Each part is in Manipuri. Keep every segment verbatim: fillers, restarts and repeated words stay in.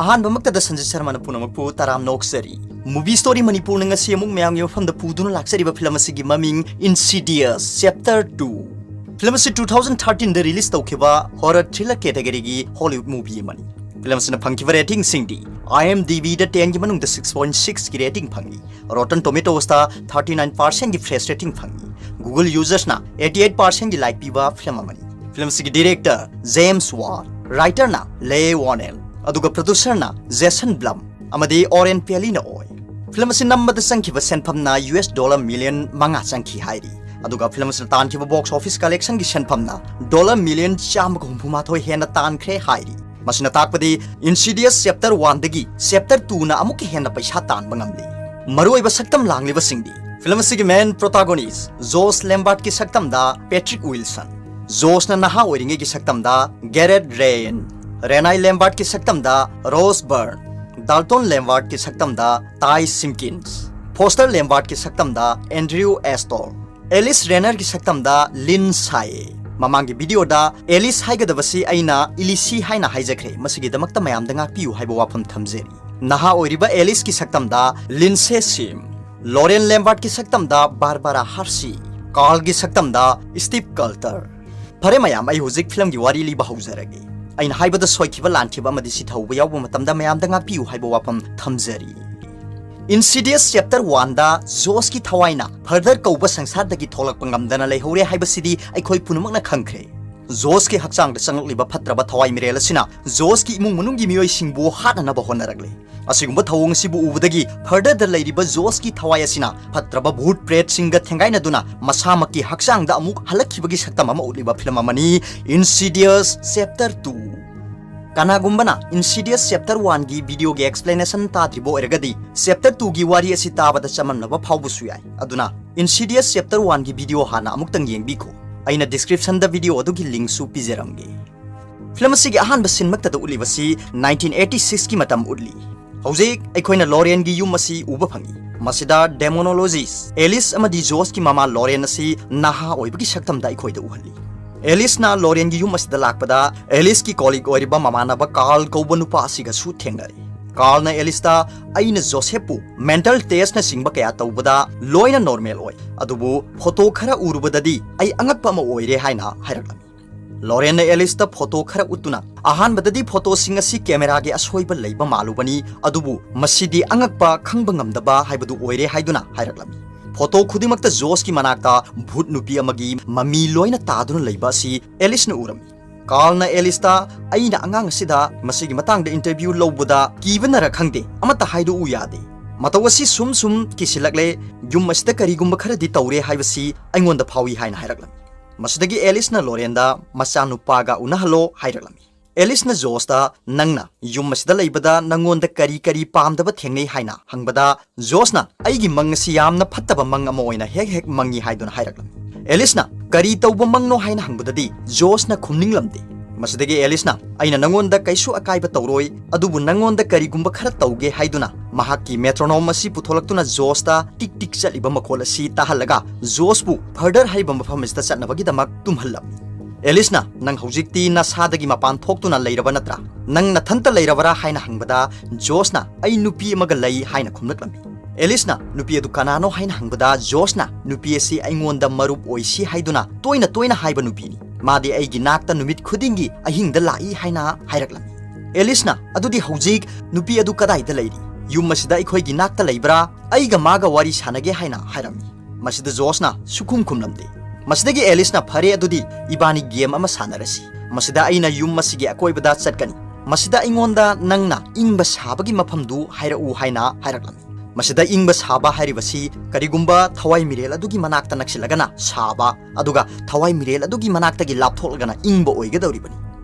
ꯑꯍꯥꯟꯕꯃꯛꯇꯗ ꯁꯟꯖꯤꯠ ꯁꯔꯃꯅ ꯄꯨꯝꯅꯃꯛꯄꯨ ꯇꯔꯥꯝꯅ ꯑꯣꯛꯆꯔꯤ꯫ Movie Story ꯃꯅꯤꯄꯨꯔꯅ ꯉꯁꯤ ꯑꯃꯨꯛ ꯃꯌꯥꯝꯒꯤ ꯃꯐꯝꯗ ꯄꯨꯗꯨꯅ ꯂꯥꯛꯆꯔꯤꯕ ꯐꯤꯂꯝ ꯑꯁꯤꯒꯤ ꯃꯃꯤꯡ Insidious Chapter two꯫ ꯐꯤꯂꯝ ꯑꯁꯤ two thousand thirteen ꯗ release ꯇꯧꯈꯤꯕ horror thriller category ꯒꯤ Hollywood movie ꯑꯃꯅꯤ꯫ ꯐꯤꯂꯝ ꯑꯁꯤꯅ ꯐꯪꯈꯤꯕ rating ꯁꯤꯡꯗꯤ IMDb ꯗ ten ꯒꯤ ꯃꯅꯨꯡꯗ six point six ꯒꯤ rating ꯐꯪꯂꯤ꯫ Rotten Tomatoes ꯇ thirty nine percent ꯒꯤ fresh rating ꯐꯪꯉꯤ꯫ Google users ꯅ eighty eight percent ꯒꯤ like ꯄꯤꯕ ꯐꯤꯂꯝ ꯑꯃꯅꯤ꯫ ꯐꯤꯂꯝ ꯑꯁꯤꯒꯤ director James Wan, writer ꯅ Leigh Whannell, ꯑꯗꯨꯒ producer ꯅ Jason Blum ꯑꯃꯗꯤ Oren Peli ꯅ ꯑꯣꯏ꯫ ꯐꯤꯂꯝ ꯑꯁꯤ ꯅꯝꯕꯗ ꯆꯪꯈꯤꯕ ꯁꯦꯟꯐꯝꯅ US dollar million ꯃꯉꯥ ꯆꯪꯈꯤ ꯍꯥꯏꯔꯤ꯫ ꯑꯗꯨꯒ ꯐꯤꯂꯝ ꯑꯁꯤꯅ ꯇꯥꯟꯈꯤꯕ box office collection ꯒꯤ ꯁꯦꯟꯐꯝꯅ dollar million ꯆꯥꯝꯃꯒ ꯍꯨꯝꯐꯨ ꯃꯥꯊꯣꯏ ꯍꯦꯟꯅ ꯇꯥꯟꯈ꯭ꯔꯦ ꯍꯥꯏꯔꯤ꯫ ꯃꯁꯤꯅ ꯇꯥꯛꯄꯗꯤ Insidious Chapter one ꯗꯒꯤ Chapter two ꯅ ꯑꯃꯨꯛꯀ ꯍꯦꯟꯅ ꯄꯩꯁꯥ ꯇꯥꯟꯕ ꯉꯝꯂꯤ꯫ ꯃꯔꯨꯑꯣꯏꯕ ꯁꯛꯇꯝ ꯂꯥꯡꯂꯤꯕꯁꯤꯡꯗꯤ, ꯐꯤꯂꯝ ꯑꯁꯤꯒꯤ main protagonist Josh Lambert ꯀꯤ ꯁꯛꯇꯝꯗ Patrick Wilson, Josh ꯅ ꯅꯍꯥ ꯑꯣꯏꯔꯤꯉꯩꯒꯤ ꯁꯛꯇꯝꯗ Garret Ryan, Renai Lambert ꯀꯤ ꯁꯛꯇꯝꯗ Rose Byrne, Dalton Lambert ꯀꯤ ꯁꯛꯇꯝꯗ Ty Simpkins, Foster Lambert ꯀꯤ ꯁꯛꯇꯝꯗ Andrew Astor, Alice Rayner ꯒꯤ ꯁꯛꯇꯝꯗ Lynn Shaye꯫ ꯃꯃꯥꯡꯒꯤ video ꯗ Alice ꯍꯥꯏꯒꯗꯕꯁꯤ ꯑꯩꯅ Ilishi ꯍꯥꯏꯅ ꯍꯥꯏꯖꯈ꯭ꯔꯦ, ꯃꯁꯤꯒꯤꯗꯃꯛꯇ ꯃꯌꯥꯝꯗ ꯉꯥꯛꯄꯤꯌꯨ ꯍꯥꯏꯕ ꯋꯥꯐꯝ ꯊꯝꯖꯔꯤ꯫ ꯅꯍꯥ ꯑꯣꯏꯔꯤꯕ Alice ꯀꯤ ꯁꯛꯇꯝꯗ Lindsay Shim, Lorraine Lambert ꯀꯤ ꯁꯛꯇꯝꯗ Barbara Hershey, Carl ꯒꯤ ꯁꯛꯇꯝꯗ Steve Coulter꯫ ꯐꯔꯦ ꯃꯌꯥꯝ, ꯑꯩ ꯍꯧꯖꯤꯛ ꯐꯤꯂꯝꯒꯤ ꯋꯥꯔꯤ ꯂꯤꯕ ꯍꯧꯖꯔꯒꯦ꯫ ꯑꯩꯅ ꯍꯥꯏꯕꯗ ꯁꯣꯏꯈꯤꯕ, ꯂꯥꯟꯈꯤꯕ ꯑꯃꯗꯤ ꯁꯤꯊꯧꯕ ꯌꯥꯎꯕ ꯃꯇꯝꯗ ꯃꯌꯥꯝꯗ ꯉꯥꯛꯄꯤꯌꯨ ꯍꯥꯏꯕ ꯋꯥꯐꯝ ꯊꯝꯖꯔꯤ꯫ Insidious Chapter one ꯗ Josh ꯀꯤ ꯊꯋꯥꯏꯅ Further ꯀꯧꯕ ꯁꯪꯁꯥꯔꯗꯒꯤ ꯊꯣꯛꯂꯛꯄ ꯉꯝꯗꯅ ꯂꯩꯍꯧꯔꯦ ꯍꯥꯏꯕꯁꯤꯗꯤ ꯑꯩꯈꯣꯏ ꯄꯨꯝꯅꯃꯛꯅ ꯈꯪꯈ꯭ꯔꯦ꯫ Josh ꯀꯤ ꯍꯛꯆꯥꯡꯗ ꯆꯪꯂꯛꯂꯤꯕ ꯐꯠꯇ꯭ꯔꯕ ꯊꯋꯥꯏ ꯃꯤꯔꯦꯜ ꯑꯁꯤꯅ Josh ꯀꯤ ꯏꯃꯨꯡ ꯃꯅꯨꯡꯒꯤ ꯃꯤꯑꯣꯏꯁꯤꯡꯕꯨ ꯍꯥꯠꯅꯅꯕ ꯍꯣꯠꯅꯔꯛꯂꯦ꯫ ꯑꯁꯤꯒꯨꯝꯕ ꯊꯧꯑꯣꯡ ꯑꯁꯤꯕꯨ ꯎꯕꯗꯒꯤ Further ꯗ ꯂꯩꯔꯤꯕ Josh ꯀꯤ ꯊꯋꯥꯏ ꯑꯁꯤꯅ ꯐꯠꯇ꯭ꯔꯕ ꯚꯨꯠ ꯄ꯭ꯔꯦꯠꯁꯤꯡꯒ ꯊꯦꯡꯒꯥꯏꯅꯗꯨꯅ ꯃꯁꯥꯃꯛꯀꯤ ꯍꯛꯆꯥꯡꯗ ꯑꯃꯨꯛ ꯍꯜꯂꯛꯈꯤꯕꯒꯤ ꯁꯛꯇꯝ ꯑꯃ ꯎꯠꯂꯤꯕ ꯐꯤꯂꯝ ꯑꯃꯅꯤ Insidious Chapter two꯫ ꯀꯅꯥꯒꯨꯝꯕꯅ Insidious Chapter one ꯒꯤ video ꯒꯤ explanation ꯇꯥꯗ꯭ꯔꯤꯕ ꯑꯣꯏꯔꯒꯗꯤ, Chapter two ꯒꯤ ꯋꯥꯔꯤ ꯑꯁꯤ ꯇꯥꯕꯗ ꯆꯃꯝꯅꯕ ꯐꯥꯎꯕꯁꯨ ꯌꯥꯏ꯫ ꯑꯗꯨꯅ Insidious Chapter one ꯒꯤ video ꯍꯥꯟꯅ ꯑꯃꯨꯛꯇꯪ ꯌꯦꯡꯕꯤꯈꯣ꯫ ꯑꯩꯅ description ꯗ video ꯑꯗꯨꯒꯤ link ꯁꯨ ꯄꯤꯖꯔꯝꯒꯦ꯫ ꯐꯤꯂꯝ ꯑꯁꯤꯒꯤ ꯑꯍꯥꯟꯕ scene ꯃꯛꯇꯗ ꯎꯠꯂꯤꯕꯁꯤ nineteen eighty six ꯀꯤ ꯃꯇꯝ ꯎꯠꯂꯤ꯫ ꯍꯧꯖꯤꯛ ꯑꯩꯈꯣꯏꯅ Lorraine ꯒꯤ ꯌꯨꯝ ꯑꯁꯤ ꯎꯕ ꯐꯪꯏ꯫ ꯃꯁꯤꯗ demonologist Alice ꯑꯃꯗꯤ Josh ꯀꯤ ꯃꯃꯥ Lorraine ꯑꯁꯤ ꯅꯍꯥ ꯑꯣꯏꯕꯒꯤ ꯁꯛꯇꯝꯗ ꯑꯩꯈꯣꯏꯗ ꯎꯍꯜꯂꯤ꯫ ꯑꯦꯂꯤꯁꯅ ꯂꯣꯔꯦꯟꯒꯤ ꯌꯨꯝ ꯑꯁꯤꯗ ꯂꯥꯛꯄꯗ ꯑꯦꯂꯤꯁꯀꯤ ꯀꯣꯂꯤꯛ ꯑꯣꯏꯔꯤꯕ ꯃꯃꯥꯟꯅꯕ ꯀꯥꯔꯜ ꯀꯧꯕ ꯅꯨꯄꯥ ꯑꯁꯤꯒꯁꯨ ꯊꯦꯡꯅꯔꯦ꯫ ꯀꯥꯔꯜꯅ ꯑꯦꯂꯤꯁꯇ "ꯑꯩꯅ ꯖꯣꯁꯦꯐꯄꯨ ꯃꯦꯟꯇꯜ ꯇꯦꯁꯅꯆꯤꯡꯕ ꯀꯌꯥ ꯇꯧꯕꯗ ꯂꯣꯏꯅ ꯅꯣꯔꯃꯦꯜ ꯑꯣꯏ, ꯑꯗꯨꯕꯨ ꯐꯣꯇꯣ ꯈꯔ ꯎꯔꯨꯕꯗꯗꯤ ꯑꯩ ꯑꯉꯛꯄ ꯑꯃ ꯑꯣꯏꯔꯦ" ꯍꯥꯏꯅ ꯍꯥꯏꯔꯛꯂꯝꯃꯤ꯫ ꯂꯣꯔꯦꯟꯅ ꯑꯦꯂꯤꯁꯇ ꯐꯣꯇꯣ ꯈꯔ ꯎꯠꯇꯨꯅ, "ꯑꯍꯥꯟꯕꯗꯗꯤ ꯐꯣꯇꯣꯁꯤꯡ ꯑꯁꯤ ꯀꯦꯃꯦꯔꯥꯒꯤ ꯑꯁꯣꯏꯕ ꯂꯩꯕ ꯃꯥꯜꯂꯨꯕꯅꯤ, ꯑꯗꯨꯕꯨ ꯃꯁꯤꯗꯤ ꯑꯉꯛꯄ, ꯈꯪꯕ ꯉꯝꯗꯕ ꯍꯥꯏꯕꯗꯨ ꯑꯣꯏꯔꯦ" ꯍꯥꯏꯗꯨꯅ ꯍꯥꯏꯔꯛꯂꯝꯃꯤ꯫ ꯐꯣꯇꯣ ꯈꯨꯗꯤꯡꯃꯛꯇ ꯖꯣꯁꯀꯤ ꯃꯅꯥꯛꯇ ꯚꯨꯠ ꯅꯨꯄꯤ ꯑꯃꯒꯤ ꯃꯃꯤ ꯂꯣꯏꯅ ꯇꯥꯗꯨꯅ ꯂꯩꯕ ꯑꯁꯤ ꯑꯦꯂꯤꯁꯅ ꯎꯔꯝꯃꯤ꯫ ꯀꯥꯔꯜꯅ ꯑꯦꯂꯤꯁꯇ, "ꯑꯩꯅ ꯑꯉꯥꯡ ꯑꯁꯤꯗ ꯃꯁꯤꯒꯤ ꯃꯇꯥꯡꯗ ꯏꯟꯇꯔꯚ꯭ꯌꯨ ꯂꯧꯕꯗ ꯀꯤꯕꯅꯔ ꯈꯪꯗꯦ, ꯑꯃꯠꯇ ꯍꯥꯏꯗꯣꯛꯎ ꯌꯥꯗꯦ꯫ ꯃꯇꯧ ꯑꯁꯤ ꯁꯨꯝ ꯁꯨꯝ ꯀꯤꯁꯤꯜꯂꯛꯂꯦ, ꯌꯨꯝ ꯑꯁꯤꯗ ꯀꯔꯤꯒꯨꯝꯕ ꯈꯔꯗꯤ ꯇꯧꯔꯦ ꯍꯥꯏꯕꯁꯤ ꯑꯩꯉꯣꯟꯗ ꯐꯥꯎꯏ" ꯍꯥꯏꯅ ꯍꯥꯏꯔꯛꯂꯝꯃꯤ꯫ ꯃꯁꯤꯗꯒꯤ ꯑꯦꯂꯤꯁꯅ ꯂꯣꯔꯦꯟꯗ "ꯃꯆꯥꯅꯨꯄꯥꯒ ꯎꯅꯍꯜꯂꯣ" ꯍꯥꯏꯔꯛꯂꯝꯃꯤ꯫ ꯑꯦꯂꯤꯁꯅ ꯖꯣꯁꯇ, "ꯅꯪꯅ ꯌꯨꯝ ꯑꯁꯤꯗ ꯂꯩꯕꯗ ꯅꯪꯉꯣꯟꯗ ꯀꯔꯤ ꯀꯔꯤ ꯄꯥꯝꯗꯕ ꯊꯦꯡꯅꯩ?" ꯍꯥꯏꯅ ꯍꯪꯕꯗ, ꯖꯣꯁꯅ, "ꯑꯩꯒꯤ ꯃꯪ ꯑꯁꯤ ꯌꯥꯝꯅ ꯐꯠꯇꯕ ꯃꯪ ꯑꯃ ꯑꯣꯏꯅ ꯍꯦꯛ ꯍꯦꯛ ꯃꯪꯉꯤ" ꯍꯥꯏꯗꯨꯅ ꯍꯥꯏꯔꯛꯂꯝꯃꯤ꯫ ꯑꯦꯂꯤꯁꯅ, "ꯀꯔꯤ ꯇꯧꯕ ꯃꯪꯅꯣ?" ꯍꯥꯏꯅ ꯍꯪꯕꯗꯗꯤ, ꯖꯣꯁꯅ ꯈꯨꯝꯅꯤꯡꯂꯝꯗꯦ꯫ ꯃꯁꯤꯗꯒꯤ ꯑꯦꯂꯤꯁꯅ, "ꯑꯩꯅ ꯅꯪꯉꯣꯟꯗ ꯀꯩꯁꯨ ꯑꯀꯥꯏꯕ ꯇꯧꯔꯣꯏ, ꯑꯗꯨꯕꯨ ꯅꯪꯉꯣꯟꯗ ꯀꯔꯤꯒꯨꯝꯕ ꯈꯔ ꯇꯧꯒꯦ" ꯍꯥꯏꯗꯨꯅ ꯃꯍꯥꯛꯀꯤ ꯃꯦꯇ꯭ꯔꯣꯅꯣꯝ ꯑꯁꯤ ꯄꯨꯊꯣꯂꯛꯇꯨꯅ ꯖꯣꯁꯇ ꯇꯤꯛ ꯇꯤꯛ ꯆꯠꯂꯤꯕ ꯃꯈꯣꯜ ꯑꯁꯤ ꯇꯥꯍꯜꯂꯒ ꯖꯣꯁꯄꯨ ꯐꯔꯗꯔ ꯍꯥꯏꯔꯤꯕ ꯃꯐꯝ ꯑꯁꯤꯗ ꯆꯠꯅꯕꯒꯤꯗꯃꯛ ꯇꯨꯝꯍꯜꯂꯝꯃꯤ꯫ ꯑꯦꯂꯤꯁꯅ, "ꯅꯪ ꯍꯧꯖꯤꯛꯇꯤ ꯅꯁꯥꯗꯒꯤ ꯃꯄꯥꯟ ꯊꯣꯛꯇꯨꯅ ꯂꯩꯔꯕ ꯅꯠꯇ꯭ꯔꯥ? ꯅꯪ ꯅꯊꯟꯇ ꯂꯩꯔꯕꯔꯥ?" ꯍꯥꯏꯅ ꯍꯪꯕꯗ, ꯖꯣꯁꯅ, "ꯑꯩ ꯅꯨꯄꯤ ꯑꯃꯒ ꯂꯩ" ꯍꯥꯏꯅ ꯈꯨꯝꯂꯛꯂꯝꯃꯤ꯫ ꯑꯦꯂꯤꯁꯅ, "ꯅꯨꯄꯤ ꯑꯗꯨ ꯀꯅꯥꯅꯣ?" ꯍꯥꯏꯅ ꯍꯪꯕꯗ, ꯖꯣꯁꯅ, "ꯅꯨꯄꯤ ꯑꯁꯤ ꯑꯩꯉꯣꯟꯗ ꯃꯔꯨꯞ ꯑꯣꯏꯁꯤ ꯍꯥꯏꯗꯨꯅ ꯇꯣꯏꯅ ꯇꯣꯏꯅ ꯍꯥꯏꯕ ꯅꯨꯄꯤꯅꯤ꯫ ꯃꯥꯗꯤ ꯑꯩꯒꯤ ꯅꯥꯛꯇ ꯅꯨꯃꯤꯠ ꯈꯨꯗꯤꯡꯒꯤ ꯑꯍꯤꯡꯗ ꯂꯥꯛꯏ" ꯍꯥꯏꯅ ꯍꯥꯏꯔꯛꯂꯝꯃꯤ꯫ ꯑꯦꯂꯤꯁꯅ, "ꯑꯗꯨꯗꯤ ꯍꯧꯖꯤꯛ ꯅꯨꯄꯤ ꯑꯗꯨ ꯀꯗꯥꯏꯗ ꯂꯩꯔꯤ? ꯌꯨꯝ ꯑꯁꯤꯗ ꯑꯩꯈꯣꯏꯒꯤ ꯅꯥꯛꯇ ꯂꯩꯕ꯭ꯔꯥ? ꯑꯩꯒ ꯃꯥꯒ ꯋꯥꯔꯤ ꯁꯥꯟꯅꯒꯦ" ꯍꯥꯏꯅ ꯍꯥꯏꯔꯝꯃꯤ꯫ ꯃꯁꯤꯗ ꯖꯣꯁꯅ ꯁꯨꯈꯨꯝ ꯈꯨꯝꯂꯝꯗꯦ꯫ ꯃꯁꯤꯗꯒꯤ ꯑꯦꯂꯤꯁꯅ, "ꯐꯔꯦ, ꯑꯗꯨꯗꯤ ꯏꯕꯥꯅꯤ ꯒꯦꯝ ꯑꯃ ꯁꯥꯟꯅꯔꯁꯤ꯫ ꯃꯁꯤꯗ ꯑꯩꯅ ꯌꯨꯝ ꯑꯁꯤꯒꯤ ꯑꯀꯣꯏꯕꯗ ꯆꯠꯀꯅꯤ꯫ ꯃꯁꯤꯗ ꯑꯩꯉꯣꯟꯗ ꯅꯪꯅ ꯏꯪꯕ ꯁꯥꯕꯒꯤ ꯃꯐꯝꯗꯨ ꯍꯥꯏꯔꯛꯎ" ꯍꯥꯏꯅ ꯍꯥꯏꯔꯛꯂꯝꯃꯤ꯫ ꯃꯁꯤꯗ ꯏꯪꯕ ꯁꯥꯕ ꯍꯥꯏꯔꯤꯕꯁꯤ ꯀꯔꯤꯒꯨꯝꯕ ꯊꯋꯥꯏ ꯃꯤꯔꯦꯜ ꯑꯗꯨꯒꯤ ꯃꯅꯥꯛꯇ ꯅꯛꯁꯤꯜꯂꯒꯅ ꯁꯥꯕ, ꯑꯗꯨꯒ ꯊꯋꯥꯏ ꯃꯤꯔꯦꯜ ꯑꯗꯨꯒꯤ ꯃꯅꯥꯛꯇꯒꯤ ꯂꯥꯞꯊꯣꯛꯂꯒꯅ ꯏꯪꯕ ꯑꯣꯏꯒꯗꯧꯔꯤꯕꯅꯤ꯫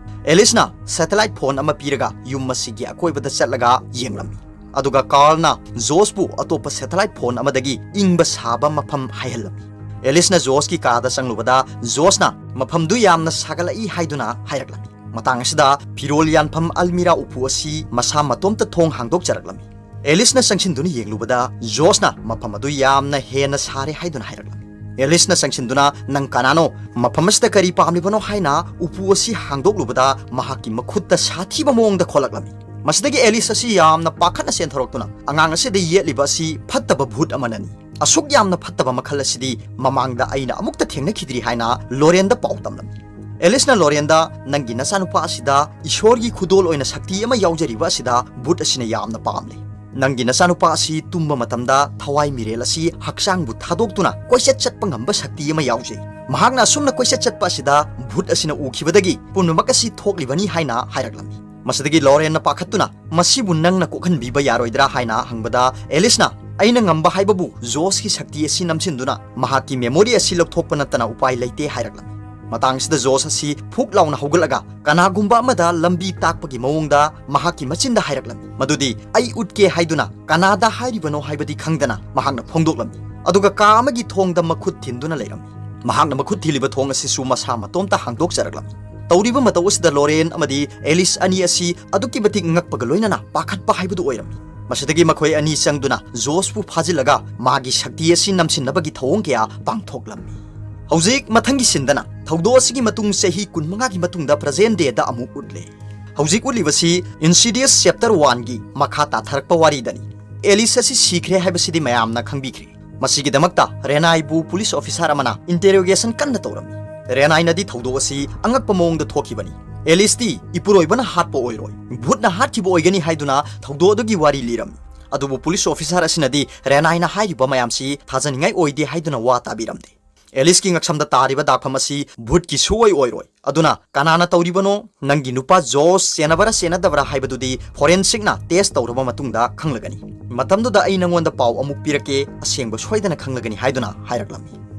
ꯑꯦꯂꯤꯁꯅ ꯁꯦꯇꯦꯂꯥꯏꯠ ꯐꯣꯟ ꯑꯃ ꯄꯤꯔꯒ ꯌꯨꯝ ꯑꯁꯤꯒꯤ ꯑꯀꯣꯏꯕꯗ ꯆꯠꯂꯒ ꯌꯦꯡꯂꯝꯃꯤ꯫ ꯑꯗꯨꯒ ꯀꯥꯔꯜꯅ ꯖꯣꯁꯄꯨ ꯑꯇꯣꯞꯄ ꯁꯦꯇꯦꯂꯥꯏꯠ ꯐꯣꯟ ꯑꯃꯗꯒꯤ ꯏꯪꯕ ꯁꯥꯕ ꯃꯐꯝ ꯍꯥꯏꯍꯜꯂꯝꯃꯤ꯫ ꯑꯦꯂꯤꯁꯅ ꯖꯣꯁꯀꯤ ꯀꯥꯗ ꯆꯪꯂꯨꯕꯗ, ꯖꯣꯁꯅ ꯃꯐꯝꯗꯨ ꯌꯥꯝꯅ ꯁꯥꯒꯠꯂꯛꯏ ꯍꯥꯏꯗꯨꯅ ꯍꯥꯏꯔꯛꯂꯝꯃꯤ꯫ ꯃꯇꯥꯡ ꯑꯁꯤꯗ ꯐꯤꯔꯣꯜ ꯌꯥꯟꯐꯝ ꯑꯜꯃꯤꯔꯥ ꯎꯄꯨ ꯑꯁꯤ ꯃꯁꯥ ꯃꯇꯣꯝꯇ ꯊꯣꯡ ꯍꯥꯡꯗꯣꯛꯆꯔꯛꯂꯝꯃꯤ꯫ ꯑꯦꯂꯤꯁꯅ ꯆꯪꯁꯤꯟꯗꯨꯅ ꯌꯦꯡꯂꯨꯕꯗ, ꯖꯣꯁꯅ ꯃꯐꯝ ꯑꯗꯨ ꯌꯥꯝꯅ ꯍꯦꯟꯅ ꯁꯥꯔꯦ ꯍꯥꯏꯗꯨꯅ ꯍꯥꯏꯔꯛꯂꯝꯃꯤ꯫ ꯑꯦꯂꯤꯁꯅ ꯆꯪꯁꯤꯟꯗꯨꯅ, "ꯅꯪ ꯀꯅꯥꯅꯣ? ꯃꯐꯝ ꯑꯁꯤꯗ ꯀꯔꯤ ꯄꯥꯝꯂꯤꯕꯅꯣ?" ꯍꯥꯏꯅ ꯎꯄꯨ ꯑꯁꯤ ꯍꯥꯡꯗꯣꯛꯂꯨꯕꯗ, ꯃꯍꯥꯛꯀꯤ ꯃꯈꯨꯠꯇ ꯁꯥꯊꯤꯕ ꯃꯑꯣꯡꯗ ꯈꯣꯠꯂꯛꯂꯝꯃꯤ꯫ ꯃꯁꯤꯗꯒꯤ ꯑꯦꯂꯤꯁ ꯑꯁꯤ ꯌꯥꯝꯅ ꯄꯥꯈꯠꯅ ꯆꯦꯟꯊꯣꯔꯛꯇꯨꯅ, "ꯑꯉꯥꯡ ꯑꯁꯤꯗ ꯌꯦꯠꯂꯤꯕ ꯑꯁꯤ ꯐꯠꯇꯕ ꯚꯨꯠ ꯑꯃꯅꯅꯤ꯫ ꯑꯁꯨꯛ ꯌꯥꯝꯅ ꯐꯠꯇꯕ ꯃꯈꯜ ꯑꯁꯤꯗꯤ ꯃꯃꯥꯡꯗ ꯑꯩꯅ ꯑꯃꯨꯛꯇ ꯊꯦꯡꯅꯈꯤꯗ꯭ꯔꯤ" ꯍꯥꯏꯅ ꯂꯣꯔꯦꯟꯗ ꯄꯥꯎ ꯇꯝꯂꯝꯃꯤ꯫ ꯑꯦꯂꯤꯁꯅ ꯂꯣꯔꯦꯟꯗ, "ꯅꯪꯒꯤ ꯅꯆꯥꯅꯨꯄꯥ ꯑꯁꯤꯗ ꯏꯁꯣꯔꯒꯤ ꯈꯨꯗꯣꯜ ꯑꯣꯏꯅ ꯁꯛꯇꯤ ꯑꯃ ꯌꯥꯎꯖꯔꯤꯕ ꯑꯁꯤꯗ ꯚꯨꯠ ꯑꯁꯤꯅ ꯌꯥꯝꯅ ꯄꯥꯝꯂꯦ꯫ ꯅꯪꯒꯤ ꯅꯆꯥꯅꯨꯄꯥ ꯑꯁꯤ ꯇꯨꯝꯕ ꯃꯇꯝꯗ ꯊꯋꯥꯏ ꯃꯤꯔꯦꯜ ꯑꯁꯤ ꯍꯛꯆꯥꯡꯕꯨ ꯊꯥꯗꯣꯛꯇꯨꯅ ꯀꯣꯏꯆꯠ ꯆꯠꯄ ꯉꯝꯕ ꯁꯛꯇꯤ ꯑꯃ ꯌꯥꯎꯖꯩ꯫ ꯃꯍꯥꯛꯅ ꯑꯁꯨꯝꯅ ꯀꯣꯏꯆꯠ ꯆꯠꯄ ꯑꯁꯤꯗ ꯚꯨꯠ ꯑꯁꯤꯅ ꯎꯈꯤꯕꯗꯒꯤ ꯄꯨꯝꯅꯃꯛ ꯑꯁꯤ ꯊꯣꯛꯂꯤꯕꯅꯤ" ꯍꯥꯏꯅ ꯍꯥꯏꯔꯛꯂꯝꯃꯤ꯫ ꯃꯁꯤꯗꯒꯤ ꯂꯣꯔꯦꯟꯅ ꯄꯥꯈꯠꯇꯨꯅ, "ꯃꯁꯤꯕꯨ ꯅꯪꯅ ꯀꯣꯛꯍꯟꯕꯤꯕ ꯌꯥꯔꯣꯏꯗ꯭ꯔꯥ?" ꯍꯥꯏꯅ ꯍꯪꯕꯗ, ꯑꯦꯂꯤꯁꯅ, "ꯑꯩꯅ ꯉꯝꯕ ꯍꯥꯏꯕꯕꯨ ꯖꯣꯁꯀꯤ ꯁꯛꯇꯤ ꯑꯁꯤ ꯅꯝꯁꯤꯟꯗꯨꯅ ꯃꯍꯥꯛꯀꯤ ꯃꯦꯃꯣꯔꯤ ꯑꯁꯤ ꯂꯧꯊꯣꯛꯄ ꯅꯠꯇꯅ ꯎꯄꯥꯏ ꯂꯩꯇꯦ" ꯍꯥꯏꯔꯛꯂꯝꯃꯤ꯫ ꯃꯇꯥꯡꯁꯤꯗ ꯖꯣꯁ ꯑꯁꯤ ꯐꯨꯛ ꯂꯥꯎꯅ ꯍꯧꯒꯠꯂꯒ, ꯀꯅꯥꯒꯨꯝꯕ ꯑꯃꯗ ꯂꯝꯕꯤ ꯇꯥꯛꯄꯒꯤ ꯃꯑꯣꯡꯗ ꯃꯍꯥꯛꯀꯤ ꯃꯆꯤꯟꯗ ꯍꯥꯏꯔꯛꯂꯝꯃꯤ ꯃꯗꯨꯗꯤ, "ꯑꯩ ꯎꯠꯀꯦ" ꯍꯥꯏꯗꯨꯅ ꯀꯅꯥꯗ ꯍꯥꯏꯔꯤꯕꯅꯣ ꯍꯥꯏꯕꯗꯤ ꯈꯪꯗꯅ ꯃꯍꯥꯛꯅ ꯐꯣꯡꯗꯣꯛꯂꯝꯃꯤ꯫ ꯑꯗꯨꯒ ꯀꯥ ꯑꯃꯒꯤ ꯊꯣꯡꯗ ꯃꯈꯨꯠ ꯊꯤꯟꯗꯨꯅ ꯂꯩꯔꯝꯃꯤ꯫ ꯃꯍꯥꯛꯅ ꯃꯈꯨꯠ ꯊꯤꯜꯂꯤꯕ ꯊꯣꯡ ꯑꯁꯤꯁꯨ ꯃꯁꯥ ꯃꯇꯣꯝꯇ ꯍꯥꯡꯗꯣꯛꯆꯔꯛꯂꯝꯃꯤ꯫ ꯇꯧꯔꯤꯕ ꯃꯇꯧ ꯑꯁꯤꯗ ꯂꯣꯔꯦꯟ ꯑꯃꯗꯤ ꯑꯦꯂꯤꯁ ꯑꯅꯤ ꯑꯁꯤ ꯑꯗꯨꯛꯀꯤ ꯃꯇꯤꯛ ꯉꯛꯄꯒ ꯂꯣꯏꯅꯅ ꯄꯥꯈꯠꯄ ꯍꯥꯏꯕꯗꯨ ꯑꯣꯏꯔꯝꯃꯤ꯫ ꯃꯁꯤꯗꯒꯤ ꯃꯈꯣꯏ ꯑꯅꯤ ꯆꯪꯗꯨꯅ ꯖꯣꯁꯄꯨ ꯐꯥꯖꯤꯜꯂꯒ ꯃꯥꯒꯤ ꯁꯛꯇꯤ ꯑꯁꯤ ꯅꯝꯁꯤꯟꯅꯕꯒꯤ ꯊꯧꯑꯣꯡ ꯀꯌꯥ ꯄꯥꯡꯊꯣꯛꯂꯝꯃꯤ꯫ ꯍꯧꯖꯤꯛ ꯃꯊꯪꯒꯤ ꯁꯤꯟꯗꯅ ꯊꯧꯗꯣꯛ ꯑꯁꯤꯒꯤ ꯃꯇꯨꯡ ꯆꯍꯤ ꯀꯨꯟꯃꯉꯥꯒꯤ ꯃꯇꯨꯡꯗ present dayꯗ ꯑꯃꯨꯛ ꯎꯠꯂꯦ꯫ ꯍꯧꯖꯤꯛ ꯎꯠꯂꯤꯕꯁꯤ Insidious Chapter Oneꯒꯤ ꯃꯈꯥ ꯇꯥꯊꯔꯛꯄ ꯋꯥꯔꯤꯗꯅꯤ꯫ ꯑꯦꯂꯤꯁ ꯑꯁꯤ ꯁꯤꯈ꯭ꯔꯦ ꯍꯥꯏꯕꯁꯤꯗꯤ ꯃꯌꯥꯝꯅ ꯈꯪꯕꯤꯈ꯭ꯔꯦ꯫ ꯃꯁꯤꯒꯤꯗꯃꯛꯇ ꯔꯦꯅꯥꯏꯕꯨ ꯄꯨꯂꯤꯁ ꯑꯣꯐꯤꯁꯥꯔ ꯑꯃꯅ interrogation ꯀꯟꯅ ꯇꯧꯔꯝꯃꯤ꯫ ꯔꯦꯅꯥꯏꯅꯗꯤ ꯊꯧꯗꯣꯛ ꯑꯁꯤ ꯑꯉꯛꯄ ꯃꯑꯣꯡꯗ ꯊꯣꯛꯈꯤꯕꯅꯤ꯫ ꯑꯦꯂꯤꯁꯇꯤ ꯏꯄꯨꯔꯣꯏꯕꯅ ꯍꯥꯠꯄ ꯑꯣꯏꯔꯣꯏ, ꯚꯨꯠꯅ ꯍꯥꯠꯈꯤꯕ ꯑꯣꯏꯒꯅꯤ ꯍꯥꯏꯗꯨꯅ ꯊꯧꯗꯣꯛ ꯑꯗꯨꯒꯤ ꯋꯥꯔꯤ ꯂꯤꯔꯝꯃꯤ꯫ ꯑꯗꯨꯕꯨ ꯄꯨꯂꯤꯁ ꯑꯣꯐꯤꯁꯥꯔ ꯑꯁꯤꯅꯗꯤ ꯔꯦꯅꯥꯏꯅ ꯍꯥꯏꯔꯤꯕ ꯃꯌꯥꯝꯁꯤ ꯊꯥꯖꯅꯤꯡꯉꯥꯏ ꯑꯣꯏꯗꯦ ꯍꯥꯏꯗꯨꯅ ꯋꯥ ꯇꯥꯕꯤꯔꯝꯗꯦ꯫ ꯑꯦꯂꯤꯁꯀꯤ ꯉꯛꯁꯝꯗ ꯇꯥꯔꯤꯕ ꯗꯥꯛꯐꯝ ꯑꯁꯤ ꯚꯨꯠꯀꯤ ꯁꯨꯡꯑꯣꯏ ꯑꯣꯏꯔꯣꯏ꯫ ꯑꯗꯨꯅ ꯀꯅꯥꯅ ꯇꯧꯔꯤꯕꯅꯣ? ꯅꯪꯒꯤ ꯅꯨꯄꯥ ꯖꯣꯁ ꯆꯦꯟꯅꯕꯔꯥ ꯆꯦꯟꯅꯗꯕꯔꯥ ꯍꯥꯏꯕꯗꯨꯗꯤ forensicꯅ test ꯇꯧꯔꯕ ꯃꯇꯨꯡꯗ ꯈꯪꯂꯒꯅꯤ꯫ ꯃꯇꯝꯗꯨꯗ ꯑꯩ ꯅꯉꯣꯟꯗ ꯄꯥꯎ ꯑꯃꯨꯛ ꯄꯤꯔꯛꯀꯦ, ꯑꯁꯦꯡꯕ ꯁꯣꯏꯗꯅ ꯈꯪꯂꯒꯅꯤ ꯍꯥꯏꯗꯨꯅ ꯍꯥꯏꯔꯛꯂꯝꯃꯤ꯫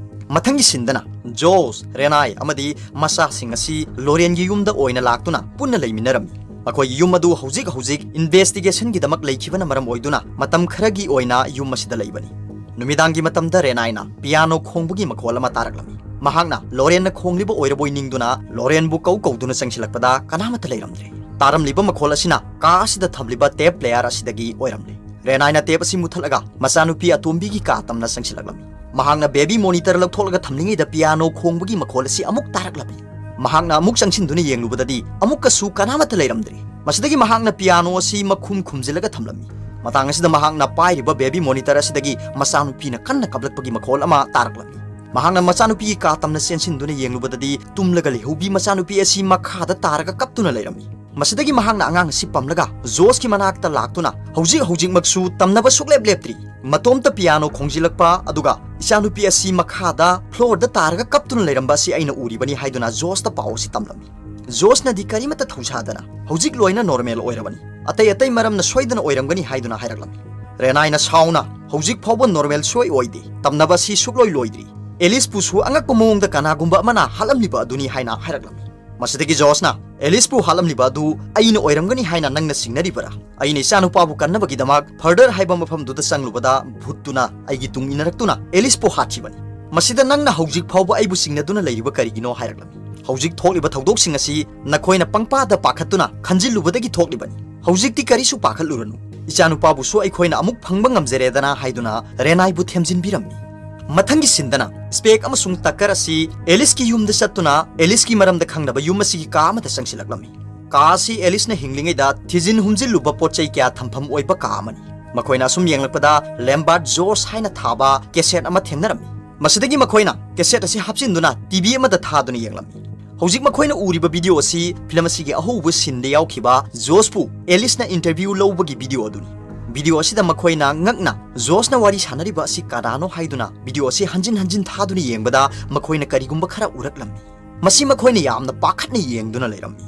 ꯃꯊꯪꯒꯤ ꯁꯤꯟꯗꯅ ꯖꯣꯁ, ꯔꯦꯅꯥꯏ ꯑꯃꯗꯤ ꯃꯆꯥꯁꯤꯡ ꯑꯁꯤ ꯂꯣꯔꯦꯟꯒꯤ ꯌꯨꯝꯗ ꯑꯣꯏꯅ ꯂꯥꯛꯇꯨꯅ ꯄꯨꯟꯅ ꯂꯩꯃꯤꯟꯅꯔꯝꯃꯤ꯫ ꯃꯈꯣꯏꯒꯤ ꯌꯨꯝ ꯑꯗꯨ ꯍꯧꯖꯤꯛ ꯍꯧꯖꯤꯛ investigationꯒꯤꯗꯃꯛ ꯂꯩꯈꯤꯕꯅ ꯃꯔꯝ ꯑꯣꯏꯗꯨꯅ ꯃꯇꯝ ꯈꯔꯒꯤ ꯑꯣꯏꯅ ꯌꯨꯝ ꯑꯁꯤꯗ ꯂꯩꯕꯅꯤ꯫ ꯅꯨꯃꯤꯗꯥꯡꯒꯤ ꯃꯇꯝꯗ ꯔꯦꯅꯥꯏꯅ piano ꯈꯣꯡꯕꯒꯤ ꯃꯈꯣꯜ ꯑꯃ ꯇꯥꯔꯛꯂꯝꯃꯤ꯫ ꯃꯍꯥꯛꯅ ꯂꯣꯔꯦꯟꯅ ꯈꯣꯡꯂꯤꯕ ꯑꯣꯏꯔꯕꯣꯏ ꯅꯤꯡꯗꯨꯅ ꯂꯣꯔꯦꯟꯕꯨ ꯀꯧ ꯀꯧꯗꯨꯅ ꯆꯪꯁꯤꯜꯂꯛꯄꯗ ꯀꯅꯥꯃꯠꯇ ꯂꯩꯔꯝꯗ꯭ꯔꯦ꯫ ꯇꯥꯔꯝꯂꯤꯕ ꯃꯈꯣꯜ ꯑꯁꯤꯅ ꯀꯥ ꯑꯁꯤꯗ ꯊꯝꯂꯤꯕ tape player ꯑꯁꯤꯗꯒꯤ ꯑꯣꯏꯔꯝꯂꯦ꯫ ꯔꯦꯅꯥꯏꯅ tape ꯑꯁꯤ ꯃꯨꯊꯠꯂꯒ ꯃꯆꯥꯅꯨꯄꯤ ꯑꯇꯣꯝꯕꯤꯒꯤ ꯀꯥ ꯇꯝꯅ ꯆꯪꯁꯤꯜꯂꯛꯂꯝꯃꯤ꯫ ꯃꯍꯥꯛꯅ baby monitor ꯂꯧꯊꯣꯛꯂꯒ ꯊꯝꯂꯤꯉꯩꯗ piano ꯈꯣꯡꯕꯒꯤ ꯃꯈꯣꯜ ꯑꯁꯤ ꯑꯃꯨꯛ ꯇꯥꯔꯛꯂꯝꯃꯤ꯫ ꯃꯍꯥꯛꯅ ꯑꯃꯨꯛ ꯆꯪꯁꯤꯟꯗꯨꯅ ꯌꯦꯡꯂꯨꯕꯗꯗꯤ ꯑꯃꯨꯛꯀꯁꯨ ꯀꯅꯥꯃꯠꯇ ꯂꯩꯔꯝꯗ꯭ꯔꯦ꯫ ꯃꯁꯤꯗꯒꯤ ꯃꯍꯥꯛꯅ piano ꯑꯁꯤ ꯃꯈꯨꯝ ꯈꯨꯝꯖꯤꯜꯂꯒ ꯊꯝꯂꯝꯃꯤ꯫ ꯃꯇꯥꯡ ꯑꯁꯤꯗ ꯃꯍꯥꯛꯅ ꯄꯥꯏꯔꯤꯕ baby monitor ꯑꯁꯤꯗꯒꯤ ꯃꯆꯥꯅꯨꯄꯤꯅ ꯀꯟꯅ ꯀꯞꯂꯛꯄꯒꯤ ꯃꯈꯣꯜ ꯑꯃ ꯇꯥꯔꯛꯂꯝꯃꯤ꯫ ꯃꯍꯥꯛꯅ ꯃꯆꯥꯅꯨꯄꯤꯒꯤ ꯀꯥ ꯇꯝꯅ ꯆꯦꯟꯁꯤꯟꯗꯨꯅ ꯌꯦꯡꯂꯨꯕꯗꯗꯤ ꯇꯨꯝꯂꯒ ꯂꯩꯍꯧꯕꯤ ꯃꯆꯥꯅꯨꯄꯤ ꯑꯁꯤ ꯃꯈꯥꯗ ꯇꯥꯔꯒ ꯀꯞꯇꯨꯅ ꯂꯩꯔꯝꯃꯤ꯫ ꯃꯁꯤꯗꯒꯤ ꯃꯍꯥꯛꯅ ꯑꯉꯥꯡ ꯑꯁꯤ ꯄꯝꯂꯒ ꯖꯣꯁꯀꯤ ꯃꯅꯥꯛꯇ ꯂꯥꯛꯇꯨꯅ ꯍꯧꯖꯤꯛ ꯍꯧꯖꯤꯛꯃꯛꯁꯨ ꯇꯝꯅꯕ ꯁꯨꯛꯂꯦꯞ ꯂꯦꯞꯇ꯭ꯔꯤ꯫ ꯃꯇꯣꯝꯇ piano ꯈꯣꯡꯖꯤꯜꯂꯛꯄ ꯑꯗꯨꯒ ꯏꯆꯥꯅꯨꯄꯤ ꯑꯁꯤ ꯃꯈꯥꯗ floorꯗ ꯇꯥꯔꯒ ꯀꯞꯇꯨꯅ ꯂꯩꯔꯝꯕ ꯑꯁꯤ ꯑꯩꯅ ꯎꯔꯤꯕꯅꯤ ꯍꯥꯏꯗꯨꯅ ꯖꯣꯁꯇ ꯄꯥꯎ ꯑꯁꯤ ꯇꯝꯂꯝꯃꯤ꯫ ꯖꯣꯁꯅꯗꯤ ꯀꯔꯤꯃꯠꯇ ꯊꯧꯁꯥꯗꯅ ꯍꯧꯖꯤꯛ ꯂꯣꯏꯅ normal ꯑꯣꯏꯔꯕꯅꯤ, ꯑꯇꯩ ꯑꯇꯩ ꯃꯔꯝꯅ ꯁꯣꯏꯗꯅ ꯑꯣꯏꯔꯝꯒꯅꯤ ꯍꯥꯏꯗꯨꯅ ꯍꯥꯏꯔꯛꯂꯝꯃꯤ꯫ ꯔꯦꯅꯥꯏꯅ ꯁꯥꯎꯅ ꯍꯧꯖꯤꯛ ꯐꯥꯎꯕ normal ꯁꯣꯏ ꯑꯣꯏꯗꯦ, ꯇꯝꯅꯕ ꯑꯁꯤ ꯁꯨꯛꯂꯣꯏ ꯂꯣꯏꯗ꯭ꯔꯤ꯫ ꯑꯦꯂꯤꯁꯄꯨꯁꯨ ꯑꯉꯛꯄ ꯃꯑꯣꯡꯗ ꯀꯅꯥꯒꯨꯝꯕ ꯑꯃꯅ ꯍꯥꯠꯂꯝꯂꯤꯕ ꯑꯗꯨꯅꯤ ꯍꯥꯏꯅ ꯍꯥꯏꯔꯛꯂꯝꯃꯤ꯫ ꯃꯁꯤꯗꯒꯤ ꯖꯣꯁꯅ ꯑꯦꯂꯤꯁꯄꯨ ꯍꯥꯠꯂꯝꯂꯤꯕ ꯑꯗꯨ ꯑꯩꯅ ꯑꯣꯏꯔꯝꯒꯅꯤ ꯍꯥꯏꯅ ꯅꯪꯅ ꯆꯤꯡꯅꯔꯤꯕꯔꯥ? ꯑꯩꯅ ꯏꯆꯥꯅꯨꯄꯥꯕꯨ ꯀꯟꯅꯕꯒꯤꯗꯃꯛ further ꯍꯥꯏꯕ ꯃꯐꯝꯗꯨꯗ ꯆꯪꯂꯨꯕꯗ ꯚꯨꯠꯇꯨꯅ ꯑꯩꯒꯤ ꯇꯨꯡ ꯏꯟꯅꯔꯛꯇꯨꯅ ꯑꯦꯂꯤꯁꯄꯨ ꯍꯥꯠꯈꯤꯕꯅꯤ꯫ ꯃꯁꯤꯗ ꯅꯪꯅ ꯍꯧꯖꯤꯛ ꯐꯥꯎꯕ ꯑꯩꯕꯨ ꯆꯤꯡꯅꯗꯨꯅ ꯂꯩꯔꯤꯕ ꯀꯔꯤꯒꯤꯅꯣ ꯍꯥꯏꯔꯛꯂꯝꯃꯤ꯫ ꯍꯧꯖꯤꯛ ꯊꯣꯛꯂꯤꯕ ꯊꯧꯗꯣꯛꯁꯤꯡ ꯑꯁꯤ ꯅꯈꯣꯏꯅ ꯄꯪꯄꯥꯗ ꯄꯥꯈꯠꯇꯨꯅ ꯈꯟꯖꯤꯜꯂꯨꯕꯗꯒꯤ ꯊꯣꯛꯂꯤꯕꯅꯤ꯫ ꯍꯧꯖꯤꯛꯇꯤ ꯀꯔꯤꯁꯨ ꯄꯥꯈꯠꯂꯨꯔꯅꯨ, ꯏꯆꯥꯅꯨꯄꯥꯕꯨꯁꯨ ꯑꯩꯈꯣꯏꯅ ꯑꯃꯨꯛ ꯐꯪꯕ ꯉꯝꯖꯔꯦꯗꯅ ꯍꯥꯏꯗꯨꯅ ꯔꯦꯅꯥꯏꯕꯨ ꯊꯦꯝꯖꯤꯟꯕꯤꯔꯝꯃꯤ꯫ ꯃꯊꯪꯒꯤ ꯁꯤꯟꯗꯅ ꯁ꯭ꯄꯦꯛ ꯑꯃꯁꯨꯡ ꯇꯛꯀꯔ ꯑꯁꯤ ꯑꯦꯂꯤꯁꯀꯤ ꯌꯨꯝꯗ ꯆꯠꯇꯨꯅ ꯑꯦꯂꯤꯁꯀꯤ ꯃꯔꯝꯗ ꯈꯪꯅꯕ ꯌꯨꯝ ꯑꯁꯤꯒꯤ ꯀꯥ ꯑꯃꯗ ꯆꯪꯁꯤꯜꯂꯛꯂꯝꯃꯤ꯫ ꯀꯥ ꯑꯁꯤ ꯑꯦꯂꯤꯁꯅ ꯍꯤꯡꯂꯤꯉꯩꯗ ꯊꯤꯖꯤꯟ ꯍꯨꯝꯖꯤꯜꯂꯨꯕ ꯄꯣꯠ ꯆꯩ ꯀꯌꯥ ꯊꯝꯐꯝ ꯑꯣꯏꯕ ꯀꯥ ꯑꯃꯅꯤ꯫ ꯃꯈꯣꯏꯅ ꯑꯁꯨꯝ ꯌꯦꯡꯂꯛꯄꯗ ꯂꯦꯝꯕꯥꯔꯠ ꯖꯣꯔꯖ ꯍꯥꯏꯅ ꯊꯥꯕ ꯀꯦꯁꯦꯠ ꯑꯃ ꯊꯦꯡꯅꯔꯝꯃꯤ꯫ ꯃꯁꯤꯗꯒꯤ ꯃꯈꯣꯏꯅ ꯀꯦꯁꯦꯠ ꯑꯁꯤ ꯍꯥꯞꯆꯤꯟꯗꯨꯅ ꯇꯤꯚꯤ ꯑꯃꯗ ꯊꯥꯗꯨꯅ ꯌꯦꯡꯂꯝꯃꯤ꯫ ꯍꯧꯖꯤꯛ ꯃꯈꯣꯏꯅ ꯎꯔꯤꯕ ꯚꯤꯗꯤꯑꯣ ꯑꯁꯤ ꯐꯤꯂꯝ ꯑꯁꯤꯒꯤ ꯑꯍꯧꯕ ꯁꯤꯟꯗ ꯌꯥꯎꯈꯤꯕ ꯖꯣꯁꯄꯨ ꯑꯦꯂꯤꯁꯅ ꯏꯟꯇꯔꯚ꯭ꯌꯨ ꯂꯧꯕꯒꯤ ꯚꯤꯗꯤꯑꯣ ꯑꯗꯨꯅꯤ꯫ ꯚꯤꯗꯤꯑꯣ ꯑꯁꯤꯗ ꯃꯈꯣꯏꯅ ꯉꯛꯅ ꯖꯣꯁꯅ ꯋꯥꯔꯤ ꯁꯥꯟꯅꯔꯤꯕ ꯑꯁꯤ ꯀꯅꯥꯅꯣ ꯍꯥꯏꯗꯨꯅ ꯚꯤꯗꯤꯑꯣ ꯑꯁꯤ ꯍꯟꯖꯤꯟ ꯍꯟꯖꯤꯟ ꯊꯥꯗꯨꯅ ꯌꯦꯡꯕꯗ ꯃꯈꯣꯏꯅ ꯀꯔꯤꯒꯨꯝꯕ ꯈꯔ ꯎꯔꯛꯂꯝꯃꯤ꯫ ꯃꯁꯤ ꯃꯈꯣꯏꯅ ꯌꯥꯝꯅ ꯄꯥꯈꯠꯅ ꯌꯦꯡꯗꯨꯅ ꯂꯩꯔꯝꯃꯤ꯫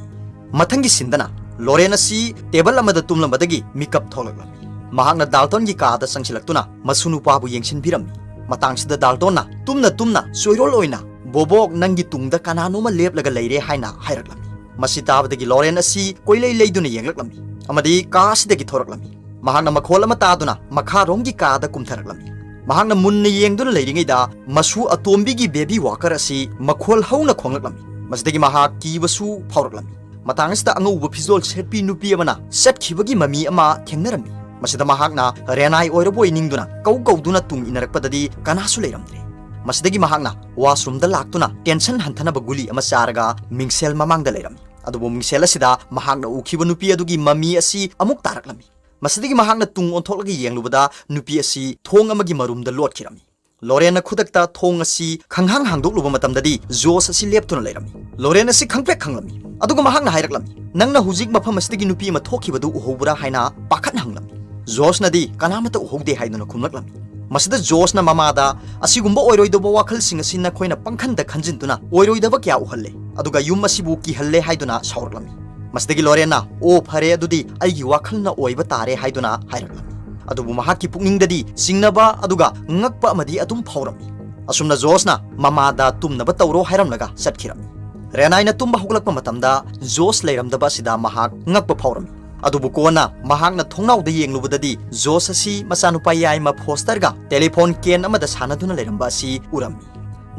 ꯃꯊꯪꯒꯤ ꯁꯤꯟꯗꯅ ꯂꯣꯔꯦꯟ ꯑꯁꯤ ꯇꯦꯕꯜ ꯑꯃꯗ ꯇꯨꯝꯂꯝꯕꯗꯒꯤ ꯃꯤꯀꯞ ꯊꯣꯛꯂꯛꯂꯝꯃꯤ꯫ ꯃꯍꯥꯛꯅ ꯗꯥꯜꯇꯣꯟꯒꯤ ꯀꯥꯗ ꯆꯪꯁꯤꯜꯂꯛꯇꯨꯅ ꯃꯁꯨ ꯅꯨꯄꯥꯕꯨ ꯌꯦꯡꯁꯤꯟꯕꯤꯔꯝꯃꯤ꯫ ꯃꯇꯥꯡꯁꯤꯗ ꯗꯥꯜꯇꯣꯟꯅ ꯇꯨꯝꯅ ꯇꯨꯝꯅ ꯆꯣꯏꯔꯣꯜ ꯑꯣꯏꯅ, "ꯕꯣꯕꯣꯛ, ꯅꯪꯒꯤ ꯇꯨꯡꯗ ꯀꯅꯥꯅꯣꯃ ꯂꯦꯞꯂꯒ ꯂꯩꯔꯦ" ꯍꯥꯏꯅ ꯍꯥꯏꯔꯛꯂꯝꯃꯤ꯫ ꯃꯁꯤ ꯇꯥꯕꯗꯒꯤ ꯂꯣꯔꯦꯟ ꯑꯁꯤ ꯀꯣꯏꯂꯩ ꯂꯩꯗꯨꯅ ꯌꯦꯡꯂꯛꯂꯝꯃꯤ ꯑꯃꯗꯤ ꯀꯥ ꯑꯁꯤꯗꯒꯤ ꯊꯣꯔꯛꯂꯝꯃꯤ꯫ ꯃꯍꯥꯛꯅ ꯃꯈꯣꯜ ꯑꯃ ꯇꯥꯗꯨꯅ ꯃꯈꯥꯔꯣꯝꯒꯤ ꯀꯥꯗ ꯀꯨꯝꯊꯔꯛꯂꯝꯃꯤ꯫ ꯃꯍꯥꯛꯅ ꯃꯨꯟꯅ ꯌꯦꯡꯗꯨꯅ ꯂꯩꯔꯤꯉꯩꯗ ꯃꯁꯨ ꯑꯇꯣꯝꯕꯤꯒꯤ baby walker ꯑꯁꯤ ꯃꯈꯣꯜ ꯍꯧꯅ ꯈꯣꯡꯂꯛꯂꯝꯃꯤ꯫ ꯃꯁꯤꯗꯒꯤ ꯃꯍꯥꯛ ꯀꯤꯕꯁꯨ ꯐꯥꯎꯔꯛꯂꯝꯃꯤ꯫ ꯃꯇꯥꯡ ꯑꯁꯤꯗ ꯑꯉꯧꯕ ꯐꯤꯖꯣꯜ ꯁꯦꯠꯄꯤ ꯅꯨꯄꯤ ꯑꯃꯅ ꯆꯠꯈꯤꯕꯒꯤ ꯃꯃꯤ ꯑꯃ ꯊꯦꯡꯅꯔꯝꯃꯤ꯫ ꯃꯁꯤꯗ ꯃꯍꯥꯛꯅ ꯔꯦꯅꯥꯏ ꯑꯣꯏꯔꯕꯣꯏ ꯅꯤꯡꯗꯨꯅ ꯀꯧ ꯀꯧꯗꯨꯅ ꯇꯨꯡ ꯏꯟꯅꯔꯛꯄꯗꯗꯤ ꯀꯅꯥꯁꯨ ꯂꯩꯔꯝꯗ꯭ꯔꯦ꯫ ꯃꯁꯤꯗꯒꯤ ꯃꯍꯥꯛꯅ washroomꯗ ꯂꯥꯛꯇꯨꯅ tension ꯍꯟꯊꯅꯕ ꯒꯨꯂꯤ ꯑꯃ ꯆꯥꯔꯒ ꯃꯤꯡꯁꯦꯜ ꯃꯃꯥꯡꯗ ꯂꯩꯔꯝꯃꯤ꯫ ꯑꯗꯨꯕꯨ ꯃꯤꯡꯁꯦꯜ ꯑꯁꯤꯗ ꯃꯍꯥꯛꯅ ꯎꯈꯤꯕ ꯅꯨꯄꯤ ꯑꯗꯨꯒꯤ ꯃꯃꯤ ꯑꯁꯤ ꯑꯃꯨꯛ ꯇꯥꯔꯛꯂꯝꯃꯤ꯫ ꯃꯁꯤꯗꯒꯤ ꯃꯍꯥꯛꯅ ꯇꯨꯡ ꯑꯣꯟꯊꯣꯛꯂꯒ ꯌꯦꯡꯂꯨꯕꯗ ꯅꯨꯄꯤ ꯑꯁꯤ ꯊꯣꯡ ꯑꯃꯒꯤ ꯃꯔꯨꯝꯗ ꯂꯣꯠꯈꯤꯔꯝꯃꯤ꯫ ꯂꯣꯔꯦꯟꯅ ꯈꯨꯗꯛꯇ ꯊꯣꯡ ꯑꯁꯤ ꯈꯪꯍꯥꯡ ꯍꯥꯡꯗꯣꯛꯂꯨꯕ ꯃꯇꯝꯗꯗꯤ ꯖꯣꯁ ꯑꯁꯤ ꯂꯦꯞꯇꯨꯅ ꯂꯩꯔꯝꯃꯤ꯫ ꯂꯣꯔꯦꯟ ꯑꯁꯤ ꯈꯪꯄ꯭ꯔꯦꯛ ꯈꯪꯂꯝꯃꯤ꯫ ꯑꯗꯨꯒ ꯃꯍꯥꯛꯅ ꯍꯥꯏꯔꯛꯂꯝꯃꯤ, "ꯅꯪꯅ ꯍꯧꯖꯤꯛ ꯃꯐꯝ ꯑꯁꯤꯗꯒꯤ ꯅꯨꯄꯤ ꯑꯃ ꯊꯣꯛꯈꯤꯕꯗꯨ ꯎꯍꯧꯕ꯭ꯔꯥ?" ꯍꯥꯏꯅ ꯄꯥꯈꯠ ꯍꯪꯂꯝꯃꯤ꯫ ꯖꯣꯁꯅꯗꯤ ꯀꯅꯥꯃꯠꯇ ꯎꯍꯧꯗꯦ ꯍꯥꯏꯗꯨꯅ ꯈꯨꯝꯂꯛꯂꯝꯃꯤ꯫ ꯃꯁꯤꯗ ꯖꯣꯁꯅ ꯃꯃꯥꯗ, "ꯑꯁꯤꯒꯨꯝꯕ ꯑꯣꯏꯔꯣꯏꯗꯕ ꯋꯥꯈꯜꯁꯤꯡ ꯑꯁꯤ ꯅꯈꯣꯏꯅ ꯄꯪꯈꯟꯗ ꯈꯟꯖꯤꯟꯗꯨꯅ ꯑꯣꯏꯔꯣꯏꯗꯕ ꯀꯌꯥ ꯎꯍꯜꯂꯦ, ꯑꯗꯨꯒ ꯌꯨꯝ ꯑꯁꯤꯕꯨ ꯀꯤꯍꯜꯂꯦ" ꯍꯥꯏꯗꯨꯅ ꯁꯥꯎꯔꯛꯂꯝꯃꯤ꯫ ꯃꯁꯤꯗꯒꯤ ꯂꯣꯔꯦꯟꯅ, "ꯑꯣ, ꯐꯔꯦ, ꯑꯗꯨꯗꯤ ꯑꯩꯒꯤ ꯋꯥꯈꯜꯅ ꯑꯣꯏꯕ ꯇꯥꯔꯦ" ꯍꯥꯏꯗꯨꯅ ꯍꯥꯏꯔꯛꯂꯝꯃꯤ꯫ ꯑꯗꯨꯕꯨ ꯃꯍꯥꯛꯀꯤ ꯄꯨꯛꯅꯤꯡꯗꯗꯤ ꯆꯤꯡꯅꯕ ꯑꯗꯨꯒ ꯉꯛꯄ ꯑꯃꯗꯤ ꯑꯗꯨꯝ ꯐꯥꯎꯔꯝꯃꯤ꯫ ꯑꯁꯨꯝꯅ ꯖꯣꯁꯅ ꯃꯃꯥꯗ ꯇꯨꯝꯅꯕ ꯇꯧꯔꯣ ꯍꯥꯏꯔꯝꯂꯒ ꯆꯠꯈꯤꯔꯝꯃꯤ꯫ ꯔꯦꯅꯥꯏꯅ ꯇꯨꯝꯕ ꯍꯧꯒꯠꯂꯛꯄ ꯃꯇꯝꯗ ꯖꯣꯁ ꯂꯩꯔꯝꯗꯕ ꯑꯁꯤꯗ ꯃꯍꯥꯛ ꯉꯛꯄ ꯐꯥꯎꯔꯝꯃꯤ꯫ ꯑꯗꯨꯕꯨ ꯀꯣꯟꯅ ꯃꯍꯥꯛꯅ ꯊꯣꯡꯅꯥꯎꯗ ꯌꯦꯡꯂꯨꯕꯗꯗꯤ ꯖꯣꯁ ꯑꯁꯤ ꯃꯆꯥꯅꯨꯄꯥ ꯌꯥꯏꯃ ꯐꯣꯁꯇꯔꯒ telephone can ꯑꯃꯗ ꯁꯥꯟꯅꯗꯨꯅ ꯂꯩꯔꯝꯕ ꯑꯁꯤ ꯎꯔꯝꯃꯤ꯫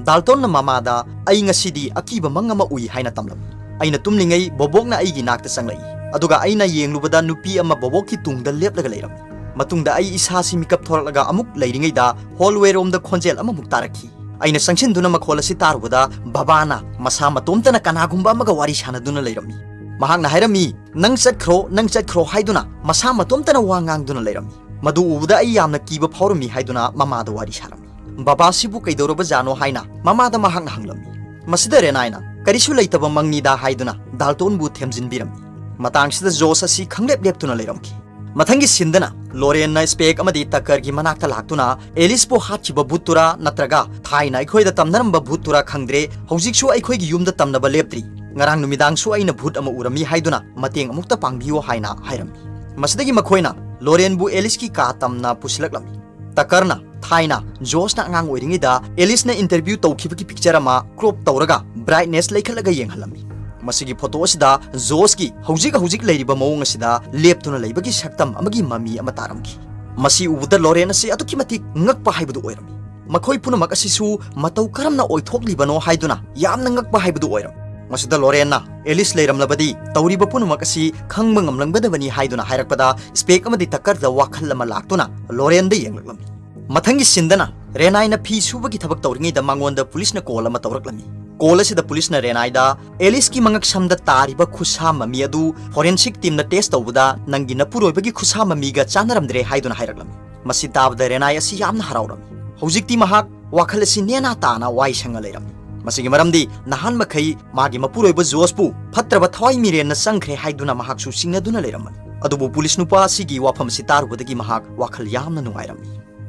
ꯗꯥꯜꯇꯣꯟꯅ ꯃꯃꯥꯗ, "ꯑꯩ ꯉꯁꯤꯗꯤ ꯑꯀꯤꯕ ꯃꯪ ꯑꯃ ꯎꯏ" ꯍꯥꯏꯅ ꯇꯝꯂꯝꯃꯤ꯫ "ꯑꯩꯅ ꯇꯨꯝꯂꯤꯉꯩ ꯕꯣꯕꯣꯛꯅ ꯑꯩꯒꯤ ꯅꯥꯛꯇ ꯆꯪꯂꯛꯏ, ꯑꯗꯨꯒ ꯑꯩꯅ ꯌꯦꯡꯂꯨꯕꯗ ꯅꯨꯄꯤ ꯑꯃ ꯕꯣꯕꯣꯛꯀꯤ ꯇꯨꯡꯗ ꯂꯦꯞꯂꯒ ꯂꯩꯔꯝꯃꯤ꯫ ꯃꯇꯨꯡꯗ ꯑꯩ ꯏꯁꯥꯁꯤ ꯃꯤꯀꯞ ꯊꯣꯔꯛꯂꯒ ꯑꯃꯨꯛ ꯂꯩꯔꯤꯉꯩꯗ hallway ꯔꯣꯝꯗ ꯈꯣꯟꯖꯦꯜ ꯑꯃꯃꯨꯛ ꯇꯥꯔꯛꯈꯤ꯫ ꯑꯩꯅ ꯆꯪꯁꯤꯟꯗꯨꯅ ꯃꯈꯣꯜ ꯑꯁꯤ ꯇꯥꯔꯨꯕꯗ ꯕꯕꯥꯅ ꯃꯁꯥ ꯃꯇꯣꯝꯇꯅ ꯀꯅꯥꯒꯨꯝꯕ ꯑꯃꯒ ꯋꯥꯔꯤ ꯁꯥꯟꯅꯗꯨꯅ ꯂꯩꯔꯝꯃꯤ꯫ ꯃꯍꯥꯛꯅ ꯍꯥꯏꯔꯝꯃꯤ, 'ꯅꯪ ꯆꯠꯈ꯭ꯔꯣ, ꯅꯪ ꯆꯠꯈ꯭ꯔꯣ' ꯍꯥꯏꯗꯨꯅ ꯃꯁꯥ ꯃꯇꯣꯝꯇꯅ ꯋꯥ ꯉꯥꯡꯗꯨꯅ ꯂꯩꯔꯝꯃꯤ꯫ ꯃꯗꯨ ꯎꯕꯗ ꯑꯩ ꯌꯥꯝꯅ ꯀꯤꯕ ꯐꯥꯎꯔꯝꯃꯤ" ꯍꯥꯏꯗꯨꯅ ꯃꯃꯥꯗ ꯋꯥꯔꯤ ꯁꯥꯔꯝꯃꯤ꯫ "ꯕꯕꯥꯁꯤꯕꯨ ꯀꯩꯗꯧꯔꯕꯖꯥꯠꯅꯣ?" ꯍꯥꯏꯅ ꯃꯃꯥꯗ ꯃꯍꯥꯛꯅ ꯍꯪꯂꯝꯃꯤ꯫ ꯃꯁꯤꯗ ꯔꯦꯅꯥꯏꯅ, "ꯀꯔꯤꯁꯨ ꯂꯩꯇꯕ ꯃꯪꯅꯤꯗ" ꯍꯥꯏꯗꯨꯅ ꯗꯥꯜꯇꯣꯟꯕꯨ ꯊꯦꯝꯖꯤꯟꯕꯤꯔꯝꯃꯤ꯫ ꯃꯇꯥꯡꯁꯤꯗ ꯖꯣꯁ ꯑꯁꯤ ꯈꯪꯂꯦꯞ ꯂꯦꯞꯇꯨꯅ ꯂꯩꯔꯝꯈꯤ꯫ ꯃꯊꯪꯒꯤ ꯁꯤꯟꯗꯅ ꯂꯣꯔꯦꯟꯅ ꯁ꯭ꯄꯦꯛ ꯑꯃꯗꯤ ꯇꯀꯔꯒꯤ ꯃꯅꯥꯛꯇ ꯂꯥꯛꯇꯨꯅ ꯑꯦꯂꯤꯁꯄꯨ ꯍꯥꯠꯈꯤꯕ ꯚꯨꯠꯇꯨꯔꯥ ꯅꯠꯇ꯭ꯔꯒ ꯊꯥꯏꯅ ꯑꯩꯈꯣꯏꯗ ꯇꯝꯅꯔꯝꯕ ꯚꯨꯠꯇꯨꯔꯥ ꯈꯪꯗ꯭ꯔꯦ, ꯍꯧꯖꯤꯛꯁꯨ ꯑꯩꯈꯣꯏꯒꯤ ꯌꯨꯝꯗ ꯇꯝꯅꯕ ꯂꯦꯞꯇ꯭ꯔꯤ꯫ ꯉꯔꯥꯡ ꯅꯨꯃꯤꯗꯥꯡꯁꯨ ꯑꯩꯅ ꯚꯨꯠ ꯑꯃ ꯎꯔꯝꯃꯤ ꯍꯥꯏꯗꯨꯅ ꯃꯇꯦꯡ ꯑꯃꯨꯛꯇ ꯄꯥꯡꯕꯤꯌꯨ ꯍꯥꯏꯅ ꯍꯥꯏꯔꯝꯃꯤ꯫ ꯃꯁꯤꯗꯒꯤ ꯃꯈꯣꯏꯅ ꯂꯣꯔꯦꯟꯕꯨ ꯑꯦꯂꯤꯁꯀꯤ ꯀꯥ ꯇꯝꯅ ꯄꯨꯁꯤꯜꯂꯛꯂꯝꯃꯤ꯫ ꯇꯀꯔꯅ ꯊꯥꯏꯅ ꯖꯣꯁꯅ ꯑꯉꯥꯡ ꯑꯣꯏꯔꯤꯉꯩꯗ ꯑꯦꯂꯤꯁꯅ interview ꯇꯧꯈꯤꯕꯒꯤ picture ꯑꯃ crop ꯇꯧꯔꯒ brightness ꯂꯩꯈꯠꯂꯒ ꯌꯦꯡꯍꯜꯂꯝꯃꯤ꯫ ꯃꯁꯤꯒꯤ photo ꯑꯁꯤꯗ ꯖꯣꯁꯀꯤ ꯍꯧꯖꯤꯛ ꯍꯧꯖꯤꯛ ꯂꯩꯔꯤꯕ ꯃꯑꯣꯡ ꯑꯁꯤꯗ ꯂꯦꯞꯇꯨꯅ ꯂꯩꯕꯒꯤ ꯁꯛꯇꯝ ꯑꯃꯒꯤ ꯃꯃꯤ ꯑꯃ ꯇꯥꯔꯝꯈꯤ꯫ ꯃꯁꯤ ꯎꯕꯗ ꯂꯣꯔꯦꯟ ꯑꯁꯤ ꯑꯗꯨꯛꯀꯤ ꯃꯇꯤꯛ ꯉꯛꯄ ꯍꯥꯏꯕꯗꯨ ꯑꯣꯏꯔꯝꯃꯤ꯫ ꯃꯈꯣꯏ ꯄꯨꯝꯅꯃꯛ ꯑꯁꯤꯁꯨ ꯃꯇꯧ ꯀꯔꯝꯅ ꯑꯣꯏꯊꯣꯛꯂꯤꯕꯅꯣ ꯍꯥꯏꯗꯨꯅ ꯌꯥꯝꯅ ꯉꯛꯄ ꯍꯥꯏꯕꯗꯨ ꯑꯣꯏꯔꯝꯃꯤ꯫ ꯃꯁꯤꯗ ꯂꯣꯔꯦꯟꯅ ꯑꯦꯂꯤꯁ ꯂꯩꯔꯝꯂꯕꯗꯤ ꯇꯧꯔꯤꯕ ꯄꯨꯝꯅꯃꯛ ꯑꯁꯤ ꯈꯪꯕ ꯉꯝꯂꯝꯒꯗꯕꯅꯤ ꯍꯥꯏꯗꯨꯅ ꯍꯥꯏꯔꯛꯄꯗ, ꯁ꯭ꯄꯦꯛ ꯑꯃꯗꯤ ꯇꯀꯔꯗ ꯋꯥꯈꯜ ꯑꯃ ꯂꯥꯛꯇꯨꯅ ꯂꯣꯔꯦꯟꯗ ꯌꯦꯡꯂꯛꯂꯝꯃꯤ꯫ ꯃꯊꯪꯒꯤ ꯁꯤꯟꯗꯅ ꯔꯦꯅꯥꯏꯅ ꯐꯤ ꯁꯨꯕꯒꯤ ꯊꯕꯛ ꯇꯧꯔꯤꯉꯩꯗ ꯃꯉꯣꯟꯗ ꯄꯨꯂꯤꯁꯅ ꯀꯣꯜ ꯑꯃ ꯇꯧꯔꯛꯂꯝꯃꯤ꯫ ꯀꯣꯜ ꯑꯁꯤꯗ ꯄꯨꯂꯤꯁꯅ ꯔꯦꯅꯥꯏꯗ, "ꯑꯦꯂꯤꯁꯀꯤ ꯃꯉꯛꯁꯝꯗ ꯇꯥꯔꯤꯕ ꯈꯨꯁꯥ ꯃꯃꯤ ꯑꯗꯨ ꯐꯣꯔꯦꯟꯁꯤꯛ ꯇꯤꯝꯅ ꯇꯦꯁ ꯇꯧꯕꯗ ꯅꯪꯒꯤ ꯅꯄꯨꯔꯣꯏꯕꯒꯤ ꯈꯨꯁꯥ ꯃꯃꯤꯒ ꯆꯥꯟꯅꯔꯝꯗ꯭ꯔꯦ" ꯍꯥꯏꯗꯨꯅ ꯍꯥꯏꯔꯛꯂꯝꯃꯤ꯫ ꯃꯁꯤ ꯇꯥꯕꯗ ꯔꯦꯅꯥꯏ ꯑꯁꯤ ꯌꯥꯝꯅ ꯍꯔꯥꯎꯔꯝꯃꯤ꯫ ꯍꯧꯖꯤꯛꯇꯤ ꯃꯍꯥꯛ ꯋꯥꯈꯜ ꯑꯁꯤ ꯅꯦꯅꯥ ꯇꯥꯅ ꯋꯥꯏ ꯁꯪꯅ ꯂꯩꯔꯝꯃꯤ꯫ ꯃꯁꯤꯒꯤ ꯃꯔꯝꯗꯤ ꯅꯍꯥꯟ ꯃꯈꯩ ꯃꯥꯒꯤ ꯃꯄꯨꯔꯣꯏꯕ ꯖꯣꯁꯄꯨ ꯐꯠꯇ꯭ꯔꯕ ꯊꯋꯥꯏ ꯃꯤꯔꯦꯟꯅ ꯆꯪꯈ꯭ꯔꯦ ꯍꯥꯏꯗꯨꯅ ꯃꯍꯥꯛꯁꯨ ꯆꯤꯡꯅꯗꯨꯅ ꯂꯩꯔꯝꯕꯅꯤ꯫ ꯑꯗꯨꯕꯨ ꯄꯨꯂꯤꯁ ꯅꯨꯄꯥ ꯑꯁꯤꯒꯤ ꯋꯥꯐꯝ ꯑꯁꯤ ꯇꯥꯔꯨꯕꯗꯒꯤ ꯃꯍꯥꯛ ꯋꯥꯈꯜ ꯌꯥꯝꯅ ꯅꯨꯡꯉꯥꯏꯔꯝꯃꯤ꯫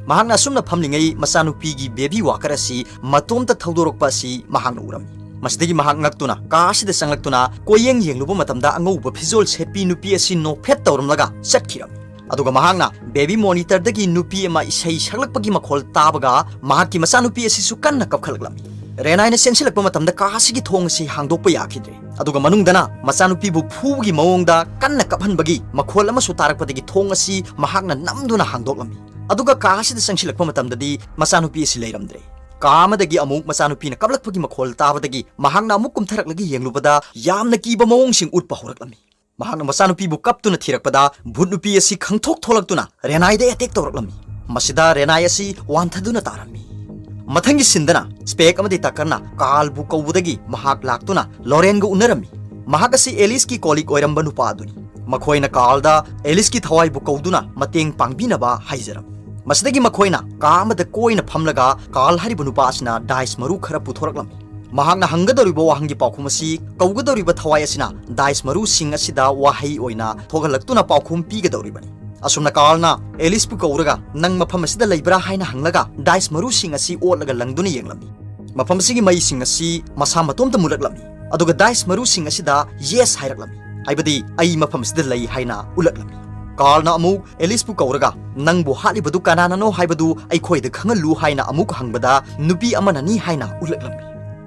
ꯃꯍꯥꯛꯅ ꯑꯁꯨꯝꯅ ꯐꯝꯂꯤꯉꯩ ꯃꯆꯥꯅꯨꯄꯤꯒꯤ ꯕꯦꯕꯤ ꯋꯥꯀꯔ ꯑꯁꯤ ꯃꯇꯣꯝꯇ ꯊꯧꯗꯣꯔꯛꯄ ꯑꯁꯤ ꯃꯍꯥꯛꯅ ꯎꯔꯝꯃꯤ꯫ ꯃꯁꯤꯗꯒꯤ ꯃꯍꯥꯛ ꯉꯛꯇꯨꯅ ꯀꯥ ꯑꯁꯤꯗ ꯆꯪꯂꯛꯇꯨꯅ ꯀꯣꯏꯌꯦꯡ ꯌꯦꯡꯂꯨꯕ ꯃꯇꯝꯗ ꯑꯉꯧꯕ ꯐꯤꯖꯣꯜ ꯁꯦꯠꯄꯤ ꯅꯨꯄꯤ ꯑꯁꯤ ꯅꯣꯛꯐꯦꯠ ꯇꯧꯔꯝꯂꯒ ꯆꯠꯈꯤꯔꯝꯃꯤ꯫ ꯑꯗꯨꯒ ꯃꯍꯥꯛꯅ ꯕꯦꯕꯤ ꯃꯣꯅꯤꯇꯔꯗꯒꯤ ꯅꯨꯄꯤ ꯑꯃ ꯏꯁꯩ ꯁꯛꯂꯛꯄꯒꯤ ꯃꯈꯣꯜ ꯇꯥꯕꯒ ꯃꯍꯥꯛꯀꯤ ꯃꯆꯥꯅꯨꯄꯤ ꯑꯁꯤꯁꯨ ꯀꯟꯅ ꯀꯞꯈꯠꯂꯛꯂꯝꯃꯤ꯫ ꯔꯦꯅꯥꯏꯅ ꯆꯦꯟꯁꯤꯜꯂꯛꯄ ꯃꯇꯝꯗ ꯀꯥ ꯑꯁꯤꯒꯤ ꯊꯣꯡ ꯑꯁꯤ ꯍꯥꯡꯗꯣꯛꯄ ꯌꯥꯈꯤꯗ꯭ꯔꯦ꯫ ꯑꯗꯨꯒ ꯃꯅꯨꯡꯗꯅ ꯃꯆꯥꯅꯨꯄꯤꯕꯨ ꯐꯨꯕꯒꯤ ꯃꯑꯣꯡꯗ ꯀꯟꯅ ꯀꯞꯍꯟꯕꯒꯤ ꯃꯈꯣꯜ ꯑꯃꯁꯨ ꯇꯥꯔꯛꯄꯗꯒꯤ ꯊꯣꯡ ꯑꯁꯤ ꯃꯍꯥꯛꯅ ꯅꯝꯗꯨꯅ ꯍꯥꯡꯗꯣꯛꯂꯝꯃꯤ꯫ ꯑꯗꯨꯒ ꯀꯥ ꯑꯁꯤꯗ ꯆꯪꯁꯤꯜꯂꯛꯄ ꯃꯇꯝꯗꯗꯤ ꯃꯆꯥꯅꯨꯄꯤ ꯑꯁꯤ ꯂꯩꯔꯝꯗ꯭ꯔꯦ꯫ ꯀꯥ ꯑꯃꯗꯒꯤ ꯑꯃꯨꯛ ꯃꯆꯥꯅꯨꯄꯤꯅ ꯀꯞꯂꯛꯄꯒꯤ ꯃꯈꯣꯜ ꯇꯥꯕꯗꯒꯤ ꯃꯍꯥꯛꯅ ꯑꯃꯨꯛ ꯀꯨꯝꯊꯔꯛꯂꯒ ꯌꯦꯡꯂꯨꯕꯗ ꯌꯥꯝꯅ ꯀꯤꯕ ꯃꯑꯣꯡꯁꯤꯡ ꯎꯠꯄ ꯍꯧꯔꯛꯂꯝꯃꯤ꯫ ꯃꯍꯥꯛꯅ ꯃꯆꯥꯅꯨꯄꯤꯕꯨ ꯀꯞꯇꯨꯅ ꯊꯤꯔꯛꯄꯗ ꯚꯨꯠ ꯅꯨꯄꯤ ꯑꯁꯤ ꯈꯪꯊꯣꯛ ꯊꯣꯛꯂꯛꯇꯨꯅ ꯔꯦꯅꯥꯏꯗ ꯑꯦꯇꯦꯛ ꯇꯧꯔꯛꯂꯝꯃꯤ꯫ ꯃꯁꯤꯗ ꯔꯦꯅꯥꯏ ꯑꯁꯤ ꯋꯥꯟꯊꯗꯨꯅ ꯇꯥꯔꯝꯃꯤ꯫ ꯃꯊꯪꯒꯤ ꯁꯤꯟꯗꯅ ꯁ꯭ꯄꯦꯛ ꯑꯃꯗꯤ ꯇꯀꯔꯅ ꯀꯥꯔꯜꯕꯨ ꯀꯧꯕꯗꯒꯤ ꯃꯍꯥꯛ ꯂꯥꯛꯇꯨꯅ ꯂꯣꯔꯦꯟꯒ ꯎꯅꯔꯝꯃꯤ꯫ ꯃꯍꯥꯛ ꯑꯁꯤ ꯑꯦꯂꯤꯁꯀꯤ ꯀꯣꯂꯤꯛ ꯑꯣꯏꯔꯝꯕ ꯅꯨꯄꯥ ꯑꯗꯨꯅꯤ꯫ ꯃꯈꯣꯏꯅ ꯀꯥꯔꯜꯗ ꯑꯦꯂꯤꯁꯀꯤ ꯊꯋꯥꯏꯕꯨ ꯀꯧꯗꯨꯅ ꯃꯇꯦꯡ ꯄꯥꯡꯕꯤꯅꯕ ꯍꯥꯏꯖꯔꯝꯃꯤ꯫ ꯃꯁꯤꯗꯒꯤ ꯃꯈꯣꯏꯅ ꯀꯥ ꯑꯃꯗ ꯀꯣꯏꯅ ꯐꯝꯂꯒ ꯀꯥꯔꯜ ꯍꯥꯏꯔꯤꯕ ꯅꯨꯄꯥ ꯑꯁꯤꯅ ꯗꯥꯏꯁ ꯃꯔꯨ ꯈꯔ ꯄꯨꯊꯣꯔꯛꯂꯝꯃꯤ꯫ ꯃꯍꯥꯛꯅ ꯍꯪꯒꯗꯧꯔꯤꯕ ꯋꯥꯍꯪꯒꯤ ꯄꯥꯎꯈꯨꯝ ꯑꯁꯤ ꯀꯧꯒꯗꯧꯔꯤꯕ ꯊꯋꯥꯏ ꯑꯁꯤꯅ ꯗꯥꯏꯁ ꯃꯔꯨꯁꯤꯡ ꯑꯁꯤꯗ ꯋꯥꯍꯩ ꯑꯣꯏꯅ ꯊꯣꯛꯍꯜꯂꯛꯇꯨꯅ ꯄꯥꯎꯈꯨꯝ ꯄꯤꯒꯗꯧꯔꯤꯕꯅꯤ꯫ ꯑꯁꯨꯝꯅ ꯀꯥꯔꯜꯅ ꯑꯦꯂꯤꯁꯄꯨ ꯀꯧꯔꯒ, "ꯅꯪ ꯃꯐꯝ ꯑꯁꯤꯗ ꯂꯩꯕ꯭ꯔꯥ?" ꯍꯥꯏꯅ ꯍꯪꯂꯒ ꯗꯥꯏꯁ ꯃꯔꯨꯁꯤꯡ ꯑꯁꯤ ꯑꯣꯠꯂꯒ ꯂꯪꯗꯨꯅ ꯌꯦꯡꯂꯝꯃꯤ꯫ ꯃꯐꯝ ꯑꯁꯤꯒꯤ ꯃꯩꯁꯤꯡ ꯑꯁꯤ ꯃꯁꯥ ꯃꯇꯣꯝꯇ ꯃꯨꯠꯂꯛꯂꯝꯃꯤ꯫ ꯑꯗꯨꯒ ꯗꯥꯏꯁ ꯃꯔꯨꯁꯤꯡ ꯑꯁꯤꯗ "ꯌꯦꯁ" ꯍꯥꯏꯔꯛꯂꯝꯃꯤ, ꯍꯥꯏꯕꯗꯤ ꯑꯩ ꯃꯐꯝ ꯑꯁꯤꯗ ꯂꯩ ꯍꯥꯏꯅ ꯎꯠꯂꯛꯂꯝꯃꯤ꯫ ꯀꯥꯔꯜꯅ ꯑꯃꯨꯛ ꯑꯦꯂꯤꯁꯄꯨ ꯀꯧꯔꯒ, "ꯅꯪꯕꯨ ꯍꯥꯠꯂꯤꯕꯗꯨ ꯀꯅꯥꯅꯅꯣ ꯍꯥꯏꯕꯗꯨ ꯑꯩꯈꯣꯏꯗ ꯈꯪꯍꯜꯂꯨ" ꯍꯥꯏꯅ ꯑꯃꯨꯛ ꯍꯪꯕꯗ, "ꯅꯨꯄꯤ ꯑꯃꯅꯅꯤ" ꯍꯥꯏꯅ ꯎꯠꯂꯛꯂꯝꯃꯤ꯫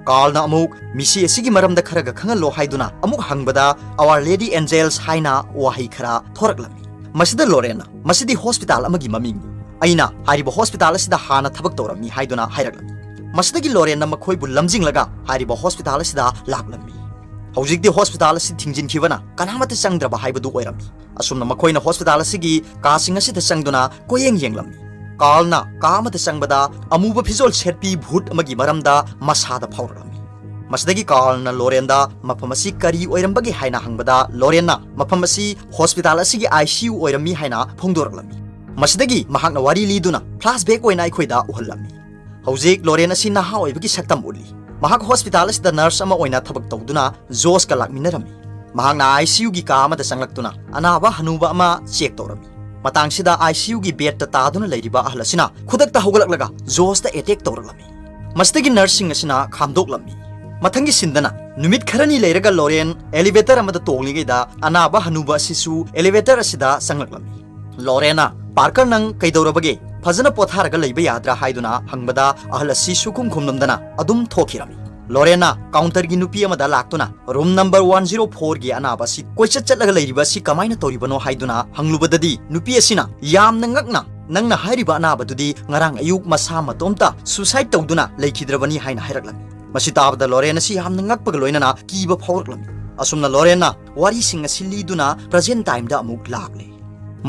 ꯀꯥꯔꯜꯅ ꯑꯃꯨꯛ, "ꯃꯤꯁꯤ ꯑꯁꯤꯒꯤ ꯃꯔꯝꯗ ꯈꯔꯒ ꯈꯪꯍꯜꯂꯣ" ꯍꯥꯏꯗꯨꯅ ꯑꯃꯨꯛ ꯍꯪꯕꯗ, "Our Lady Angels" ꯍꯥꯏꯅ ꯋꯥꯍꯩ ꯈꯔ ꯊꯣꯔꯛꯂꯝꯃꯤ꯫ ꯃꯁꯤꯗ ꯂꯣꯔꯦꯟꯅ, "ꯃꯁꯤꯗꯤ ꯍꯣꯁꯄꯤꯇꯥꯜ ꯑꯃꯒꯤ ꯃꯃꯤꯡꯅꯤ꯫ ꯑꯩꯅ ꯍꯥꯏꯔꯤꯕ ꯍꯣꯁꯄꯤꯇꯥꯜ ꯑꯁꯤꯗ ꯍꯥꯟꯅ ꯊꯕꯛ ꯇꯧꯔꯝꯃꯤ" ꯍꯥꯏꯗꯨꯅ ꯍꯥꯏꯔꯛꯂꯝꯃꯤ꯫ ꯃꯁꯤꯗꯒꯤ ꯂꯣꯔꯦꯟꯅ ꯃꯈꯣꯏꯕꯨ ꯂꯝꯖꯤꯡꯂꯒ ꯍꯥꯏꯔꯤꯕ ꯍꯣꯁꯄꯤꯇꯥꯜ ꯑꯁꯤꯗ ꯂꯥꯛꯂꯝꯃꯤ꯫ ꯍꯧꯖꯤꯛꯇꯤ ꯍꯣꯁꯄꯤꯇꯥꯜ ꯑꯁꯤ ꯊꯤꯡꯖꯤꯟꯈꯤꯕꯅ ꯀꯅꯥꯃꯠꯇ ꯆꯪꯗ꯭ꯔꯕ ꯍꯥꯏꯕꯗꯨ ꯑꯣꯏꯔꯝꯃꯤ꯫ ꯑꯁꯨꯝꯅ ꯃꯈꯣꯏꯅ ꯍꯣꯁꯄꯤꯇꯥꯜ ꯑꯁꯤꯒꯤ ꯀꯥꯁꯤꯡ ꯑꯁꯤꯗ ꯆꯪꯗꯨꯅ ꯀꯣꯌꯦꯡ ꯌꯦꯡꯂꯝꯃꯤ꯫ ꯀꯥꯔꯜꯅ ꯀꯥ ꯑꯃꯗ ꯆꯪꯕꯗ ꯑꯃꯨꯕ ꯐꯤꯖꯣꯜ ꯁꯦꯠꯄꯤ ꯚꯨꯠ ꯑꯃꯒꯤ ꯃꯔꯝꯗ ꯃꯁꯥꯗ ꯐꯥꯎꯔꯛꯂꯝꯃꯤ꯫ ꯃꯁꯤꯗꯒꯤ ꯀꯥꯔꯜꯅ ꯂꯣꯔꯦꯟꯗ ꯃꯐꯝ ꯑꯁꯤ ꯀꯔꯤ ꯑꯣꯏꯔꯝꯕꯒꯦ ꯍꯥꯏꯅ ꯍꯪꯕꯗ, ꯂꯣꯔꯦꯟꯅ ꯃꯐꯝ ꯑꯁꯤ ꯍꯣꯁꯄꯤꯇꯥꯜ ꯑꯁꯤꯒꯤ I C U ꯑꯣꯏꯔꯝꯃꯤ ꯍꯥꯏꯅ ꯐꯣꯡꯗꯣꯔꯛꯂꯝꯃꯤ꯫ ꯃꯁꯤꯗꯒꯤ ꯃꯍꯥꯛꯅ ꯋꯥꯔꯤ ꯂꯤꯗꯨꯅ flashback ꯑꯣꯏꯅ ꯑꯩꯈꯣꯏꯗ ꯎꯍꯜꯂꯝꯃꯤ꯫ ꯍꯧꯖꯤꯛ ꯂꯣꯔꯦꯟ ꯑꯁꯤ ꯅꯍꯥ ꯑꯣꯏꯕꯒꯤ ꯁꯛꯇꯝ ꯎꯠꯂꯤ꯫ ꯃꯍꯥꯛ ꯍꯣꯁꯄꯤꯇꯥꯜ ꯑꯁꯤꯗ ꯅꯔꯁ ꯑꯃ ꯑꯣꯏꯅ ꯊꯕꯛ ꯇꯧꯗꯨꯅ ꯖꯣꯁꯀ ꯂꯥꯛꯃꯤꯟꯅꯔꯝꯃꯤ꯫ ꯃꯍꯥꯛꯅ I C U ꯒꯤ ꯀꯥ ꯑꯃꯗ ꯆꯪꯂꯛꯇꯨꯅ ꯑꯅꯥꯕ ꯍꯅꯨꯕ ꯑꯃ ꯆꯦꯛ ꯇꯧꯔꯝꯃꯤ꯫ ꯃꯇꯥꯡꯁꯤꯗ I C U ꯒꯤ ꯕꯦꯗꯇ ꯇꯥꯗꯨꯅ ꯂꯩꯔꯤꯕ ꯑꯍꯜ ꯑꯁꯤꯅ ꯈꯨꯗꯛꯇ ꯍꯧꯒꯠꯂꯛꯂꯒ ꯖꯣꯁꯇ ꯑꯦꯇꯦꯛ ꯇꯧꯔꯛꯂꯝꯃꯤ꯫ ꯃꯁꯤꯗꯒꯤ ꯅꯔꯁꯁꯤꯡ ꯑꯁꯤꯅ ꯈꯥꯝꯗꯣꯛꯂꯝꯃꯤ꯫ ꯃꯊꯪꯒꯤ ꯁꯤꯟꯗꯅ ꯅꯨꯃꯤꯠ ꯈꯔꯅꯤ ꯂꯩꯔꯒ ꯂꯣꯔꯦꯟ ꯑꯦꯂꯤꯚꯦꯇꯔ ꯑꯃꯗ ꯇꯣꯡꯂꯤꯉꯩꯗ ꯑꯅꯥꯕ ꯍꯅꯨꯕ ꯑꯁꯤꯁꯨ ꯑꯦꯂꯤꯚꯦꯇꯔ ꯑꯁꯤꯗ ꯆꯪꯂꯛꯂꯝꯃꯤ꯫ ꯂꯣꯔꯦꯟꯅ, "ꯄꯥꯔꯀꯔ, ꯅꯪ ꯀꯩꯗꯧꯔꯕꯒꯦ? ꯐꯖꯅ ꯄꯣꯊꯥꯔꯒ ꯂꯩꯕ ꯌꯥꯗ꯭ꯔꯥ?" ꯍꯥꯏꯗꯨꯅ ꯍꯪꯕꯗ, ꯑꯍꯜ ꯑꯁꯤ ꯁꯨꯈꯨꯝ ꯈꯨꯝꯂꯝꯗꯅ ꯑꯗꯨꯝ ꯊꯣꯛꯈꯤꯔꯝꯃꯤ꯫ ꯂꯣꯔꯦꯟꯅ ꯀꯥꯎꯟꯇꯔꯒꯤ ꯅꯨꯄꯤ ꯑꯃꯗ ꯂꯥꯛꯇꯨꯅ, "ꯔꯨꯝ ꯅꯝꯕꯔ ꯋꯥꯟ ꯖꯤꯔꯣ ꯐꯣꯔꯒꯤ ꯑꯅꯥꯕ ꯑꯁꯤ ꯀꯣꯏꯆꯠ ꯆꯠꯂꯒ ꯂꯩꯔꯤꯕ ꯑꯁꯤ ꯀꯃꯥꯏꯅ ꯇꯧꯔꯤꯕꯅꯣ?" ꯍꯥꯏꯗꯨꯅ ꯍꯪꯂꯨꯕꯗꯗꯤ, ꯅꯨꯄꯤ ꯑꯁꯤꯅ ꯌꯥꯝꯅ ꯉꯛꯅ, "ꯅꯪꯅ ꯍꯥꯏꯔꯤꯕ ꯑꯅꯥꯕꯗꯨꯗꯤ ꯉꯔꯥꯡ ꯑꯌꯨꯛ ꯃꯁꯥ ꯃꯇꯣꯝꯇ suicide ꯇꯧꯗꯨꯅ ꯂꯩꯈꯤꯗ꯭ꯔꯕꯅꯤ" ꯍꯥꯏꯅ ꯍꯥꯏꯔꯛꯂꯝꯃꯤ꯫ ꯃꯁꯤ ꯇꯥꯕꯗ ꯂꯣꯔꯦꯟ ꯑꯁꯤ ꯌꯥꯝꯅ ꯉꯛꯄꯒ ꯂꯣꯏꯅꯅ ꯀꯤꯕ ꯐꯥꯎꯔꯛꯂꯝꯃꯤ꯫ ꯑꯁꯨꯝꯅ ꯂꯣꯔꯦꯟꯅ ꯋꯥꯔꯤꯁꯤꯡ ꯑꯁꯤ ꯂꯤꯗꯨꯅ present timeꯗ ꯑꯃꯨꯛ ꯂꯥꯛꯂꯦ꯫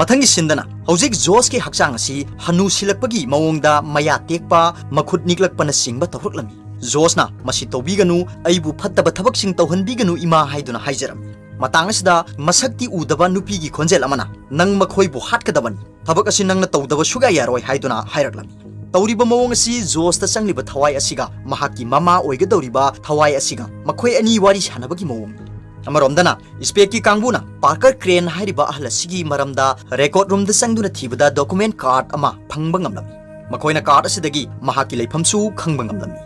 ꯃꯊꯪꯒꯤ ꯁꯤꯟꯗꯅ ꯍꯧꯖꯤꯛ ꯖꯣꯁꯀꯤ ꯍꯛꯆꯥꯡ ꯑꯁꯤ ꯍꯅꯨ ꯁꯤꯜꯂꯛꯄꯒꯤ ꯃꯑꯣꯡꯗ ꯃꯌꯥ ꯇꯦꯛꯄ, ꯃꯈꯨꯠ ꯅꯤꯛꯂꯛꯄꯅꯆꯤꯡꯕ ꯇꯧꯔꯛꯂꯝꯃꯤ꯫ ꯖꯣꯁꯅ, "ꯃꯁꯤ ꯇꯧꯕꯤꯒꯅꯨ, ꯑꯩꯕꯨ ꯐꯠꯇꯕ ꯊꯕꯛꯁꯤꯡ ꯇꯧꯍꯟꯕꯤꯒꯅꯨ, ꯏꯃꯥ" ꯍꯥꯏꯗꯨꯅ ꯍꯥꯏꯖꯔꯝꯃꯤ꯫ ꯃꯇꯥꯡ ꯑꯁꯤꯗ ꯃꯁꯛꯇꯤ ꯎꯗꯕ ꯅꯨꯄꯤꯒꯤ ꯈꯣꯟꯖꯦꯜ ꯑꯃꯅ, "ꯅꯪ ꯃꯈꯣꯏꯕꯨ ꯍꯥꯠꯀꯗꯕꯅꯤ, ꯊꯕꯛ ꯑꯁꯤ ꯅꯪꯅ ꯇꯧꯗꯕ ꯁꯨꯛꯌꯥ ꯌꯥꯔꯣꯏ" ꯍꯥꯏꯗꯨꯅ ꯍꯥꯏꯔꯛꯂꯝꯃꯤ꯫ ꯇꯧꯔꯤꯕ ꯃꯑꯣꯡ ꯑꯁꯤ ꯖꯣꯁꯇ ꯆꯪꯂꯤꯕ ꯊꯋꯥꯏ ꯑꯁꯤꯒ ꯃꯍꯥꯛꯀꯤ ꯃꯃꯥ ꯑꯣꯏꯒꯗꯧꯔꯤꯕ ꯊꯋꯥꯏ ꯑꯁꯤꯒ ꯃꯈꯣꯏ ꯑꯅꯤ ꯋꯥꯔꯤ ꯁꯥꯟꯅꯕꯒꯤ ꯃꯑꯣꯡꯅꯤ꯫ ꯑꯃꯔꯣꯝꯗꯅ, ꯁ꯭ꯄꯦꯛꯀꯤ ꯀꯥꯡꯕꯨꯅ ꯄꯥꯔꯀꯔ ꯀ꯭ꯔꯦꯟ ꯍꯥꯏꯔꯤꯕ ꯑꯍꯜ ꯑꯁꯤꯒꯤ ꯃꯔꯝꯗ ꯔꯦꯀꯣꯔꯗ ꯔꯨꯝꯗ ꯆꯪꯗꯨꯅ ꯊꯤꯕꯗ ꯗꯣꯀꯨꯃꯦꯟ ꯀꯥꯔꯗ ꯑꯃ ꯐꯪꯕ ꯉꯝꯂꯝꯃꯤ꯫ ꯃꯈꯣꯏꯅ ꯀꯥꯔꯗ ꯑꯁꯤꯗꯒꯤ ꯃꯍꯥꯛꯀꯤ ꯂꯩꯐꯝꯁꯨ ꯈꯪꯕ ꯉꯝꯂꯝꯃꯤ꯫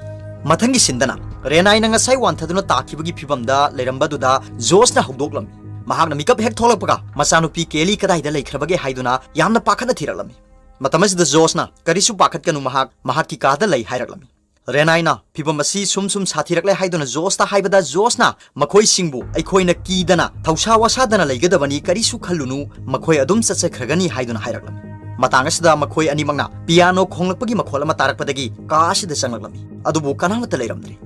ꯃꯊꯪꯒꯤ ꯁꯤꯟꯗꯅ ꯔꯦꯅꯥꯏꯅ ꯉꯁꯥꯏ ꯋꯥꯟꯊꯗꯨꯅ ꯇꯥꯈꯤꯕꯒꯤ ꯐꯤꯕꯝꯗ ꯂꯩꯔꯝꯕꯗꯨꯗ ꯖꯣꯁꯅ ꯍꯧꯗꯣꯛꯂꯝꯃꯤ꯫ ꯃꯍꯥꯛꯅ ꯃꯤꯀꯞ ꯍꯦꯛ ꯊꯣꯛꯂꯛꯄꯒ ꯃꯆꯥꯅꯨꯄꯤ ꯀꯦꯂꯤ ꯀꯗꯥꯏꯗ ꯂꯩꯈ꯭ꯔꯕꯒꯦ ꯍꯥꯏꯗꯨꯅ ꯌꯥꯝꯅ ꯄꯥꯈꯠꯅ ꯊꯤꯔꯛꯂꯝꯃꯤ꯫ ꯃꯇꯝ ꯑꯁꯤꯗ ꯖꯣꯁꯅ, "ꯀꯔꯤꯁꯨ ꯄꯥꯈꯠꯀꯅꯨ, ꯃꯍꯥꯛ ꯃꯍꯥꯛꯀꯤ ꯀꯥꯗ ꯂꯩ" ꯍꯥꯏꯔꯛꯂꯝꯃꯤ꯫ ꯔꯦꯅꯥꯏꯅ ꯐꯤꯕꯝ ꯑꯁꯤ ꯁꯨꯝ ꯁꯨꯝ ꯁꯥꯊꯤꯔꯛꯂꯦ ꯍꯥꯏꯗꯨꯅ ꯖꯣꯁꯇ ꯍꯥꯏꯕꯗ, ꯖꯣꯁꯅ, "ꯃꯈꯣꯏꯁꯤꯡꯕꯨ ꯑꯩꯈꯣꯏꯅ ꯀꯤꯗꯅ ꯊꯧꯁꯥ ꯋꯥꯁꯥꯗꯅ ꯂꯩꯒꯗꯕꯅꯤ, ꯀꯔꯤꯁꯨ ꯈꯜꯂꯨꯅꯨ, ꯃꯈꯣꯏ ꯑꯗꯨꯝ ꯆꯠꯆꯈ꯭ꯔꯒꯅꯤ" ꯍꯥꯏꯗꯨꯅ ꯍꯥꯏꯔꯛꯂꯝꯃꯤ꯫ ꯃꯇꯥꯡ ꯑꯁꯤꯗ ꯃꯈꯣꯏ ꯑꯅꯤꯃꯛꯅ ꯄꯤꯌꯥꯅꯣ ꯈꯣꯡꯂꯛꯄꯒꯤ ꯃꯈꯣꯜ ꯑꯃ ꯇꯥꯔꯛꯄꯗꯒꯤ ꯀꯥ ꯑꯁꯤꯗ ꯆꯪꯂꯛꯂꯝꯃꯤ, ꯑꯗꯨꯕꯨ ꯀꯅꯥꯃꯠꯇ ꯂꯩꯔꯝꯗ꯭ꯔꯤ꯫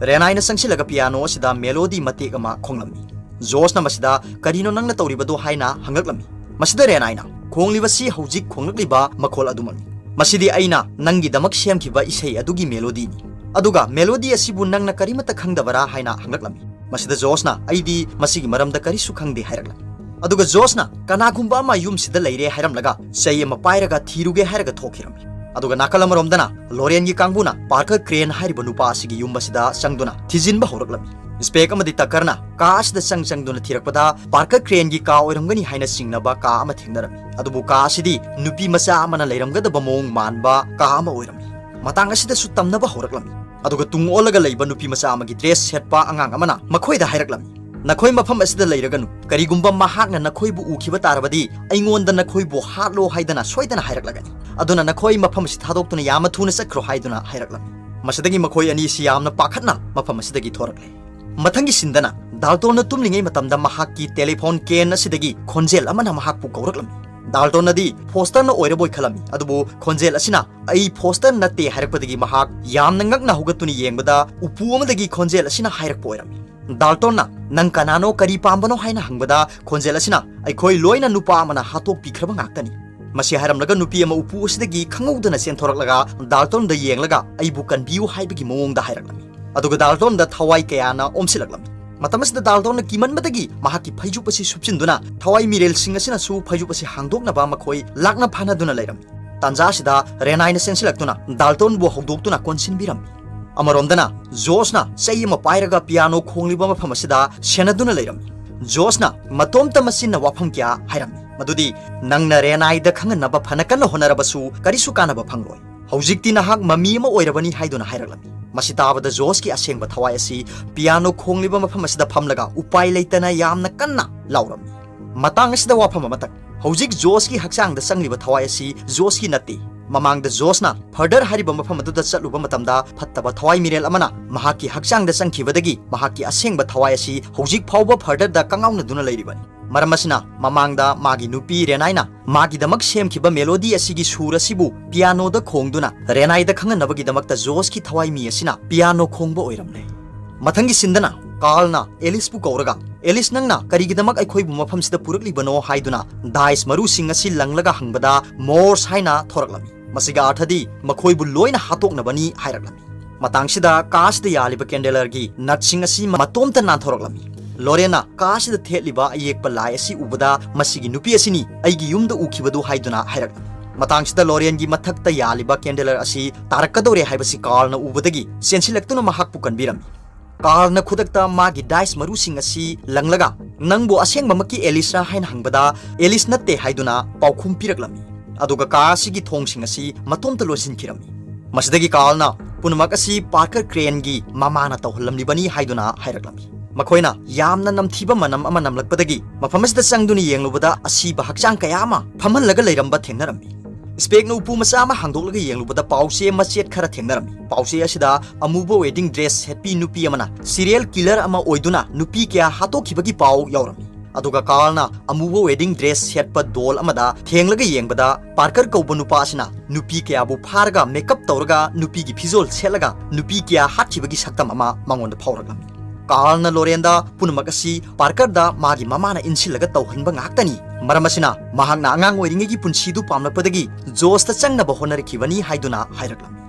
ꯔꯦꯅꯥꯏꯅ ꯆꯪꯁꯤꯜꯂꯒ ꯄꯤꯌꯥꯅꯣ ꯑꯁꯤꯗ ꯃꯦꯂꯣꯗꯤ ꯃꯇꯦꯛ ꯑꯃ ꯈꯣꯡꯂꯝꯃꯤ꯫ ꯖꯣꯁꯅ ꯃꯁꯤꯗ, "ꯀꯔꯤꯅꯣ ꯅꯪꯅ ꯇꯧꯔꯤꯕꯗꯣ?" ꯍꯥꯏꯅ ꯍꯪꯂꯛꯂꯝꯃꯤ꯫ ꯃꯁꯤꯗ ꯔꯦꯅꯥꯏꯅ, "ꯈꯣꯡꯂꯤꯕꯁꯤ ꯍꯧꯖꯤꯛ ꯈꯣꯡꯂꯛꯂꯤꯕ ꯃꯈꯣꯜ ꯑꯗꯨꯃꯛꯅꯤ꯫ ꯃꯁꯤꯗꯤ ꯑꯩꯅ ꯅꯪꯒꯤꯗꯃꯛ ꯁꯦꯝꯈꯤꯕ ꯏꯁꯩ ꯑꯗꯨꯒꯤ ꯃꯦꯂꯣꯗꯤꯅꯤ꯫ ꯑꯗꯨꯒ ꯃꯦꯂꯣꯗꯤ ꯑꯁꯤꯕꯨ ꯅꯪꯅ ꯀꯔꯤꯃꯠꯇ ꯈꯪꯗꯕꯔꯥ?" ꯍꯥꯏꯅ ꯍꯪꯂꯛꯂꯝꯃꯤ꯫ ꯃꯁꯤꯗ ꯖꯣꯁꯅ, "ꯑꯩꯗꯤ ꯃꯁꯤꯒꯤ ꯃꯔꯝꯗ ꯀꯔꯤꯁꯨ ꯈꯪꯗꯦ" ꯍꯥꯏꯔꯛꯂꯝꯃꯤ꯫ ꯑꯗꯨꯒ ꯖꯣꯁꯅ, "ꯀꯅꯥꯒꯨꯝꯕ ꯑꯃ ꯌꯨꯝꯁꯤꯗ ꯂꯩꯔꯦ" ꯍꯥꯏꯔꯝꯂꯒ ꯆꯩ ꯑꯃ ꯄꯥꯏꯔꯒ ꯊꯤꯔꯨꯒꯦ ꯍꯥꯏꯔꯒ ꯊꯣꯛꯈꯤꯔꯝꯃꯤ꯫ ꯑꯗꯨꯒ ꯅꯥꯀꯜ ꯑꯃꯔꯣꯝꯗꯅ ꯂꯣꯔꯦꯟꯒꯤ ꯀꯥꯡꯕꯨꯅ ꯄꯥꯔꯀꯔ ꯀ꯭ꯔꯦꯟ ꯍꯥꯏꯔꯤꯕ ꯅꯨꯄꯥ ꯑꯁꯤꯒꯤ ꯌꯨꯝ ꯑꯁꯤꯗ ꯆꯪꯗꯨꯅ ꯊꯤꯖꯤꯟꯕ ꯍꯧꯔꯛꯂꯝꯃꯤ꯫ ꯁ꯭ꯄꯦꯛ ꯑꯃꯗꯤ ꯇꯀꯔꯅ ꯀꯥ ꯑꯁꯤꯗ ꯆꯪ ꯆꯪꯗꯨꯅ ꯊꯤꯔꯛꯄꯗ ꯄꯥꯔꯀꯔ ꯀ꯭ꯔꯦꯟꯒꯤ ꯀꯥ ꯑꯣꯏꯔꯝꯒꯅꯤ ꯍꯥꯏꯅ ꯆꯤꯡꯅꯕ ꯀꯥ ꯑꯃ ꯊꯦꯡꯅꯔꯝꯃꯤ꯫ ꯑꯗꯨꯕꯨ ꯀꯥ ꯑꯁꯤꯗꯤ ꯅꯨꯄꯤ ꯃꯆꯥ ꯑꯃꯅ ꯂꯩꯔꯝꯒꯗꯕ ꯃꯑꯣꯡ ꯃꯥꯟꯕ ꯀꯥ ꯑꯃ ꯑꯣꯏꯔꯝꯃꯤ꯫ ꯃꯇꯥꯡ ꯑꯁꯤꯗꯁꯨ ꯇꯝꯅꯕ ꯍꯧꯔꯛꯂꯝꯃꯤ꯫ ꯑꯗꯨꯒ ꯇꯨꯡ ꯑꯣꯜꯂꯒ ꯂꯩꯕ ꯅꯨꯄꯤ ꯃꯆꯥ ꯑꯃꯒꯤ ꯗ꯭ꯔꯦꯁ ꯁꯦꯠꯄ ꯑꯉꯥꯡ ꯑꯃꯅ ꯃꯈꯣꯏꯗ ꯍꯥꯏꯔꯛꯂꯝꯃꯤ, "ꯅꯈꯣꯏ ꯃꯐꯝ ꯑꯁꯤꯗ ꯂꯩꯔꯒꯅꯨ꯫ ꯀꯔꯤꯒꯨꯝꯕ ꯃꯍꯥꯛꯅ ꯅꯈꯣꯏꯕꯨ ꯎꯈꯤꯕ ꯇꯥꯔꯕꯗꯤ ꯑꯩꯉꯣꯟꯗ ꯅꯈꯣꯏꯕꯨ ꯍꯥꯠꯂꯣ ꯍꯥꯏꯗꯅ ꯁꯣꯏꯗꯅ ꯍꯥꯏꯔꯛꯂꯒꯅꯤ꯫ ꯑꯗꯨꯅ ꯅꯈꯣꯏ ꯃꯐꯝ ꯑꯁꯤ ꯊꯥꯗꯣꯛꯇꯨꯅ ꯌꯥꯝꯅ ꯊꯨꯅ ꯆꯠꯈ꯭ꯔꯣ" ꯍꯥꯏꯗꯨꯅ ꯍꯥꯏꯔꯛꯂꯝꯃꯤ꯫ ꯃꯁꯤꯗꯒꯤ ꯃꯈꯣꯏ ꯑꯅꯤꯁꯤ ꯌꯥꯝꯅ ꯄꯥꯈꯠꯅ ꯃꯐꯝ ꯑꯁꯤꯗꯒꯤ ꯊꯣꯔꯛꯂꯦ꯫ ꯃꯊꯪꯒꯤ ꯁꯤꯟꯗꯅ ꯗꯥꯜꯇꯣꯟꯅ ꯇꯨꯝꯂꯤꯉꯩ ꯃꯇꯝꯗ ꯃꯍꯥꯛꯀꯤ ꯇꯦꯂꯤꯐꯣꯟ ꯀꯦꯟ ꯑꯁꯤꯗꯒꯤ ꯈꯣꯟꯖꯦꯜ ꯑꯃꯅ ꯃꯍꯥꯛꯄꯨ ꯀꯧꯔꯛꯂꯝꯃꯤ꯫ ꯗꯥꯜꯇꯣꯟꯅꯗꯤ ꯐꯣꯁꯇꯔꯅ ꯑꯣꯏꯔꯕꯣꯏ ꯈꯜꯂꯝꯃꯤ, ꯑꯗꯨꯕꯨ ꯈꯣꯟꯖꯦꯜ ꯑꯁꯤꯅ "ꯑꯩ ꯐꯣꯁꯇꯔ ꯅꯠꯇꯦ" ꯍꯥꯏꯔꯛꯄꯗꯒꯤ ꯃꯍꯥꯛ ꯌꯥꯝꯅ ꯉꯛꯅ ꯍꯧꯒꯠꯇꯨꯅ ꯌꯦꯡꯕꯗ ꯎꯄꯨ ꯑꯃꯗꯒꯤ ꯈꯣꯟꯖꯦꯜ ꯑꯁꯤꯅ ꯍꯥꯏꯔꯛꯄ ꯑꯣꯏꯔꯝꯃꯤ꯫ ꯗꯥꯜꯇꯣꯟꯅ, "ꯅꯪ ꯀꯅꯥꯅꯣ, ꯀꯔꯤ ꯄꯥꯝꯕꯅꯣ?" ꯍꯥꯏꯅ ꯍꯪꯕꯗ ꯈꯣꯟꯖꯦꯜ ꯑꯁꯤꯅ, "ꯑꯩꯈꯣꯏ ꯂꯣꯏꯅ ꯅꯨꯄꯥ ꯑꯃꯅ ꯍꯥꯠꯇꯣꯛꯄꯤꯈ꯭ꯔꯕ ꯉꯥꯛꯇꯅꯤ"꯫ ꯃꯁꯤ ꯍꯥꯏꯔꯝꯂꯒ ꯅꯨꯄꯤ ꯑꯃ ꯎꯄꯨ ꯑꯁꯤꯗꯒꯤ ꯈꯪꯍꯧꯗꯅ ꯆꯦꯟꯊꯣꯔꯛꯂꯒ ꯗꯥꯜꯇꯣꯟꯗ ꯌꯦꯡꯂꯒ "ꯑꯩꯕꯨ ꯀꯟꯕꯤꯌꯨ" ꯍꯥꯏꯕꯒꯤ ꯃꯑꯣꯡꯗ ꯍꯥꯏꯔꯛꯂꯝꯃꯤ꯫ ꯑꯗꯨꯒ ꯗꯥꯜꯇꯣꯟꯗ ꯊꯋꯥꯏ ꯀꯌꯥꯅ ꯑꯣꯝꯁꯤꯜꯂꯛꯂꯝꯃꯤ꯫ ꯃꯇꯝ ꯑꯁꯤꯗ ꯗꯥꯜꯇꯣꯟꯅ ꯀꯤꯃꯟꯕꯗꯒꯤ ꯃꯍꯥꯛꯀꯤ ꯐꯩꯖꯨꯞ ꯑꯁꯤ ꯁꯨꯞꯆꯤꯟꯗꯨꯅ ꯊꯋꯥꯏ ꯃꯤꯔꯦꯜꯁꯤꯡ ꯑꯁꯤꯅꯁꯨ ꯐꯩꯖꯨꯞ ꯑꯁꯤ ꯍꯥꯡꯗꯣꯛꯅꯕ ꯃꯈꯣꯏ ꯂꯥꯛꯅ ꯐꯥꯅꯗꯨꯅ ꯂꯩꯔꯝꯃꯤ꯫ ꯇꯥꯟꯖꯥ ꯑꯁꯤꯗ ꯔꯦꯅꯥꯏꯅ ꯆꯦꯟꯁꯤꯜꯂꯛꯇꯨꯅ ꯗꯥꯜꯇꯣꯟꯕꯨ ꯍꯧꯗꯣꯛꯇꯨꯅ ꯀꯣꯟꯁꯤꯟꯕꯤꯔꯝꯃꯤ꯫ ꯑꯃꯔꯣꯝꯗꯅ ꯖꯣꯁꯅ ꯆꯩ ꯑꯃ ꯄꯥꯏꯔꯒ ꯄꯤꯌꯥꯅꯣ ꯈꯣꯡꯂꯤꯕ ꯃꯐꯝ ꯑꯁꯤꯗ ꯁꯦꯟꯅꯗꯨꯅ ꯂꯩꯔꯝꯃꯤ꯫ ꯖꯣꯁꯅ ꯃꯇꯣꯝꯇ ꯃꯆꯤꯟꯅ ꯋꯥꯐꯝ ꯀꯌꯥ ꯍꯥꯏꯔꯝꯃꯤ, ꯃꯗꯨꯗꯤ, "ꯅꯪꯅ ꯔꯦꯅꯥꯏꯗ ꯈꯪꯍꯟꯅꯕ ꯐꯅ ꯀꯟꯅ ꯍꯣꯠꯅꯔꯕꯁꯨ ꯀꯔꯤꯁꯨ ꯀꯥꯟꯅꯕ ꯐꯪꯂꯣꯏ꯫ ꯍꯧꯖꯤꯛꯇꯤ ꯅꯍꯥꯛ ꯃꯃꯤ ꯑꯃ ꯑꯣꯏꯔꯕꯅꯤ" ꯍꯥꯏꯗꯨꯅ ꯍꯥꯏꯔꯛꯂꯝꯃꯤ꯫ ꯃꯁꯤ ꯇꯥꯕꯗ ꯖꯣꯁꯀꯤ ꯑꯁꯦꯡꯕ ꯊꯋꯥꯏ ꯑꯁꯤ ꯄꯤꯌꯥꯅꯣ ꯈꯣꯡꯂꯤꯕ ꯃꯐꯝ ꯑꯁꯤꯗ ꯐꯝꯂꯒ ꯎꯄꯥꯏ ꯂꯩꯇꯅ ꯌꯥꯝꯅ ꯀꯟꯅ ꯂꯥꯎꯔꯝꯃꯤ꯫ ꯃꯇꯥꯡ ꯑꯁꯤꯗ ꯋꯥꯐꯝ ꯑꯃꯇꯪ, ꯍꯧꯖꯤꯛ ꯖꯣꯁꯀꯤ ꯍꯛꯆꯥꯡꯗ ꯆꯪꯂꯤꯕ ꯊꯋꯥꯏ ꯑꯁꯤ ꯖꯣꯁꯀꯤ ꯅꯠꯇꯦ꯫ ꯃꯃꯥꯡꯗ ꯖꯣꯁꯅ ꯐꯔꯗꯔ ꯍꯥꯏꯔꯤꯕ ꯃꯐꯝ ꯑꯗꯨꯗ ꯆꯠꯂꯨꯕ ꯃꯇꯝꯗ ꯐꯠꯇꯕ ꯊꯋꯥꯏ ꯃꯤꯔꯦꯜ ꯑꯃꯅ ꯃꯍꯥꯛꯀꯤ ꯍꯛꯆꯥꯡꯗ ꯆꯪꯈꯤꯕꯗꯒꯤ ꯃꯍꯥꯛꯀꯤ ꯑꯁꯦꯡꯕ ꯊꯋꯥꯏ ꯑꯁꯤ ꯍꯧꯖꯤꯛ ꯐꯥꯎꯕ ꯐꯔꯗꯔꯗ ꯀꯪꯉꯥꯎꯅꯗꯨꯅ ꯂꯩꯔꯤꯕꯅꯤ꯫ ꯃꯔꯝ ꯑꯁꯤꯅ ꯃꯃꯥꯡꯗ ꯃꯥꯒꯤ ꯅꯨꯄꯤ ꯔꯦꯅꯥꯏꯅ ꯃꯥꯒꯤꯗꯃꯛ ꯁꯦꯝꯈꯤꯕ ꯃꯦꯂꯣꯗꯤ ꯑꯁꯤꯒꯤ ꯁꯨꯔ ꯑꯁꯤꯕꯨ ꯄꯤꯌꯥꯅꯣꯗ ꯈꯣꯡꯗꯨꯅ ꯔꯦꯅꯥꯏꯗ ꯈꯪꯍꯟꯅꯕꯒꯤꯗꯃꯛꯇ ꯖꯣꯁꯀꯤ ꯊꯋꯥꯏ ꯃꯤ ꯑꯁꯤꯅ ꯄꯤꯌꯥꯅꯣ ꯈꯣꯡꯕ ꯑꯣꯏꯔꯝꯂꯦ꯫ ꯃꯊꯪꯒꯤ ꯁꯤꯟꯗꯅ ꯀꯥꯔꯜꯅ ꯑꯦꯂꯤꯁꯄꯨ ꯀꯧꯔꯒ, "ꯑꯦꯂꯤꯁ, ꯅꯪꯅ ꯀꯔꯤꯒꯤꯗꯃꯛ ꯑꯩꯈꯣꯏꯕꯨ ꯃꯐꯝꯁꯤꯗ ꯄꯨꯔꯛꯂꯤꯕꯅꯣ?" ꯍꯥꯏꯗꯨꯅ ꯗꯥꯏꯁ ꯃꯔꯨꯁꯤꯡ ꯑꯁꯤ ꯂꯪꯂꯒ ꯍꯪꯕꯗ ꯃꯣꯔꯁ ꯍꯥꯏꯅ ꯊꯣꯔꯛꯂꯝꯃꯤ꯫ ꯃꯁꯤꯒꯤ ꯑꯥꯔꯊꯗꯤ ꯃꯈꯣꯏꯕꯨ ꯂꯣꯏꯅ ꯍꯥꯠꯇꯣꯛꯅꯕꯅꯤ ꯍꯥꯏꯔꯛꯂꯝꯃꯤ꯫ ꯃꯇꯥꯡꯁꯤꯗ ꯀꯥꯁꯤꯗ ꯌꯥꯜꯂꯤꯕ ꯀꯦꯟꯗꯦꯂꯔꯒꯤ ꯅꯠꯁꯤꯡ ꯑꯁꯤ ꯃꯇꯣꯝꯇ ꯅꯥꯟꯊꯣꯔꯛꯂꯝꯃꯤ꯫ ꯂꯣꯔꯦꯟꯅ ꯀꯥꯁꯤꯗ ꯊꯦꯠꯂꯤꯕ ꯑꯌꯦꯛꯄ ꯂꯥꯏ ꯑꯁꯤ ꯎꯕꯗ, "ꯃꯁꯤꯒꯤ ꯅꯨꯄꯤ ꯑꯁꯤꯅꯤ ꯑꯩꯒꯤ ꯌꯨꯝꯗ ꯎꯈꯤꯕꯗꯨ" ꯍꯥꯏꯗꯨꯅ ꯍꯥꯏꯔꯛꯂꯝꯃꯤ꯫ ꯃꯇꯥꯡꯁꯤꯗ ꯂꯣꯔꯦꯟꯒꯤ ꯃꯊꯛꯇ ꯌꯥꯜꯂꯤꯕ ꯀꯦꯟꯗꯦꯂꯔ ꯑꯁꯤ ꯇꯥꯔꯛꯀꯗꯧꯔꯦ ꯍꯥꯏꯕꯁꯤ ꯀꯥꯔꯜꯅ ꯎꯕꯗꯒꯤ ꯆꯦꯟꯁꯤꯜꯂꯛꯇꯨꯅ ꯃꯍꯥꯛꯄꯨ ꯀꯟꯕꯤꯔꯝꯃꯤ꯫ ꯀꯥꯔꯜꯅ ꯈꯨꯗꯛꯇ ꯃꯥꯒꯤ ꯗꯥꯏꯁ ꯃꯔꯨꯁꯤꯡ ꯑꯁꯤ ꯂꯪꯂꯒ, "ꯅꯪꯕꯨ ꯑꯁꯦꯡꯕꯃꯛꯀꯤ ꯑꯦꯂꯤꯁꯔꯥ?" ꯍꯥꯏꯅ ꯍꯪꯕꯗ, "ꯑꯦꯂꯤꯁ ꯅꯠꯇꯦ" ꯍꯥꯏꯗꯨꯅ ꯄꯥꯎꯈꯨꯝ ꯄꯤꯔꯛꯂꯝꯃꯤ꯫ ꯑꯗꯨꯒ ꯀꯥ ꯑꯁꯤꯒꯤ ꯊꯣꯡꯁꯤꯡ ꯑꯁꯤ ꯃꯇꯣꯝꯇ ꯂꯣꯟꯁꯤꯟꯈꯤꯔꯝꯃꯤ꯫ ꯃꯁꯤꯗꯒꯤ ꯀꯥꯔꯜꯅ ꯄꯨꯝꯅꯃꯛ ꯑꯁꯤ ꯄꯥꯔꯀꯔ ꯀ꯭ꯔꯦꯟꯒꯤ ꯃꯃꯥꯅ ꯇꯧꯍꯜꯂꯝꯂꯤꯕꯅꯤ ꯍꯥꯏꯗꯨꯅ ꯍꯥꯏꯔꯛꯂꯝꯃꯤ꯫ ꯃꯈꯣꯏꯅ ꯌꯥꯝꯅ ꯅꯝꯊꯤꯕ ꯃꯅꯝ ꯑꯃ ꯅꯝꯂꯛꯄꯗꯒꯤ ꯃꯐꯝ ꯑꯁꯤꯗ ꯆꯪꯗꯨꯅ ꯌꯦꯡꯂꯨꯕꯗ ꯑꯁꯤꯕ ꯍꯛꯆꯥꯡ ꯀꯌꯥ ꯑꯃ ꯐꯝꯍꯜꯂꯒ ꯂꯩꯔꯝꯕ ꯊꯦꯡꯅꯔꯝꯃꯤ꯫ ꯁ꯭ꯄꯦꯛꯅ ꯎꯄꯨ ꯃꯆꯥ ꯑꯃ ꯍꯥꯡꯗꯣꯛꯂꯒ ꯌꯦꯡꯂꯨꯕꯗ ꯄꯥꯎꯆꯦ ꯃꯆꯦꯠ ꯈꯔ ꯊꯦꯡꯅꯔꯝꯃꯤ꯫ ꯄꯥꯎꯆꯦ ꯑꯁꯤꯗ ꯑꯃꯨꯕ ꯋꯦꯗꯤꯡ ꯗ꯭ꯔꯦꯁ ꯁꯦꯠꯄꯤ ꯅꯨꯄꯤ ꯑꯃꯅ ꯁꯤꯔꯤꯌꯦꯜ ꯀꯤꯂꯔ ꯑꯃ ꯑꯣꯏꯗꯨꯅ ꯅꯨꯄꯤ ꯀꯌꯥ ꯍꯥꯠꯇꯣꯛꯈꯤꯕꯒꯤ ꯄꯥꯎ ꯌꯥꯎꯔꯝꯃꯤ꯫ ꯑꯗꯨꯒ ꯀꯥꯔꯜꯅ ꯑꯃꯨꯕ ꯋꯦꯗꯤꯡ ꯗ꯭ꯔꯦꯁ ꯁꯦꯠꯄ ꯗꯣꯜ ꯑꯃꯗ ꯊꯦꯡꯂꯒ ꯌꯦꯡꯕꯗ ꯄꯥꯔꯀꯔ ꯀꯧꯕ ꯅꯨꯄꯥ ꯑꯁꯤꯅ ꯅꯨꯄꯤ ꯀꯌꯥꯕꯨ ꯐꯥꯔꯒ ꯃꯦꯀꯞ ꯇꯧꯔꯒ ꯅꯨꯄꯤꯒꯤ ꯐꯤꯖꯣꯜ ꯁꯦꯠꯂꯒ ꯅꯨꯄꯤ ꯀꯌꯥ ꯍꯥꯠꯈꯤꯕꯒꯤ ꯁꯛꯇꯝ ꯑꯃ ꯃꯉꯣꯟꯗ ꯐꯥꯎꯔꯛꯂꯝꯃꯤ꯫ ꯀꯥꯔꯜꯅ ꯂꯣꯔꯦꯟꯗ ꯄꯨꯝꯅꯃꯛ ꯑꯁꯤ ꯄꯥꯔꯀꯔꯗ ꯃꯥꯒꯤ ꯃꯃꯥꯅ ꯏꯟꯁꯤꯜꯂꯒ ꯇꯧꯍꯟꯕ ꯉꯥꯛꯇꯅꯤ, ꯃꯔꯝ ꯑꯁꯤꯅ ꯃꯍꯥꯛꯅ ꯑꯉꯥꯡ ꯑꯣꯏꯔꯤꯉꯩꯒꯤ ꯄꯨꯟꯁꯤꯗꯨ ꯄꯥꯝꯂꯛꯄꯗꯒꯤ ꯖꯣꯁꯇ ꯆꯪꯅꯕ ꯍꯣꯠꯅꯔꯛꯈꯤꯕꯅꯤ ꯍꯥꯏꯗꯨꯅ ꯍꯥꯏꯔꯛꯂꯝꯃꯤ꯫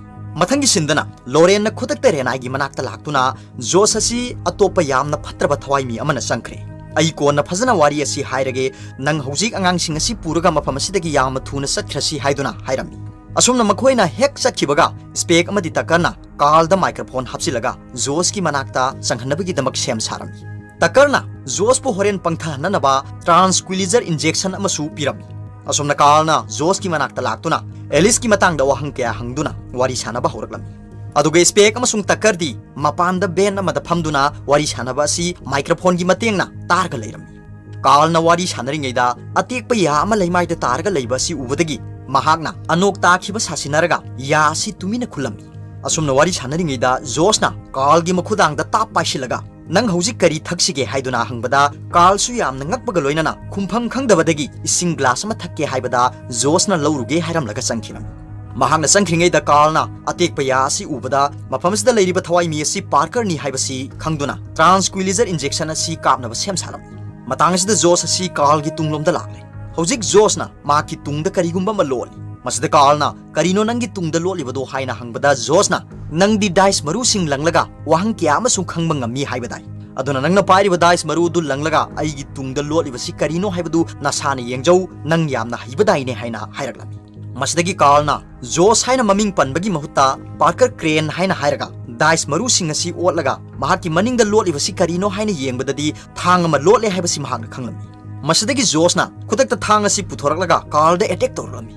ꯃꯊꯪꯒꯤ ꯁꯤꯟꯗꯅ ꯂꯣꯔꯦꯟꯅ ꯈꯨꯗꯛꯇ ꯔꯦꯅꯥꯏꯒꯤ ꯃꯅꯥꯛꯇ ꯂꯥꯛꯇꯨꯅ, "ꯖꯣꯁ ꯑꯁꯤ ꯑꯇꯣꯞꯄ ꯌꯥꯝꯅ ꯐꯠꯇ꯭ꯔꯕ ꯊꯋꯥꯏ ꯃꯤ ꯑꯃꯅ ꯆꯪꯈ꯭ꯔꯦ꯫ ꯑꯩ ꯀꯣꯟꯅ ꯐꯖꯅ ꯋꯥꯔꯤ ꯑꯁꯤ ꯍꯥꯏꯔꯒꯦ, ꯅꯪ ꯍꯧꯖꯤꯛ ꯑꯉꯥꯡꯁꯤꯡ ꯑꯁꯤ ꯄꯨꯔꯒ ꯃꯐꯝ ꯑꯁꯤꯗꯒꯤ ꯌꯥꯝꯅ ꯊꯨꯅ ꯆꯠꯈ꯭ꯔꯁꯤ" ꯍꯥꯏꯗꯨꯅ ꯍꯥꯏꯔꯝꯃꯤ꯫ ꯑꯁꯨꯝꯅ ꯃꯈꯣꯏꯅ ꯍꯦꯛ ꯆꯠꯈꯤꯕꯒ ꯁ꯭ꯄꯦꯛ ꯑꯃꯗꯤ ꯇꯀꯔꯅ ꯀꯥꯔꯜꯗ ꯃꯥꯏꯀ꯭ꯔꯣꯐꯣꯟ ꯍꯥꯞꯆꯤꯜꯂꯒ ꯖꯣꯁꯀꯤ ꯃꯅꯥꯛꯇ ꯆꯪꯍꯟꯅꯕꯒꯤꯗꯃꯛ ꯁꯦꯝ ꯁꯥꯔꯝꯃꯤ꯫ ꯇꯀꯔꯅ ꯖꯣꯁꯄꯨ ꯍꯣꯔꯦꯟ ꯄꯪꯊꯍꯟꯅꯅꯕ ꯇ꯭ꯔꯥꯟꯁꯀ꯭ꯋꯤꯂꯤꯖꯔ ꯏꯟꯖꯦꯛꯁꯟ ꯑꯃꯁꯨ ꯄꯤꯔꯝꯃꯤ꯫ ꯑꯁꯨꯝꯅ ꯀꯥꯔꯜꯅ ꯖꯣꯁꯀꯤ ꯃꯅꯥꯛꯇ ꯂꯥꯛꯇꯨꯅ ꯑꯦꯂꯤꯁꯀꯤ ꯃꯇꯥꯡꯗ ꯋꯥꯍꯪ ꯀꯌꯥ ꯍꯪꯗꯨꯅ ꯋꯥꯔꯤ ꯁꯥꯅꯕ ꯍꯧꯔꯛꯂꯝꯃꯤ꯫ ꯑꯗꯨꯒ ꯁ꯭ꯄꯦꯛ ꯑꯃꯁꯨꯡ ꯇꯀꯔꯗꯤ ꯃꯄꯥꯟꯗ ꯕꯦꯟ ꯑꯃꯗ ꯐꯝꯗꯨꯅ ꯋꯥꯔꯤ ꯁꯥꯅꯕ ꯑꯁꯤ ꯃꯥꯏꯀ꯭ꯔꯣꯐꯣꯟꯒꯤ ꯃꯇꯦꯡꯅ ꯇꯥꯔꯒ ꯂꯩꯔꯝꯃꯤ꯫ ꯀꯥꯔꯜꯅ ꯋꯥꯔꯤ ꯁꯥꯅꯔꯤꯉꯩꯗ ꯑꯇꯦꯛꯄ ꯌꯥ ꯑꯃ ꯂꯩꯃꯥꯏꯗ ꯇꯥꯔꯒ ꯂꯩꯕ ꯑꯁꯤ ꯎꯕꯗꯒꯤ ꯃꯍꯥꯛꯅ ꯑꯅꯣꯛ ꯇꯥꯈꯤꯕ ꯁꯥꯁꯤꯟꯅꯔꯒ ꯌꯥ ꯑꯁꯤ ꯇꯨꯃꯤꯟꯅ ꯈꯨꯜꯂꯝꯃꯤ꯫ ꯑꯁꯨꯝꯅ ꯋꯥꯔꯤ ꯁꯥꯟꯅꯔꯤꯉꯩꯗ ꯖꯣꯁꯅ ꯀꯥꯔꯜꯒꯤ ꯃꯈꯨꯗꯥꯡꯗ ꯇꯥꯞ ꯄꯥꯏꯁꯤꯜꯂꯒ, "ꯅꯪ ꯍꯧꯖꯤꯛ ꯀꯔꯤ ꯊꯛꯁꯤꯒꯦ?" ꯍꯥꯏꯗꯨꯅ ꯍꯪꯕꯗ, ꯀꯥꯔꯜꯁꯨ ꯌꯥꯝꯅ ꯉꯛꯄꯒ ꯂꯣꯏꯅꯅ ꯈꯨꯝꯐꯝ ꯈꯪꯗꯕꯗꯒꯤ ꯏꯁꯤꯡ ꯒ꯭ꯂꯥꯁ ꯑꯃ ꯊꯛꯀꯦ ꯍꯥꯏꯕꯗ ꯖꯣꯁꯅ ꯂꯧꯔꯨꯒꯦ ꯍꯥꯏꯔꯝꯂꯒ ꯆꯪꯈꯤꯔꯝꯃꯤ꯫ ꯃꯍꯥꯛꯅ ꯆꯪꯈ꯭ꯔꯤꯉꯩꯗ ꯀꯥꯔꯜꯅ ꯑꯇꯦꯛꯄ ꯌꯥ ꯑꯁꯤ ꯎꯕꯗ, ꯃꯐꯝ ꯑꯁꯤꯗ ꯂꯩꯔꯤꯕ ꯊꯋꯥꯏ ꯃꯤ ꯑꯁꯤ ꯄꯥꯔꯀꯔꯅꯤ ꯍꯥꯏꯕꯁꯤ ꯈꯪꯗꯨꯅ tranquilizer injection ꯑꯁꯤ ꯀꯥꯞꯅꯕ ꯁꯦꯝ ꯁꯥꯔꯝꯃꯤ꯫ ꯃꯇꯥꯡ ꯑꯁꯤꯗ ꯖꯣꯁ ꯑꯁꯤ ꯀꯥꯔꯜꯒꯤ ꯇꯨꯡꯂꯣꯝꯗ ꯂꯥꯛꯂꯦ꯫ ꯍꯧꯖꯤꯛ ꯖꯣꯁꯅ ꯃꯍꯥꯛꯀꯤ ꯇꯨꯡꯗ ꯀꯔꯤꯒꯨꯝꯕ ꯑꯃ ꯂꯣꯠꯂꯤ꯫ ꯃꯁꯤꯗ ꯀꯥꯔꯜꯅ, "ꯀꯔꯤꯅꯣ ꯅꯪꯒꯤ ꯇꯨꯡꯗ ꯂꯣꯠꯂꯤꯕꯗꯣ?" ꯍꯥꯏꯅ ꯍꯪꯕꯗ ꯖꯣꯁꯅ, "ꯅꯪꯗꯤ ꯗꯥꯏꯁ ꯃꯔꯨꯁꯤꯡ ꯂꯪꯂꯒ ꯋꯥꯍꯪ ꯀꯌꯥ ꯑꯃꯁꯨ ꯈꯪꯕ ꯉꯝꯃꯤ ꯍꯥꯏꯕꯗꯥꯏ꯫ ꯑꯗꯨꯅ ꯅꯪꯅ ꯄꯥꯏꯔꯤꯕ ꯗꯥꯏꯁ ꯃꯔꯨ ꯑꯗꯨ ꯂꯪꯂꯒ ꯑꯩꯒꯤ ꯇꯨꯡꯗ ꯂꯣꯠꯂꯤꯕꯁꯤ ꯀꯔꯤꯅꯣ ꯍꯥꯏꯕꯗꯨ ꯅꯁꯥꯅ ꯌꯦꯡꯖꯧ, ꯅꯪ ꯌꯥꯝꯅ ꯍꯩꯕꯗꯥꯏꯅꯦ" ꯍꯥꯏꯅ ꯍꯥꯏꯔꯛꯂꯝꯃꯤ꯫ ꯃꯁꯤꯗꯒꯤ ꯀꯥꯔꯜꯅ ꯖꯣꯁ ꯍꯥꯏꯅ ꯃꯃꯤꯡ ꯄꯟꯕꯒꯤ ꯃꯍꯨꯠꯇ ꯄꯥꯔꯀꯔ ꯀ꯭ꯔꯦꯟ ꯍꯥꯏꯅ ꯍꯥꯏꯔꯒ ꯗꯥꯏꯁ ꯃꯔꯨꯁꯤꯡ ꯑꯁꯤ ꯑꯣꯠꯂꯒ ꯃꯍꯥꯛꯀꯤ ꯃꯅꯤꯡꯗ ꯂꯣꯠꯂꯤꯕꯁꯤ ꯀꯔꯤꯅꯣ ꯍꯥꯏꯅ ꯌꯦꯡꯕꯗꯗꯤ ꯊꯥꯡ ꯑꯃ ꯂꯣꯠꯂꯦ ꯍꯥꯏꯕꯁꯤ ꯃꯍꯥꯛꯅ ꯈꯪꯂꯝꯃꯤ꯫ ꯃꯁꯤꯗꯒꯤ ꯖꯣꯁꯅ ꯈꯨꯗꯛꯇ ꯊꯥꯡ ꯑꯁꯤ ꯄꯨꯊꯣꯔꯛꯂꯒ ꯀꯥꯔꯜꯗ ꯑꯦꯇꯦꯛ ꯇꯧꯔꯛꯂꯝꯃꯤ꯫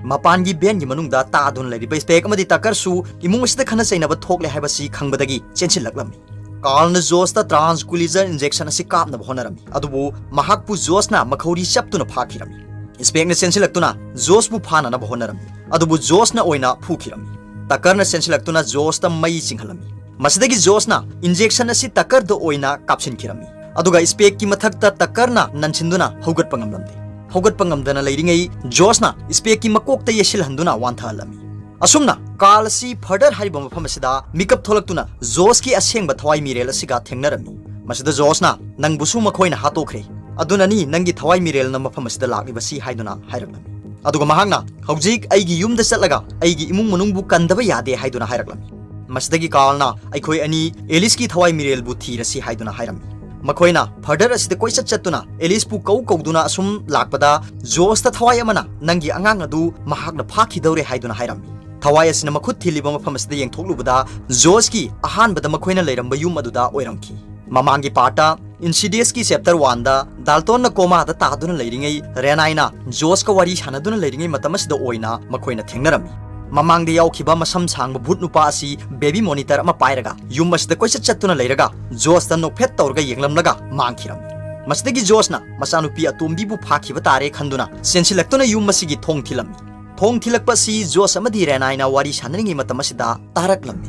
ꯃꯄꯥꯟꯒꯤ ꯚꯦꯟꯒꯤ ꯃꯅꯨꯡꯗ ꯇꯥꯗꯨꯅ ꯂꯩꯔꯤꯕ ꯁ꯭ꯄꯦꯛ ꯑꯃꯗꯤ ꯇꯀꯔꯁꯨ ꯏꯃꯨꯡ ꯑꯁꯤꯗ ꯈꯠꯅ ꯆꯩꯅꯕ ꯊꯣꯛꯂꯦ ꯍꯥꯏꯕꯁꯤ ꯈꯪꯕꯗꯒꯤ ꯆꯦꯟꯁꯤꯜꯂꯛꯂꯝꯃꯤ꯫ ꯀꯥꯔꯜꯅ ꯖꯣꯁꯇ tranquilizer injection ꯑꯁꯤ ꯀꯥꯞꯅꯕ ꯍꯣꯠꯅꯔꯝꯃꯤ, ꯑꯗꯨꯕꯨ ꯃꯍꯥꯛꯄꯨ ꯖꯣꯁꯅ ꯃꯈꯧꯔꯤ ꯆꯞꯇꯨꯅ ꯐꯥꯈꯤꯔꯝꯃꯤ꯫ ꯁ꯭ꯄꯦꯛꯅ ꯆꯦꯟꯁꯤꯜꯂꯛꯇꯨꯅ ꯖꯣꯁꯄꯨ ꯐꯥꯅꯅꯕ ꯍꯣꯠꯅꯔꯝꯃꯤ, ꯑꯗꯨꯕꯨ ꯖꯣꯁꯅ ꯑꯣꯏꯅ ꯐꯨꯈꯤꯔꯝꯃꯤ꯫ ꯇꯀꯔꯅ ꯆꯦꯟꯁꯤꯜꯂꯛꯇꯨꯅ ꯖꯣꯁꯇ ꯃꯩ ꯆꯤꯡꯍꯜꯂꯝꯃꯤ꯫ ꯃꯁꯤꯗꯒꯤ ꯖꯣꯁꯅ injection ꯑꯁꯤ ꯇꯀꯔꯗ ꯑꯣꯏꯅ ꯀꯥꯞꯁꯤꯟꯈꯤꯔꯝꯃꯤ, ꯑꯗꯨꯒ ꯁ꯭ꯄꯦꯛꯀꯤ ꯃꯊꯛꯇ ꯇꯀꯔꯅ ꯅꯟꯁꯤꯟꯗꯨꯅ ꯍꯧꯒꯠꯄ ꯉꯝꯂꯝꯗꯦ꯫ ꯍꯧꯒꯠꯄ ꯉꯝꯗꯅ ꯂꯩꯔꯤꯉꯩ ꯖꯣꯁꯅ ꯁ꯭ꯄꯦꯛꯀꯤ ꯃꯀꯣꯛꯇ ꯌꯩꯁꯤꯜꯍꯟꯗꯨꯅ ꯋꯥꯟꯊꯍꯜꯂꯝꯃꯤ꯫ ꯑꯁꯨꯝꯅ ꯀꯥꯔꯜ ꯑꯁꯤ ꯐꯔꯗꯔ ꯍꯥꯏꯔꯤꯕ ꯃꯐꯝ ꯑꯁꯤꯗ ꯃꯤꯀꯞ ꯊꯣꯛꯂꯛꯇꯨꯅ ꯖꯣꯁꯀꯤ ꯑꯁꯦꯡꯕ ꯊꯋꯥꯏ ꯃꯤꯔꯦꯜ ꯑꯁꯤꯒ ꯊꯦꯡꯅꯔꯝꯃꯤ꯫ ꯃꯁꯤꯗ ꯖꯣꯁꯅ, "ꯅꯪꯕꯨꯁꯨ ꯃꯈꯣꯏꯅ ꯍꯥꯠꯇꯣꯛꯈ꯭ꯔꯦ, ꯑꯗꯨꯅꯅꯤ ꯅꯪꯒꯤ ꯊꯋꯥꯏ ꯃꯤꯔꯦꯜꯅ ꯃꯐꯝ ꯑꯁꯤꯗ ꯂꯥꯛꯂꯤꯕꯁꯤ" ꯍꯥꯏꯗꯨꯅ ꯍꯥꯏꯔꯛꯂꯝꯃꯤ꯫ ꯑꯗꯨꯒ ꯃꯍꯥꯛꯅ, "ꯍꯧꯖꯤꯛ ꯑꯩꯒꯤ ꯌꯨꯝꯗ ꯆꯠꯂꯒ ꯑꯩꯒꯤ ꯏꯃꯨꯡ ꯃꯅꯨꯡꯕꯨ ꯀꯟꯗꯕ ꯌꯥꯗꯦ" ꯍꯥꯏꯗꯨꯅ ꯍꯥꯏꯔꯛꯂꯝꯃꯤ꯫ ꯃꯁꯤꯗꯒꯤ ꯀꯥꯔꯜꯅ, "ꯑꯩꯈꯣꯏ ꯑꯅꯤ ꯑꯦꯂꯤꯁꯀꯤ ꯊꯋꯥꯏ ꯃꯤꯔꯦꯜꯕꯨ ꯊꯤꯔꯁꯤ" ꯍꯥꯏꯗꯨꯅ ꯍꯥꯏꯔꯝꯃꯤ꯫ ꯃꯈꯣꯏꯅ ꯐꯔꯗꯔ ꯑꯁꯤꯗ ꯀꯣꯏꯆꯠ ꯆꯠꯇꯨꯅ ꯑꯦꯂꯤꯁꯄꯨ ꯀꯧ ꯀꯧꯗꯨꯅ ꯑꯁꯨꯝ ꯂꯥꯛꯄꯗ, ꯖꯣꯁꯇ ꯊꯋꯥꯏ ꯑꯃꯅ ꯅꯪꯒꯤ ꯑꯉꯥꯡ ꯑꯗꯨ ꯃꯍꯥꯛꯅ ꯐꯥꯈꯤꯗꯧꯔꯦ ꯍꯥꯏꯗꯨꯅ ꯍꯥꯏꯔꯝꯃꯤ꯫ ꯊꯋꯥꯏ ꯑꯁꯤꯅ ꯃꯈꯨꯠ ꯊꯤꯜꯂꯤꯕ ꯃꯐꯝ ꯑꯁꯤꯗ ꯌꯦꯡꯊꯣꯛꯂꯨꯕꯗ, ꯖꯣꯁꯀꯤ ꯑꯍꯥꯟꯕꯗ ꯃꯈꯣꯏꯅ ꯂꯩꯔꯝꯕ ꯌꯨꯝ ꯑꯗꯨꯗ ꯑꯣꯏꯔꯝꯈꯤ꯫ ꯃꯃꯥꯡꯒꯤ ꯄꯥꯔꯠꯇ Insidiousꯀꯤ chapter oneꯗ ꯗꯥꯜꯇꯣꯟꯅ ꯀꯣꯃꯥꯗ ꯇꯥꯗꯨꯅ ꯂꯩꯔꯤꯉꯩ, ꯔꯦꯅꯥꯏꯅ ꯖꯣꯁꯀ ꯋꯥꯔꯤ ꯁꯥꯟꯅꯗꯨꯅ ꯂꯩꯔꯤꯉꯩ ꯃꯇꯝ ꯑꯁꯤꯗ ꯑꯣꯏꯅ ꯃꯈꯣꯏꯅ ꯊꯦꯡꯅꯔꯝꯃꯤ꯫ ꯃꯃꯥꯡꯗ ꯌꯥꯎꯈꯤꯕ ꯃꯁꯝ ꯁꯥꯡꯕ ꯚꯨꯠ ꯅꯨꯄꯥ ꯑꯁꯤ ꯕꯦꯕꯤ ꯃꯣꯅꯤꯇꯔ ꯑꯃ ꯄꯥꯏꯔꯒ ꯌꯨꯝ ꯑꯁꯤꯗ ꯀꯣꯏꯆꯠ ꯆꯠꯇꯨꯅ ꯂꯩꯔꯒ ꯖꯣꯁꯇ ꯅꯣꯛꯐꯦꯠ ꯇꯧꯔꯒ ꯌꯦꯡꯂꯝꯂꯒ ꯃꯥꯡꯈꯤꯔꯝꯃꯤ꯫ ꯃꯁꯤꯗꯒꯤ ꯖꯣꯁꯅ ꯃꯆꯥꯅꯨꯄꯤ ꯑꯇꯣꯝꯕꯤꯕꯨ ꯐꯥꯈꯤꯕ ꯇꯥꯔꯦ ꯈꯟꯗꯨꯅ ꯆꯦꯟꯁꯤꯜꯂꯛꯇꯨꯅ ꯌꯨꯝ ꯑꯁꯤꯒꯤ ꯊꯣꯡ ꯊꯤꯜꯂꯝꯃꯤ꯫ ꯊꯣꯡ ꯊꯤꯜꯂꯛꯄ ꯑꯁꯤ ꯖꯣꯁ ꯑꯃꯗꯤ ꯔꯦꯅꯥꯏꯅ ꯋꯥꯔꯤ ꯁꯥꯟꯅꯔꯤꯉꯩ ꯃꯇꯝ ꯑꯁꯤꯗ ꯇꯥꯔꯛꯂꯝꯃꯤ꯫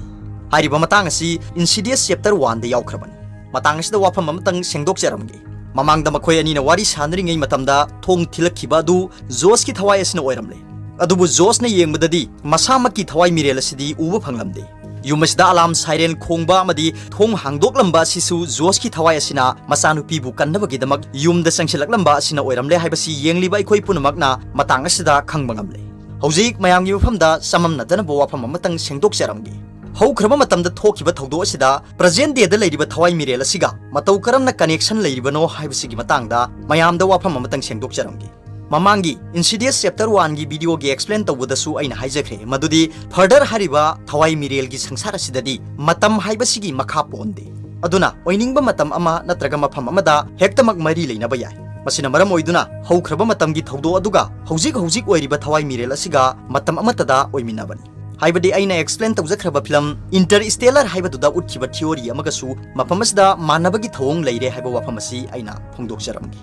ꯍꯥꯏꯔꯤꯕ ꯃꯇꯥꯡ ꯑꯁꯤ Insidious Chapter One ꯗ ꯌꯥꯎꯈ꯭ꯔꯕꯅꯤ꯫ ꯃꯇꯥꯡ ꯑꯁꯤꯗ ꯋꯥꯐꯝ ꯑꯃꯇꯪ ꯁꯦꯡꯗꯣꯛꯆꯔꯝꯒꯦ꯫ ꯃꯃꯥꯡꯗ ꯃꯈꯣꯏ ꯑꯅꯤꯅ ꯋꯥꯔꯤ ꯁꯥꯟꯅꯔꯤꯉꯩ ꯃꯇꯝꯗ ꯊꯣꯡ ꯊꯤꯜꯂꯛꯈꯤꯕ ꯑꯗꯨ ꯖꯣꯁꯀꯤ ꯊꯋꯥꯏ ꯑꯁꯤꯅ ꯑꯣꯏꯔꯝꯂꯦ꯫ ꯑꯗꯨꯕꯨ ꯖꯣꯁꯅ ꯌꯦꯡꯕꯗꯗꯤ ꯃꯁꯥꯃꯛꯀꯤ ꯊꯋꯥꯏ ꯃꯤꯔꯦꯜ ꯑꯁꯤꯗꯤ ꯎꯕ ꯐꯪꯂꯝꯗꯦ꯫ ꯌꯨꯝ ꯑꯁꯤꯗ alarm siren ꯈꯣꯡꯕ ꯑꯃꯗꯤ ꯊꯣꯡ ꯍꯥꯡꯗꯣꯛꯂꯝꯕ ꯑꯁꯤꯁꯨ ꯖꯣꯁꯀꯤ ꯊꯋꯥꯏ ꯑꯁꯤꯅ ꯃꯆꯥꯅꯨꯄꯤꯕꯨ ꯀꯟꯅꯕꯒꯤꯗꯃꯛ ꯌꯨꯝꯗ ꯆꯪꯁꯤꯜꯂꯛꯂꯝꯕ ꯑꯁꯤꯅ ꯑꯣꯏꯔꯝꯂꯦ ꯍꯥꯏꯕꯁꯤ ꯌꯦꯡꯂꯤꯕ ꯑꯩꯈꯣꯏ ꯄꯨꯝꯅꯃꯛꯅ ꯃꯇꯥꯡ ꯑꯁꯤꯗ ꯈꯪꯕ ꯉꯝꯂꯦ꯫ ꯍꯧꯖꯤꯛ ꯃꯌꯥꯝꯒꯤ ꯃꯐꯝꯗ ꯆꯃꯝꯅꯗꯅꯕ ꯋꯥꯐꯝ ꯑꯃꯇꯪ ꯁꯦꯡꯗꯣꯛꯆꯔꯝꯒꯦ꯫ ꯍꯧꯈ꯭ꯔꯕ ꯃꯇꯝꯗ ꯊꯣꯛꯈꯤꯕ ꯊꯧꯗꯣꯛ ꯑꯁꯤꯗ present day ꯗ ꯂꯩꯔꯤꯕ ꯊꯋꯥꯏ ꯃꯤꯔꯦꯜ ꯑꯁꯤꯒ ꯃꯇꯧ ꯀꯔꯝꯅ connection ꯂꯩꯔꯤꯕꯅꯣ ꯍꯥꯏꯕꯁꯤꯒꯤ ꯃꯇꯥꯡꯗ ꯃꯌꯥꯝꯗ ꯋꯥꯐꯝ ꯑꯃꯇꯪ ꯁꯦꯡꯗꯣꯛꯆꯔꯝꯒꯦ꯫ ꯃꯃꯥꯡꯒꯤ Insidious Chapter One ꯒꯤ video ꯒꯤ explain ꯇꯧꯕꯗꯁꯨ ꯑꯩꯅ ꯍꯥꯏꯖꯈ꯭ꯔꯦ ꯃꯗꯨꯗꯤ further ꯍꯥꯏꯔꯤꯕ ꯊꯋꯥꯏ ꯃꯤꯔꯦꯜꯒꯤ ꯁꯪꯁꯥꯔ ꯑꯁꯤꯗꯗꯤ ꯃꯇꯝ ꯍꯥꯏꯕꯁꯤꯒꯤ ꯃꯈꯥ ꯄꯣꯟꯗꯦ꯫ ꯑꯗꯨꯅ ꯑꯣꯏꯅꯤꯡꯕ ꯃꯇꯝ ꯑꯃ ꯅꯠꯇ꯭ꯔꯒ ꯃꯐꯝ ꯑꯃꯗ ꯍꯦꯛꯇꯃꯛ ꯃꯔꯤ ꯂꯩꯅꯕ ꯌꯥꯏ꯫ ꯃꯁꯤꯅ ꯃꯔꯝ ꯑꯣꯏꯗꯨꯅ ꯍꯧꯈ꯭ꯔꯕ ꯃꯇꯝꯒꯤ ꯊꯧꯗꯣꯛ ꯑꯗꯨꯒ ꯍꯧꯖꯤꯛ ꯍꯧꯖꯤꯛ ꯑꯣꯏꯔꯤꯕ ꯊꯋꯥꯏ ꯃꯤꯔꯦꯜ ꯑꯁꯤꯒ ꯃꯇꯝ ꯑꯃꯠꯇꯗ ꯑꯣꯏꯃꯤꯟꯅꯕꯅꯤ꯫ ꯍꯥꯏꯕꯗꯤ ꯑꯩꯅ explain ꯇꯧꯖꯈ꯭ꯔꯕ film Interstellar ꯍꯥꯏꯕꯗꯨꯗ ꯎꯠꯈꯤꯕ theory ꯑꯃꯒꯁꯨ ꯃꯐꯝ ꯑꯁꯤꯗ ꯃꯥꯟꯅꯕꯒꯤ ꯊꯧꯑꯣꯡ ꯂꯩꯔꯦ ꯍꯥꯏꯕ ꯋꯥꯐꯝ ꯑꯁꯤ ꯑꯩꯅ ꯐꯣꯡꯗꯣꯛꯆꯔꯝꯒꯦ꯫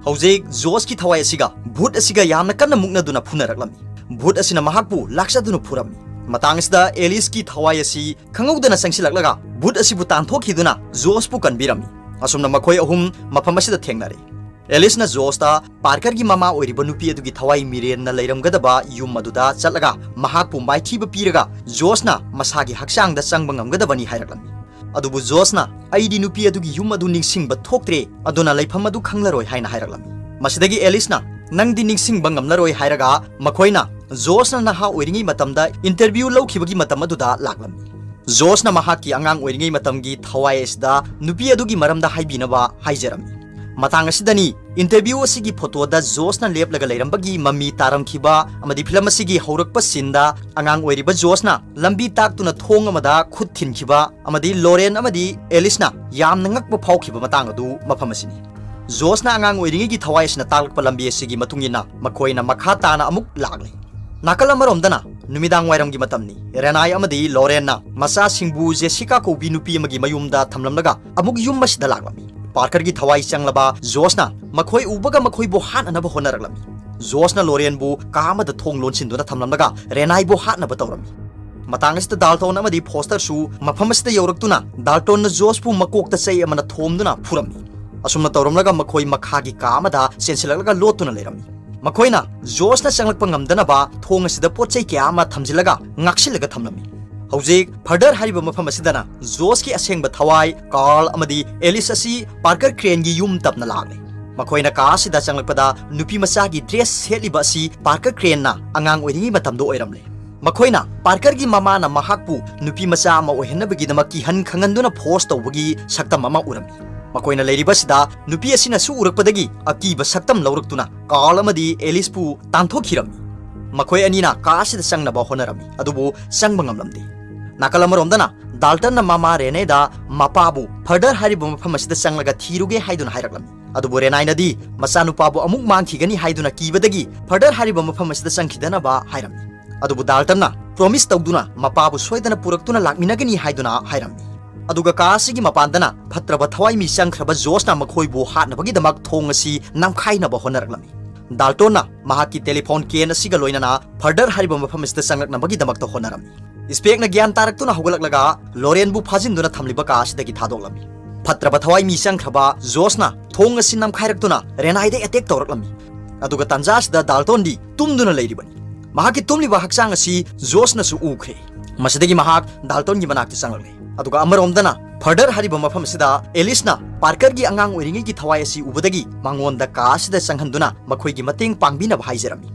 ꯍꯧꯖꯤꯛ ꯖꯣꯁꯀꯤ ꯊꯋꯥꯏ ꯑꯁꯤꯒ ꯚꯨꯠ ꯑꯁꯤꯒ ꯌꯥꯝꯅ ꯀꯟꯅ ꯃꯨꯛꯅꯗꯨꯅ ꯐꯨꯅꯔꯛꯂꯝꯃꯤ꯫ ꯚꯨꯠ ꯑꯁꯤꯅ ꯃꯍꯥꯛꯄꯨ ꯂꯥꯛꯆꯗꯨꯅ ꯐꯨꯔꯝꯃꯤ꯫ ꯃꯇꯥꯡ ꯑꯁꯤꯗ ꯑꯦꯂꯤꯁꯀꯤ ꯊꯋꯥꯏ ꯑꯁꯤ ꯈꯪꯍꯧꯗꯅ ꯆꯪꯁꯤꯜꯂꯛꯂꯒ ꯚꯨꯠ ꯑꯁꯤꯕꯨ ꯇꯥꯟꯊꯣꯛꯈꯤꯗꯨꯅ ꯖꯣꯁꯄꯨ ꯀꯟꯕꯤꯔꯝꯃꯤ꯫ ꯑꯁꯨꯝꯅ ꯃꯈꯣꯏ ꯑꯍꯨꯝ ꯃꯐꯝ ꯑꯁꯤꯗ ꯊꯦꯡꯅꯔꯦ꯫ ꯑꯦꯂꯤꯁꯅ ꯖꯣꯁꯇ ꯄꯥꯔꯀꯔꯒꯤ ꯃꯃꯥ ꯑꯣꯏꯔꯤꯕ ꯅꯨꯄꯤ ꯑꯗꯨꯒꯤ ꯊꯋꯥꯏ ꯃꯤꯔꯦꯜꯅ ꯂꯩꯔꯝꯒꯗꯕ ꯌꯨꯝ ꯑꯗꯨꯗ ꯆꯠꯂꯒ ꯃꯍꯥꯛꯄꯨ ꯃꯥꯏꯊꯤꯕ ꯄꯤꯔꯒ ꯖꯣꯁꯅ ꯃꯁꯥꯒꯤ ꯍꯛꯆꯥꯡꯗ ꯆꯪꯕ ꯉꯝꯒꯗꯕꯅꯤ ꯍꯥꯏꯔꯛꯂꯝꯃꯤ꯫ ꯑꯗꯨꯕꯨ ꯖꯣꯁꯅ, "ꯑꯩꯗꯤ ꯅꯨꯄꯤ ꯑꯗꯨꯒꯤ ꯌꯨꯝ ꯑꯗꯨ ꯅꯤꯡꯁꯤꯡꯕ ꯊꯣꯛꯇ꯭ꯔꯦ, ꯑꯗꯨꯅ ꯂꯩꯐꯝ ꯑꯗꯨ ꯈꯪꯂꯔꯣꯏ" ꯍꯥꯏꯅ ꯍꯥꯏꯔꯛꯂꯝꯃꯤ꯫ ꯃꯁꯤꯗꯒꯤ ꯑꯦꯂꯤꯁꯅ, "ꯅꯪꯗꯤ ꯅꯤꯡꯁꯤꯡꯕ ꯉꯝꯂꯔꯣꯏ" ꯍꯥꯏꯔꯒ ꯃꯈꯣꯏꯅ ꯖꯣꯁꯅ ꯅꯍꯥ ꯑꯣꯏꯔꯤꯉꯩ ꯃꯇꯝꯗ interview ꯂꯧꯈꯤꯕꯒꯤ ꯃꯇꯝ ꯑꯗꯨꯗ ꯂꯥꯛꯂꯝꯃꯤ꯫ ꯖꯣꯁꯅ ꯃꯍꯥꯛꯀꯤ ꯑꯉꯥꯡ ꯑꯣꯏꯔꯤꯉꯩ ꯃꯇꯝꯒꯤ ꯊꯋꯥꯏ ꯑꯁꯤꯗ ꯅꯨꯄꯤ ꯑꯗꯨꯒꯤ ꯃꯔꯝꯗ ꯍꯥꯏꯕꯤꯅꯕ ꯍꯥꯏꯖꯔꯝꯃꯤ꯫ ꯃꯇꯥꯡ ꯑꯁꯤꯗꯅꯤ interview ꯑꯁꯤꯒꯤ photo ꯗ ꯖꯣꯁꯅ ꯂꯦꯞꯂꯒ ꯂꯩꯔꯝꯕꯒꯤ ꯃꯃꯤ ꯇꯥꯔꯝꯈꯤꯕ ꯑꯃꯗꯤ film ꯑꯁꯤꯒꯤ ꯍꯧꯔꯛꯄ scene ꯗ ꯑꯉꯥꯡ ꯑꯣꯏꯔꯤꯕ ꯖꯣꯁꯅ ꯂꯝꯕꯤ ꯇꯥꯛꯇꯨꯅ ꯊꯣꯡ ꯑꯃꯗ ꯈꯨꯠ ꯊꯤꯟꯈꯤꯕ ꯑꯃꯗꯤ ꯂꯣꯔꯦꯟ ꯑꯃꯗꯤ ꯑꯦꯂꯤꯁꯅ ꯌꯥꯝꯅ ꯉꯛꯄ ꯐꯥꯎꯈꯤꯕ ꯃꯇꯥꯡ ꯑꯗꯨ ꯃꯐꯝ ꯑꯁꯤꯅꯤ꯫ ꯖꯣꯁꯅ ꯑꯉꯥꯡ ꯑꯣꯏꯔꯤꯉꯩꯒꯤ ꯊꯋꯥꯏ ꯑꯁꯤꯅ ꯇꯥꯛꯂꯛꯄ ꯂꯝꯕꯤ ꯑꯁꯤꯒꯤ ꯃꯇꯨꯡ ꯏꯟꯅ ꯃꯈꯣꯏꯅ ꯃꯈꯥ ꯇꯥꯅ ꯑꯃꯨꯛ ꯂꯥꯛꯂꯦ꯫ ꯅꯥꯀꯜ ꯑꯃꯔꯣꯝꯗꯅ ꯅꯨꯃꯤꯗꯥꯡ ꯋꯥꯏꯔꯝꯒꯤ ꯃꯇꯝꯅꯤ꯫ ꯔꯦꯅꯥꯏ ꯑꯃꯗꯤ ꯂꯣꯔꯦꯟꯅ ꯃꯆꯥꯁꯤꯡꯕꯨ ꯖꯦꯁꯤꯀꯥ ꯀꯧꯕꯤ ꯅꯨꯄꯤ ꯑꯃꯒꯤ ꯃꯌꯨꯝꯗ ꯊꯝꯂꯝꯂꯒ ꯑꯃꯨꯛ ꯌꯨꯝ ꯑꯁꯤꯗ ꯂꯥꯛꯂꯝꯃꯤ꯫ ꯄꯥꯔꯀꯔꯒꯤ ꯊꯋꯥꯏ ꯆꯪꯂꯕ ꯖꯣꯁꯅ ꯃꯈꯣꯏ ꯎꯕꯒ ꯃꯈꯣꯏꯕꯨ ꯍꯥꯠꯅꯅꯕ ꯍꯣꯠꯅꯔꯛꯂꯝꯃꯤ꯫ ꯖꯣꯁꯅ ꯂꯣꯔꯦꯟꯕꯨ ꯀꯥ ꯑꯃꯗ ꯊꯣꯡ ꯂꯣꯟꯁꯤꯟꯗꯨꯅ ꯊꯝꯂꯝꯂꯒ ꯔꯦꯅꯥꯏꯕꯨ ꯍꯥꯠꯅꯕ ꯇꯧꯔꯝꯃꯤ꯫ ꯃꯇꯥꯡ ꯑꯁꯤꯗ ꯗꯥꯜꯇꯣꯟ ꯑꯃꯗꯤ ꯐꯣꯁꯇꯔꯁꯨ ꯃꯐꯝ ꯑꯁꯤꯗ ꯌꯧꯔꯛꯇꯨꯅ ꯗꯥꯜꯇꯣꯟꯅ ꯖꯣꯁꯄꯨ ꯃꯀꯣꯛꯇ ꯆꯩ ꯑꯃꯅ ꯊꯣꯝꯗꯨꯅ ꯐꯨꯔꯝꯃꯤ꯫ ꯑꯁꯨꯝꯅ ꯇꯧꯔꯝꯂꯒ ꯃꯈꯣꯏ ꯃꯈꯥꯒꯤ ꯀꯥ ꯑꯃꯗ ꯆꯦꯟꯁꯤꯜꯂꯛꯂꯒ ꯂꯣꯠꯇꯨꯅ ꯂꯩꯔꯝꯃꯤ꯫ ꯃꯈꯣꯏꯅ ꯖꯣꯁꯅ ꯆꯪꯂꯛꯄ ꯉꯝꯗꯅꯕ ꯊꯣꯡ ꯑꯁꯤꯗ ꯄꯣꯠ ꯆꯩ ꯀꯌꯥ ꯑꯃ ꯊꯝꯖꯤꯜꯂꯒ ꯉꯥꯛꯁꯤꯜꯂꯒ ꯊꯝꯂꯝꯃꯤ꯫ ꯍꯧꯖꯤꯛ ꯐꯔꯗꯔ ꯍꯥꯏꯔꯤꯕ ꯃꯐꯝ ꯑꯁꯤꯗꯅ ꯖꯣꯁꯀꯤ ꯑꯁꯦꯡꯕ ꯊꯋꯥꯏ ꯀꯥꯔꯜ ꯑꯃꯗꯤ ꯑꯦꯂꯤꯁ ꯑꯁꯤ ꯄꯥꯔꯀꯔ ꯀ꯭ꯔꯦꯟꯒꯤ ꯌꯨꯝ ꯇꯝꯅ ꯂꯥꯛꯂꯦ꯫ ꯃꯈꯣꯏꯅ ꯀꯥ ꯑꯁꯤꯗ ꯆꯪꯂꯛꯄꯗ ꯅꯨꯄꯤ ꯃꯆꯥꯒꯤ ꯗ꯭ꯔꯦꯁ ꯁꯦꯠꯂꯤꯕ ꯑꯁꯤ ꯄꯥꯔꯀꯔ ꯀ꯭ꯔꯦꯟꯅ ꯑꯉꯥꯡ ꯑꯣꯏꯔꯤꯉꯩ ꯃꯇꯝꯗ ꯑꯣꯏꯔꯝꯂꯦ꯫ ꯃꯈꯣꯏꯅ ꯄꯥꯔꯀꯔꯒꯤ ꯃꯃꯥꯅ ꯃꯍꯥꯛꯄꯨ ꯅꯨꯄꯤ ꯃꯆꯥ ꯑꯃ ꯑꯣꯏꯍꯟꯅꯕꯒꯤꯗꯃꯛ ꯀꯤꯍꯟ ꯈꯪꯍꯟꯗꯨꯅ ꯐꯣꯔꯁ ꯇꯧꯕꯒꯤ ꯁꯛꯇꯝ ꯑꯃ ꯎꯔꯝꯃꯤ꯫ ꯃꯈꯣꯏꯅ ꯂꯩꯔꯤꯕꯁꯤꯗ ꯅꯨꯄꯤ ꯑꯁꯤꯅꯁꯨ ꯎꯔꯛꯄꯗꯒꯤ ꯑꯀꯤꯕ ꯁꯛꯇꯝ ꯂꯧꯔꯛꯇꯨꯅ ꯀꯥꯔꯜ ꯑꯃꯗꯤ ꯑꯦꯂꯤꯁꯄꯨ ꯇꯥꯟꯊꯣꯛꯈꯤꯔꯝꯃꯤ꯫ ꯃꯈꯣꯏ ꯑꯅꯤꯅ ꯀꯥ ꯑꯁꯤꯗ ꯆꯪꯅꯕ ꯍꯣꯠꯅꯔꯝꯃꯤ, ꯑꯗꯨꯕꯨ ꯆꯪꯕ ꯉꯝꯂꯝꯗꯦ꯫ ꯅꯥꯀꯜ ꯑꯃꯔꯣꯝꯗꯅ ꯗꯥꯜꯇꯟꯅ ꯃꯃꯥ ꯔꯦꯅꯦꯗ ꯃꯄꯥꯕꯨ ꯐꯔꯗꯔ ꯍꯥꯏꯔꯤꯕ ꯃꯐꯝ ꯑꯁꯤꯗ ꯆꯪꯂꯒ ꯊꯤꯔꯨꯒꯦ ꯍꯥꯏꯗꯨꯅ ꯍꯥꯏꯔꯛꯂꯝꯃꯤ꯫ ꯑꯗꯨꯕꯨ ꯔꯦꯅꯥꯏꯅꯗꯤ ꯃꯆꯥꯅꯨꯄꯥꯕꯨ ꯑꯃꯨꯛ ꯃꯥꯡꯈꯤꯒꯅꯤ ꯍꯥꯏꯗꯨꯅ ꯀꯤꯕꯗꯒꯤ ꯐꯔꯗꯔ ꯍꯥꯏꯔꯤꯕ ꯃꯐꯝ ꯑꯁꯤꯗ ꯆꯪꯈꯤꯗꯅꯕ ꯍꯥꯏꯔꯝꯃꯤ꯫ ꯑꯗꯨꯕꯨ ꯗꯥꯜꯇꯟꯅ ꯄ꯭ꯔꯣꯃꯤꯁ ꯇꯧꯗꯨꯅ ꯃꯄꯥꯕꯨ ꯁꯣꯏꯗꯅ ꯄꯨꯔꯛꯇꯨꯅ ꯂꯥꯛꯃꯤꯟꯅꯒꯅꯤ ꯍꯥꯏꯗꯨꯅ ꯍꯥꯏꯔꯝꯃꯤ꯫ ꯑꯗꯨꯒ ꯀꯥ ꯑꯁꯤꯒꯤ ꯃꯄꯥꯟꯗꯅ ꯐꯠꯇ꯭ꯔꯕ ꯊꯋꯥꯏ ꯃꯤ ꯆꯪꯈ꯭ꯔꯕ ꯖꯣꯁꯅ ꯃꯈꯣꯏꯕꯨ ꯍꯥꯠꯅꯕꯒꯤꯗꯃꯛ ꯊꯣꯡ ꯑꯁꯤ ꯅꯝꯈꯥꯏꯅꯕ ꯍꯣꯠꯅꯔꯛꯂꯝꯃꯤ꯫ ꯗꯥꯜꯇꯣꯟꯅ ꯃꯍꯥꯛꯀꯤ ꯇꯦꯂꯤꯐꯣꯟ ꯀꯦꯟ ꯑꯁꯤꯒ ꯂꯣꯏꯅꯅ ꯐꯔꯗꯔ ꯍꯥꯏꯔꯤꯕ ꯃꯐꯝ ꯑꯁꯤꯗ ꯆꯪꯂꯛꯅꯕꯒꯤꯗꯃꯛꯇ ꯍꯣꯠꯅꯔꯝꯃꯤ꯫ ꯏꯁꯄꯦꯛꯅ ꯒ꯭ꯌꯥꯟ ꯇꯥꯔꯛꯇꯨꯅ ꯍꯧꯒꯠꯂꯛꯂꯒ ꯂꯣꯔꯦꯟꯕꯨ ꯐꯥꯖꯤꯟꯗꯨꯅ ꯊꯝꯂꯤꯕ ꯀꯥ ꯑꯁꯤꯗꯒꯤ ꯊꯥꯗꯣꯛꯂꯝꯃꯤ꯫ ꯐꯠꯇ꯭ꯔꯕ ꯊꯋꯥꯏ ꯃꯤ ꯆꯪꯈ꯭ꯔꯕ ꯖꯣꯁꯅ ꯊꯣꯡ ꯑꯁꯤ ꯅꯝꯈꯥꯏꯔꯛꯇꯨꯅ ꯔꯦꯅꯥꯏꯗ ꯑꯦꯇꯦꯛ ꯇꯧꯔꯛꯂꯝꯃꯤ꯫ ꯑꯗꯨꯒ ꯇꯥꯟꯖꯥ ꯑꯁꯤꯗ ꯗꯥꯜꯇꯣꯟꯗꯤ ꯇꯨꯝꯗꯨꯅ ꯂꯩꯔꯤꯕꯅꯤ꯫ ꯃꯍꯥꯛꯀꯤ ꯇꯨꯝꯂꯤꯕ ꯍꯛꯆꯥꯡ ꯑꯁꯤ ꯖꯣꯁꯅꯁꯨ ꯎꯈ꯭ꯔꯦ꯫ ꯃꯁꯤꯗꯒꯤ ꯃꯍꯥꯛ ꯗꯥꯜꯇꯣꯟꯒꯤ ꯃꯅꯥꯛꯇ ꯆꯪꯂꯛꯂꯦ꯫ ꯑꯗꯨꯒ ꯑꯃꯔꯣꯝꯗꯅ ꯐꯔꯗꯔ ꯍꯥꯏꯔꯤꯕ ꯃꯐꯝ ꯑꯁꯤꯗ ꯑꯦꯂꯤꯁꯅ ꯄꯥꯔꯀꯔꯒꯤ ꯑꯉꯥꯡ ꯑꯣꯏꯔꯤꯉꯩꯒꯤ ꯊꯋꯥꯏ ꯑꯁꯤ ꯎꯕꯗꯒꯤ ꯃꯉꯣꯟꯗ ꯀꯥ ꯑꯁꯤꯗ ꯆꯪꯍꯟꯗꯨꯅ ꯃꯈꯣꯏꯒꯤ ꯃꯇꯦꯡ ꯄꯥꯡꯕꯤꯅꯕ ꯍꯥꯏꯖꯔꯝꯃꯤ꯫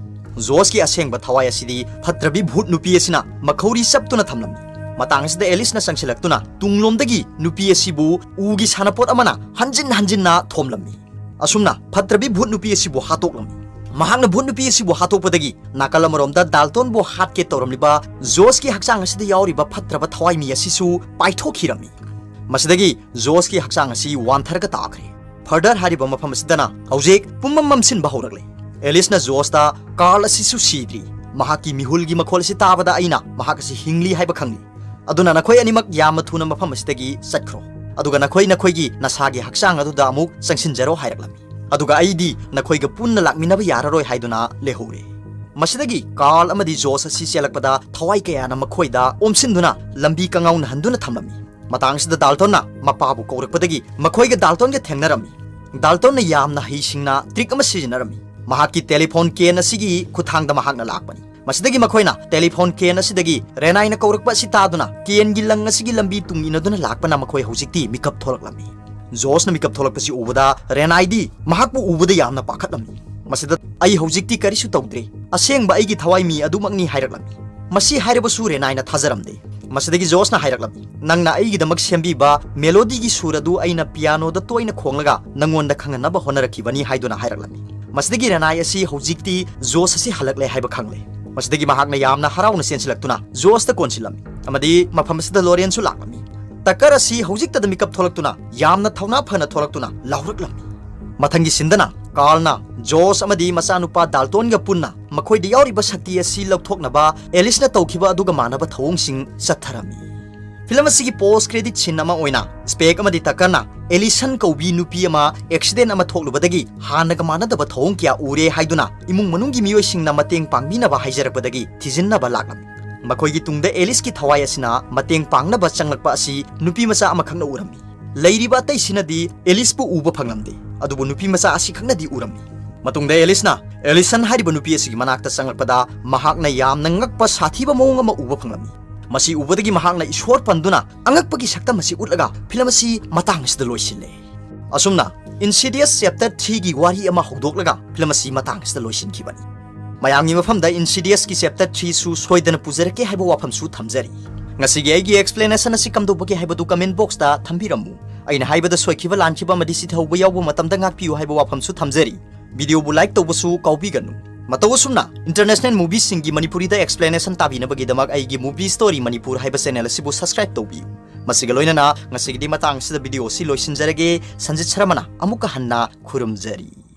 ꯖꯣꯁꯀꯤ ꯑꯁꯦꯡꯕ ꯊꯋꯥꯏ ꯑꯁꯤꯗꯤ ꯐꯠꯇ꯭ꯔꯕꯤ ꯚꯨꯠ ꯅꯨꯄꯤ ꯑꯁꯤꯅ ꯃꯈꯧꯔꯤ ꯆꯞꯇꯨꯅ ꯊꯝꯂꯝꯃꯤ꯫ ꯃꯇꯥꯡ ꯑꯁꯤꯗ ꯑꯦꯂꯤꯁꯅ ꯆꯪꯁꯤꯜꯂꯛꯇꯨꯅ ꯇꯨꯡꯂꯣꯝꯗꯒꯤ ꯅꯨꯄꯤ ꯑꯁꯤꯕꯨ ꯎꯒꯤ ꯁꯥꯟꯅꯄꯣꯠ ꯑꯃꯅ ꯍꯟꯖꯤꯟ ꯍꯟꯖꯤꯟꯅ ꯊꯣꯝꯂꯝꯃꯤ꯫ ꯑꯁꯨꯝꯅ ꯐꯠꯇ꯭ꯔꯕꯤ ꯚꯨꯠ ꯅꯨꯄꯤ ꯑꯁꯤꯕꯨ ꯍꯥꯠꯇꯣꯛꯂꯝꯃꯤ꯫ ꯃꯍꯥꯛꯅ ꯚꯨꯠ ꯅꯨꯄꯤ ꯑꯁꯤꯕꯨ ꯍꯥꯠꯇꯣꯛꯄꯗꯒꯤ ꯅꯥꯀꯜ ꯑꯃꯔꯣꯝꯗ ꯗꯥꯜꯇꯣꯟꯕꯨ ꯍꯥꯠꯀꯦ ꯇꯧꯔꯝꯂꯤꯕ ꯖꯣꯁꯀꯤ ꯍꯛꯆꯥꯡ ꯑꯁꯤꯗ ꯌꯥꯎꯔꯤꯕ ꯐꯠꯇ꯭ꯔꯕ ꯊꯋꯥꯏ ꯃꯤ ꯑꯁꯤꯁꯨ ꯄꯥꯏꯊꯣꯛꯈꯤꯔꯝꯃꯤ꯫ ꯃꯁꯤꯗꯒꯤ ꯖꯣꯁꯀꯤ ꯍꯛꯆꯥꯡ ꯑꯁꯤ ꯋꯥꯟꯊꯔꯒ ꯇꯥꯈ꯭ꯔꯦ꯫ ꯐꯔꯗꯔ ꯍꯥꯏꯔꯤꯕ ꯃꯐꯝ ꯑꯁꯤꯗꯅ ꯍꯧꯖꯤꯛ ꯄꯨꯝꯃꯝ ꯃꯝꯁꯤꯟꯕ ꯍꯧꯔꯛꯂꯦ꯫ ꯑꯦꯂꯤꯁꯅ ꯖꯣꯁꯇ, "ꯀꯥꯔꯜ ꯑꯁꯤꯁꯨ ꯁꯤꯗ꯭ꯔꯤ꯫ ꯃꯍꯥꯛꯀꯤ ꯃꯤꯍꯨꯜꯒꯤ ꯃꯈꯣꯜ ꯑꯁꯤ ꯇꯥꯕꯗ ꯑꯩꯅ ꯃꯍꯥꯛ ꯑꯁꯤ ꯍꯤꯡꯂꯤ ꯍꯥꯏꯕ ꯈꯪꯂꯤ꯫ ꯑꯗꯨꯅ ꯅꯈꯣꯏ ꯑꯅꯤꯃꯛ ꯌꯥꯝꯅ ꯊꯨꯅ ꯃꯐꯝ ꯑꯁꯤꯗꯒꯤ ꯆꯠꯈ꯭ꯔꯣ꯫ ꯑꯗꯨꯒ ꯅꯈꯣꯏ ꯅꯈꯣꯏꯒꯤ ꯅꯁꯥꯒꯤ ꯍꯛꯆꯥꯡ ꯑꯗꯨꯗ ꯑꯃꯨꯛ ꯆꯪꯁꯤꯟꯖꯔꯣ" ꯍꯥꯏꯔꯛꯂꯝꯃꯤ꯫ ꯑꯗꯨꯒ ꯑꯩꯗꯤ ꯅꯈꯣꯏꯒ ꯄꯨꯟꯅ ꯂꯥꯛꯃꯤꯟꯅꯕ ꯌꯥꯔꯔꯣꯏ ꯍꯥꯏꯗꯨꯅ ꯂꯩꯍꯧꯔꯦ꯫ ꯃꯁꯤꯗꯒꯤ ꯀꯥꯔꯜ ꯑꯃꯗꯤ ꯖꯣꯁ ꯑꯁꯤ ꯆꯦꯜꯂꯛꯄꯗ ꯊꯋꯥꯏ ꯀꯌꯥꯅ ꯃꯈꯣꯏꯗ ꯑꯣꯝꯁꯤꯟꯗꯨꯅ ꯂꯝꯕꯤ ꯀꯉꯥꯎꯅꯍꯟꯗꯨꯅ ꯊꯝꯂꯝꯃꯤ꯫ ꯃꯇꯥꯡꯁꯤꯗ ꯗꯥꯜꯇꯣꯟꯅ ꯃꯄꯥꯕꯨ ꯀꯧꯔꯛꯄꯗꯒꯤ ꯃꯈꯣꯏꯒ ꯗꯥꯜꯇꯣꯟꯒ ꯊꯦꯡꯅꯔꯝꯃꯤ꯫ ꯗꯥꯜꯇꯣꯟꯅ ꯌꯥꯝꯅ ꯍꯩꯁꯤꯡꯅ ꯇ꯭ꯔꯤꯛ ꯑꯃ ꯁꯤꯖꯤꯟꯅꯔꯝꯃꯤ꯫ ꯃꯍꯥꯛꯀꯤ ꯇꯦꯂꯤꯐꯣꯟ ꯀꯦꯟ ꯑꯁꯤꯒꯤ ꯈꯨꯠꯊꯥꯡꯗ ꯃꯍꯥꯛꯅ ꯂꯥꯛꯄꯅꯤ꯫ ꯃꯁꯤꯗꯒꯤ ꯃꯈꯣꯏꯅ ꯇꯦꯂꯤꯐꯣꯟ ꯀꯦꯟ ꯑꯁꯤꯗꯒꯤ ꯔꯦꯅꯥꯏꯅ ꯀꯧꯔꯛꯄ ꯑꯁꯤ ꯇꯥꯗꯨꯅ ꯀꯦꯟꯒꯤ ꯂꯪ ꯑꯁꯤꯒꯤ ꯂꯝꯕꯤ ꯇꯨꯡ ꯏꯟꯅꯗꯨꯅ ꯂꯥꯛꯄꯅ ꯃꯈꯣꯏ ꯍꯧꯖꯤꯛꯇꯤ ꯃꯤꯀꯞ ꯊꯣꯛꯂꯛꯂꯝꯃꯤ꯫ ꯖꯣꯁꯅ ꯃꯤꯀꯞ ꯊꯣꯛꯂꯛꯄꯁꯤ ꯎꯕꯗ ꯔꯦꯅꯥꯏꯗꯤ ꯃꯍꯥꯛꯄꯨ ꯎꯕꯗ ꯌꯥꯝꯅ ꯄꯥꯈꯠꯂꯝꯃꯤ꯫ ꯃꯁꯤꯗ "ꯑꯩ ꯍꯧꯖꯤꯛꯇꯤ ꯀꯔꯤꯁꯨ ꯇꯧꯗ꯭ꯔꯦ, ꯑꯁꯦꯡꯕ ꯑꯩꯒꯤ ꯊꯋꯥꯏ ꯃꯤ ꯑꯗꯨꯃꯛꯅꯤ" ꯍꯥꯏꯔꯛꯂꯝꯃꯤ꯫ ꯃꯁꯤ ꯍꯥꯏꯔꯕꯁꯨ ꯔꯦꯅꯥꯏꯅ ꯊꯥꯖꯔꯝꯗꯦ꯫ ꯃꯁꯤꯗꯒꯤ ꯖꯣꯁꯅ ꯍꯥꯏꯔꯛꯂꯝꯃꯤ, "ꯅꯪꯅ ꯑꯩꯒꯤꯗꯃꯛ ꯁꯦꯝꯕꯤꯕ ꯃꯦꯂꯣꯗꯤꯒꯤ ꯁꯨꯔ ꯑꯗꯨ ꯑꯩꯅ ꯄꯤꯌꯥꯅꯣꯗ ꯇꯣꯏꯅ ꯈꯣꯡꯂꯒ ꯅꯪꯉꯣꯟꯗ ꯈꯪꯍꯟꯅꯕ ꯍꯣꯠꯅꯔꯛꯈꯤꯕꯅꯤ" ꯍꯥꯏꯗꯨꯅ ꯍꯥꯏꯔꯛꯂꯝꯃꯤ꯫ ꯃꯁꯤꯗꯒꯤ ꯔꯦꯅꯥꯏ ꯑꯁꯤ ꯍꯧꯖꯤꯛꯇꯤ ꯖꯣꯁ ꯑꯁꯤ ꯍꯜꯂꯛꯂꯦ ꯍꯥꯏꯕ ꯈꯪꯂꯦ꯫ ꯃꯁꯤꯗꯒꯤ ꯃꯍꯥꯛꯅ ꯌꯥꯝꯅ ꯍꯔꯥꯎꯅ ꯆꯦꯟꯁꯤꯜꯂꯛꯇꯨꯅ ꯖꯣꯁꯇ ꯀꯣꯟꯁꯤꯜꯂꯝꯃꯤ ꯑꯃꯗꯤ ꯃꯐꯝ ꯑꯁꯤꯗ ꯂꯣꯔꯦꯟꯁꯨ ꯂꯥꯛꯂꯝꯃꯤ꯫ ꯇꯀꯔ ꯑꯁꯤ ꯍꯧꯖꯤꯛꯇꯗ ꯃꯤꯀꯞ ꯊꯣꯛꯂꯛꯇꯨꯅ ꯌꯥꯝꯅ ꯊꯧꯅꯥ ꯐꯅ ꯊꯣꯛꯂꯛꯇꯨꯅ ꯂꯥꯎꯔꯛꯂꯝꯃꯤ꯫ ꯃꯊꯪꯒꯤ ꯁꯤꯟꯗꯅ ꯀꯥꯔꯜꯅ ꯖꯣꯁ ꯑꯃꯗꯤ ꯃꯆꯥꯅꯨꯄꯥ ꯗꯥꯜꯇꯣꯟꯒ ꯄꯨꯟꯅ ꯃꯈꯣꯏꯗ ꯌꯥꯎꯔꯤꯕ ꯁꯛꯇꯤ ꯑꯁꯤ ꯂꯧꯊꯣꯛꯅꯕ ꯑꯦꯂꯤꯁꯅ ꯇꯧꯈꯤꯕ ꯑꯗꯨꯒ ꯃꯥꯟꯅꯕ ꯊꯧꯑꯣꯡꯁꯤꯡ ꯆꯠꯊꯔꯝꯃꯤ꯫ ꯐꯤꯂꯝ ꯑꯁꯤꯒꯤ ꯄꯣꯁ ꯀ꯭ꯔꯦꯗꯤꯠ ꯁꯤꯟ ꯑꯃ ꯑꯣꯏꯅ ꯁ꯭ꯄꯦꯛ ꯑꯃꯗꯤ ꯇꯀꯔꯅ ꯑꯦꯂꯤꯁꯟ ꯀꯧꯕꯤ ꯅꯨꯄꯤ ꯑꯃ ꯑꯦꯛꯁꯤꯗꯦꯟ ꯑꯃ ꯊꯣꯛꯂꯨꯕꯗꯒꯤ ꯍꯥꯟꯅꯒ ꯃꯥꯟꯅꯗꯕ ꯊꯧꯑꯣꯡ ꯀꯌꯥ ꯎꯔꯦ ꯍꯥꯏꯗꯨꯅ ꯏꯃꯨꯡ ꯃꯅꯨꯡꯒꯤ ꯃꯤꯑꯣꯏꯁꯤꯡꯅ ꯃꯇꯦꯡ ꯄꯥꯡꯕꯤꯅꯕ ꯍꯥꯏꯖꯔꯛꯄꯗꯒꯤ ꯊꯤꯖꯤꯟꯅꯕ ꯂꯥꯛꯂꯝꯃꯤ꯫ ꯃꯈꯣꯏꯒꯤ ꯇꯨꯡꯗ ꯑꯦꯂꯤꯁꯀꯤ ꯊꯋꯥꯏ ꯑꯁꯤꯅ ꯃꯇꯦꯡ ꯄꯥꯡꯅꯕ ꯆꯪꯂꯛꯄ ꯑꯁꯤ ꯅꯨꯄꯤ ꯃꯆꯥ ꯑꯃꯈꯛꯅ ꯎꯔꯝꯃꯤ꯫ ꯂꯩꯔꯤꯕ ꯑꯇꯩꯁꯤꯅꯗꯤ ꯑꯦꯂꯤꯁꯄꯨ ꯎꯕ ꯐꯪꯂꯝꯗꯦ, ꯑꯗꯨꯕꯨ ꯅꯨꯄꯤ ꯃꯆꯥ ꯑꯁꯤꯈꯛꯅꯗꯤ ꯎꯔꯝꯃꯤ꯫ ꯃꯇꯨꯡꯗ ꯑꯦꯂꯤꯁꯅ ꯑꯦꯂꯤꯁꯟ ꯍꯥꯏꯔꯤꯕ ꯅꯨꯄꯤ ꯑꯁꯤꯒꯤ ꯃꯅꯥꯛꯇ ꯆꯪꯂꯛꯄꯗ ꯃꯍꯥꯛꯅ ꯌꯥꯝꯅ ꯉꯛꯄ ꯁꯥꯊꯤꯕ ꯃꯑꯣꯡ ꯑꯃ ꯎꯕ ꯐꯪꯂꯝꯃꯤ꯫ ꯃꯁꯤ ꯎꯕꯗꯒꯤ ꯃꯍꯥꯛꯅ ꯏꯁꯣꯔ ꯄꯟꯗꯨꯅ ꯑꯉꯛꯄꯒꯤ ꯁꯛꯇꯝ ꯑꯁꯤ ꯎꯠꯂꯒ ꯐꯤꯂꯝ ꯑꯁꯤ ꯃꯇꯥꯡ ꯑꯁꯤꯗ ꯂꯣꯏꯁꯤꯜꯂꯦ꯫ ꯑꯁꯨꯝꯅ Insidious Chapter three ꯒꯤ ꯋꯥꯔꯤ ꯑꯃ ꯍꯧꯗꯣꯛꯂꯒ ꯐꯤꯂꯝ ꯑꯁꯤ ꯃꯇꯥꯡ ꯑꯁꯤꯗ ꯂꯣꯏꯁꯤꯟꯈꯤꯕꯅꯤ꯫ ꯃꯌꯥꯝꯒꯤ ꯃꯐꯝꯗ Insidious ꯒꯤ Chapter three ꯁꯨ ꯁꯣꯏꯗꯅ ꯄꯨꯖꯔꯛꯀꯦ ꯍꯥꯏꯕ ꯋꯥꯐꯝꯁꯨ ꯊꯝꯖꯔꯤ꯫ ꯉꯁꯤꯒꯤ ꯑꯩꯒꯤ explanation ꯑꯁꯤ ꯀꯝꯗꯧꯕꯒꯦ ꯍꯥꯏꯕꯗꯨ comment box ꯇ ꯊꯝꯕꯤꯔꯝꯃꯨ꯫ ꯑꯩꯅ ꯍꯥꯏꯕꯗ ꯁꯣꯏꯈꯤꯕ ꯂꯥꯟꯈꯤꯕ ꯑꯃꯗꯤ ꯆꯤꯊꯍꯧꯕ ꯌꯥꯎꯕ ꯃꯇꯝꯗ ꯉꯥꯛꯄꯤꯌꯨ ꯍꯥꯏꯕ ꯋꯥꯐꯝꯁꯨ ꯊꯝꯖꯔꯤ꯫ Video ꯕꯨ like ꯇꯧꯕꯁꯨ ꯀꯥꯎꯕꯤꯒꯅꯨ꯫ ꯃꯇꯧ ꯑꯁꯨꯝꯅ international movie ꯁꯤꯡꯒꯤ ꯃꯅꯤꯄꯨꯔꯤꯗ explanation ꯇꯥꯕꯤꯅꯕꯒꯤꯗꯃꯛ ꯑꯩꯒꯤ Movie Story ꯃꯅꯤꯄꯨꯔ ꯍꯥꯏꯕ channel ꯑꯁꯤꯕꯨ subscribe ꯇꯧꯕꯤꯌꯨ꯫ ꯃꯁꯤꯒ ꯂꯣꯏꯅꯅ ꯉꯁꯤꯒꯤꯗꯤ ꯃꯇꯥꯡ ꯑꯁꯤꯗ video ꯑꯁꯤ ꯂꯣꯏꯁꯤꯟꯖꯔꯒꯦ꯫ ꯁꯟꯖꯤꯠ ꯁꯔꯃꯅ ꯑꯃꯨꯛꯀ ꯍꯟꯅ ꯈꯨꯔꯨꯝꯖꯔꯤ꯫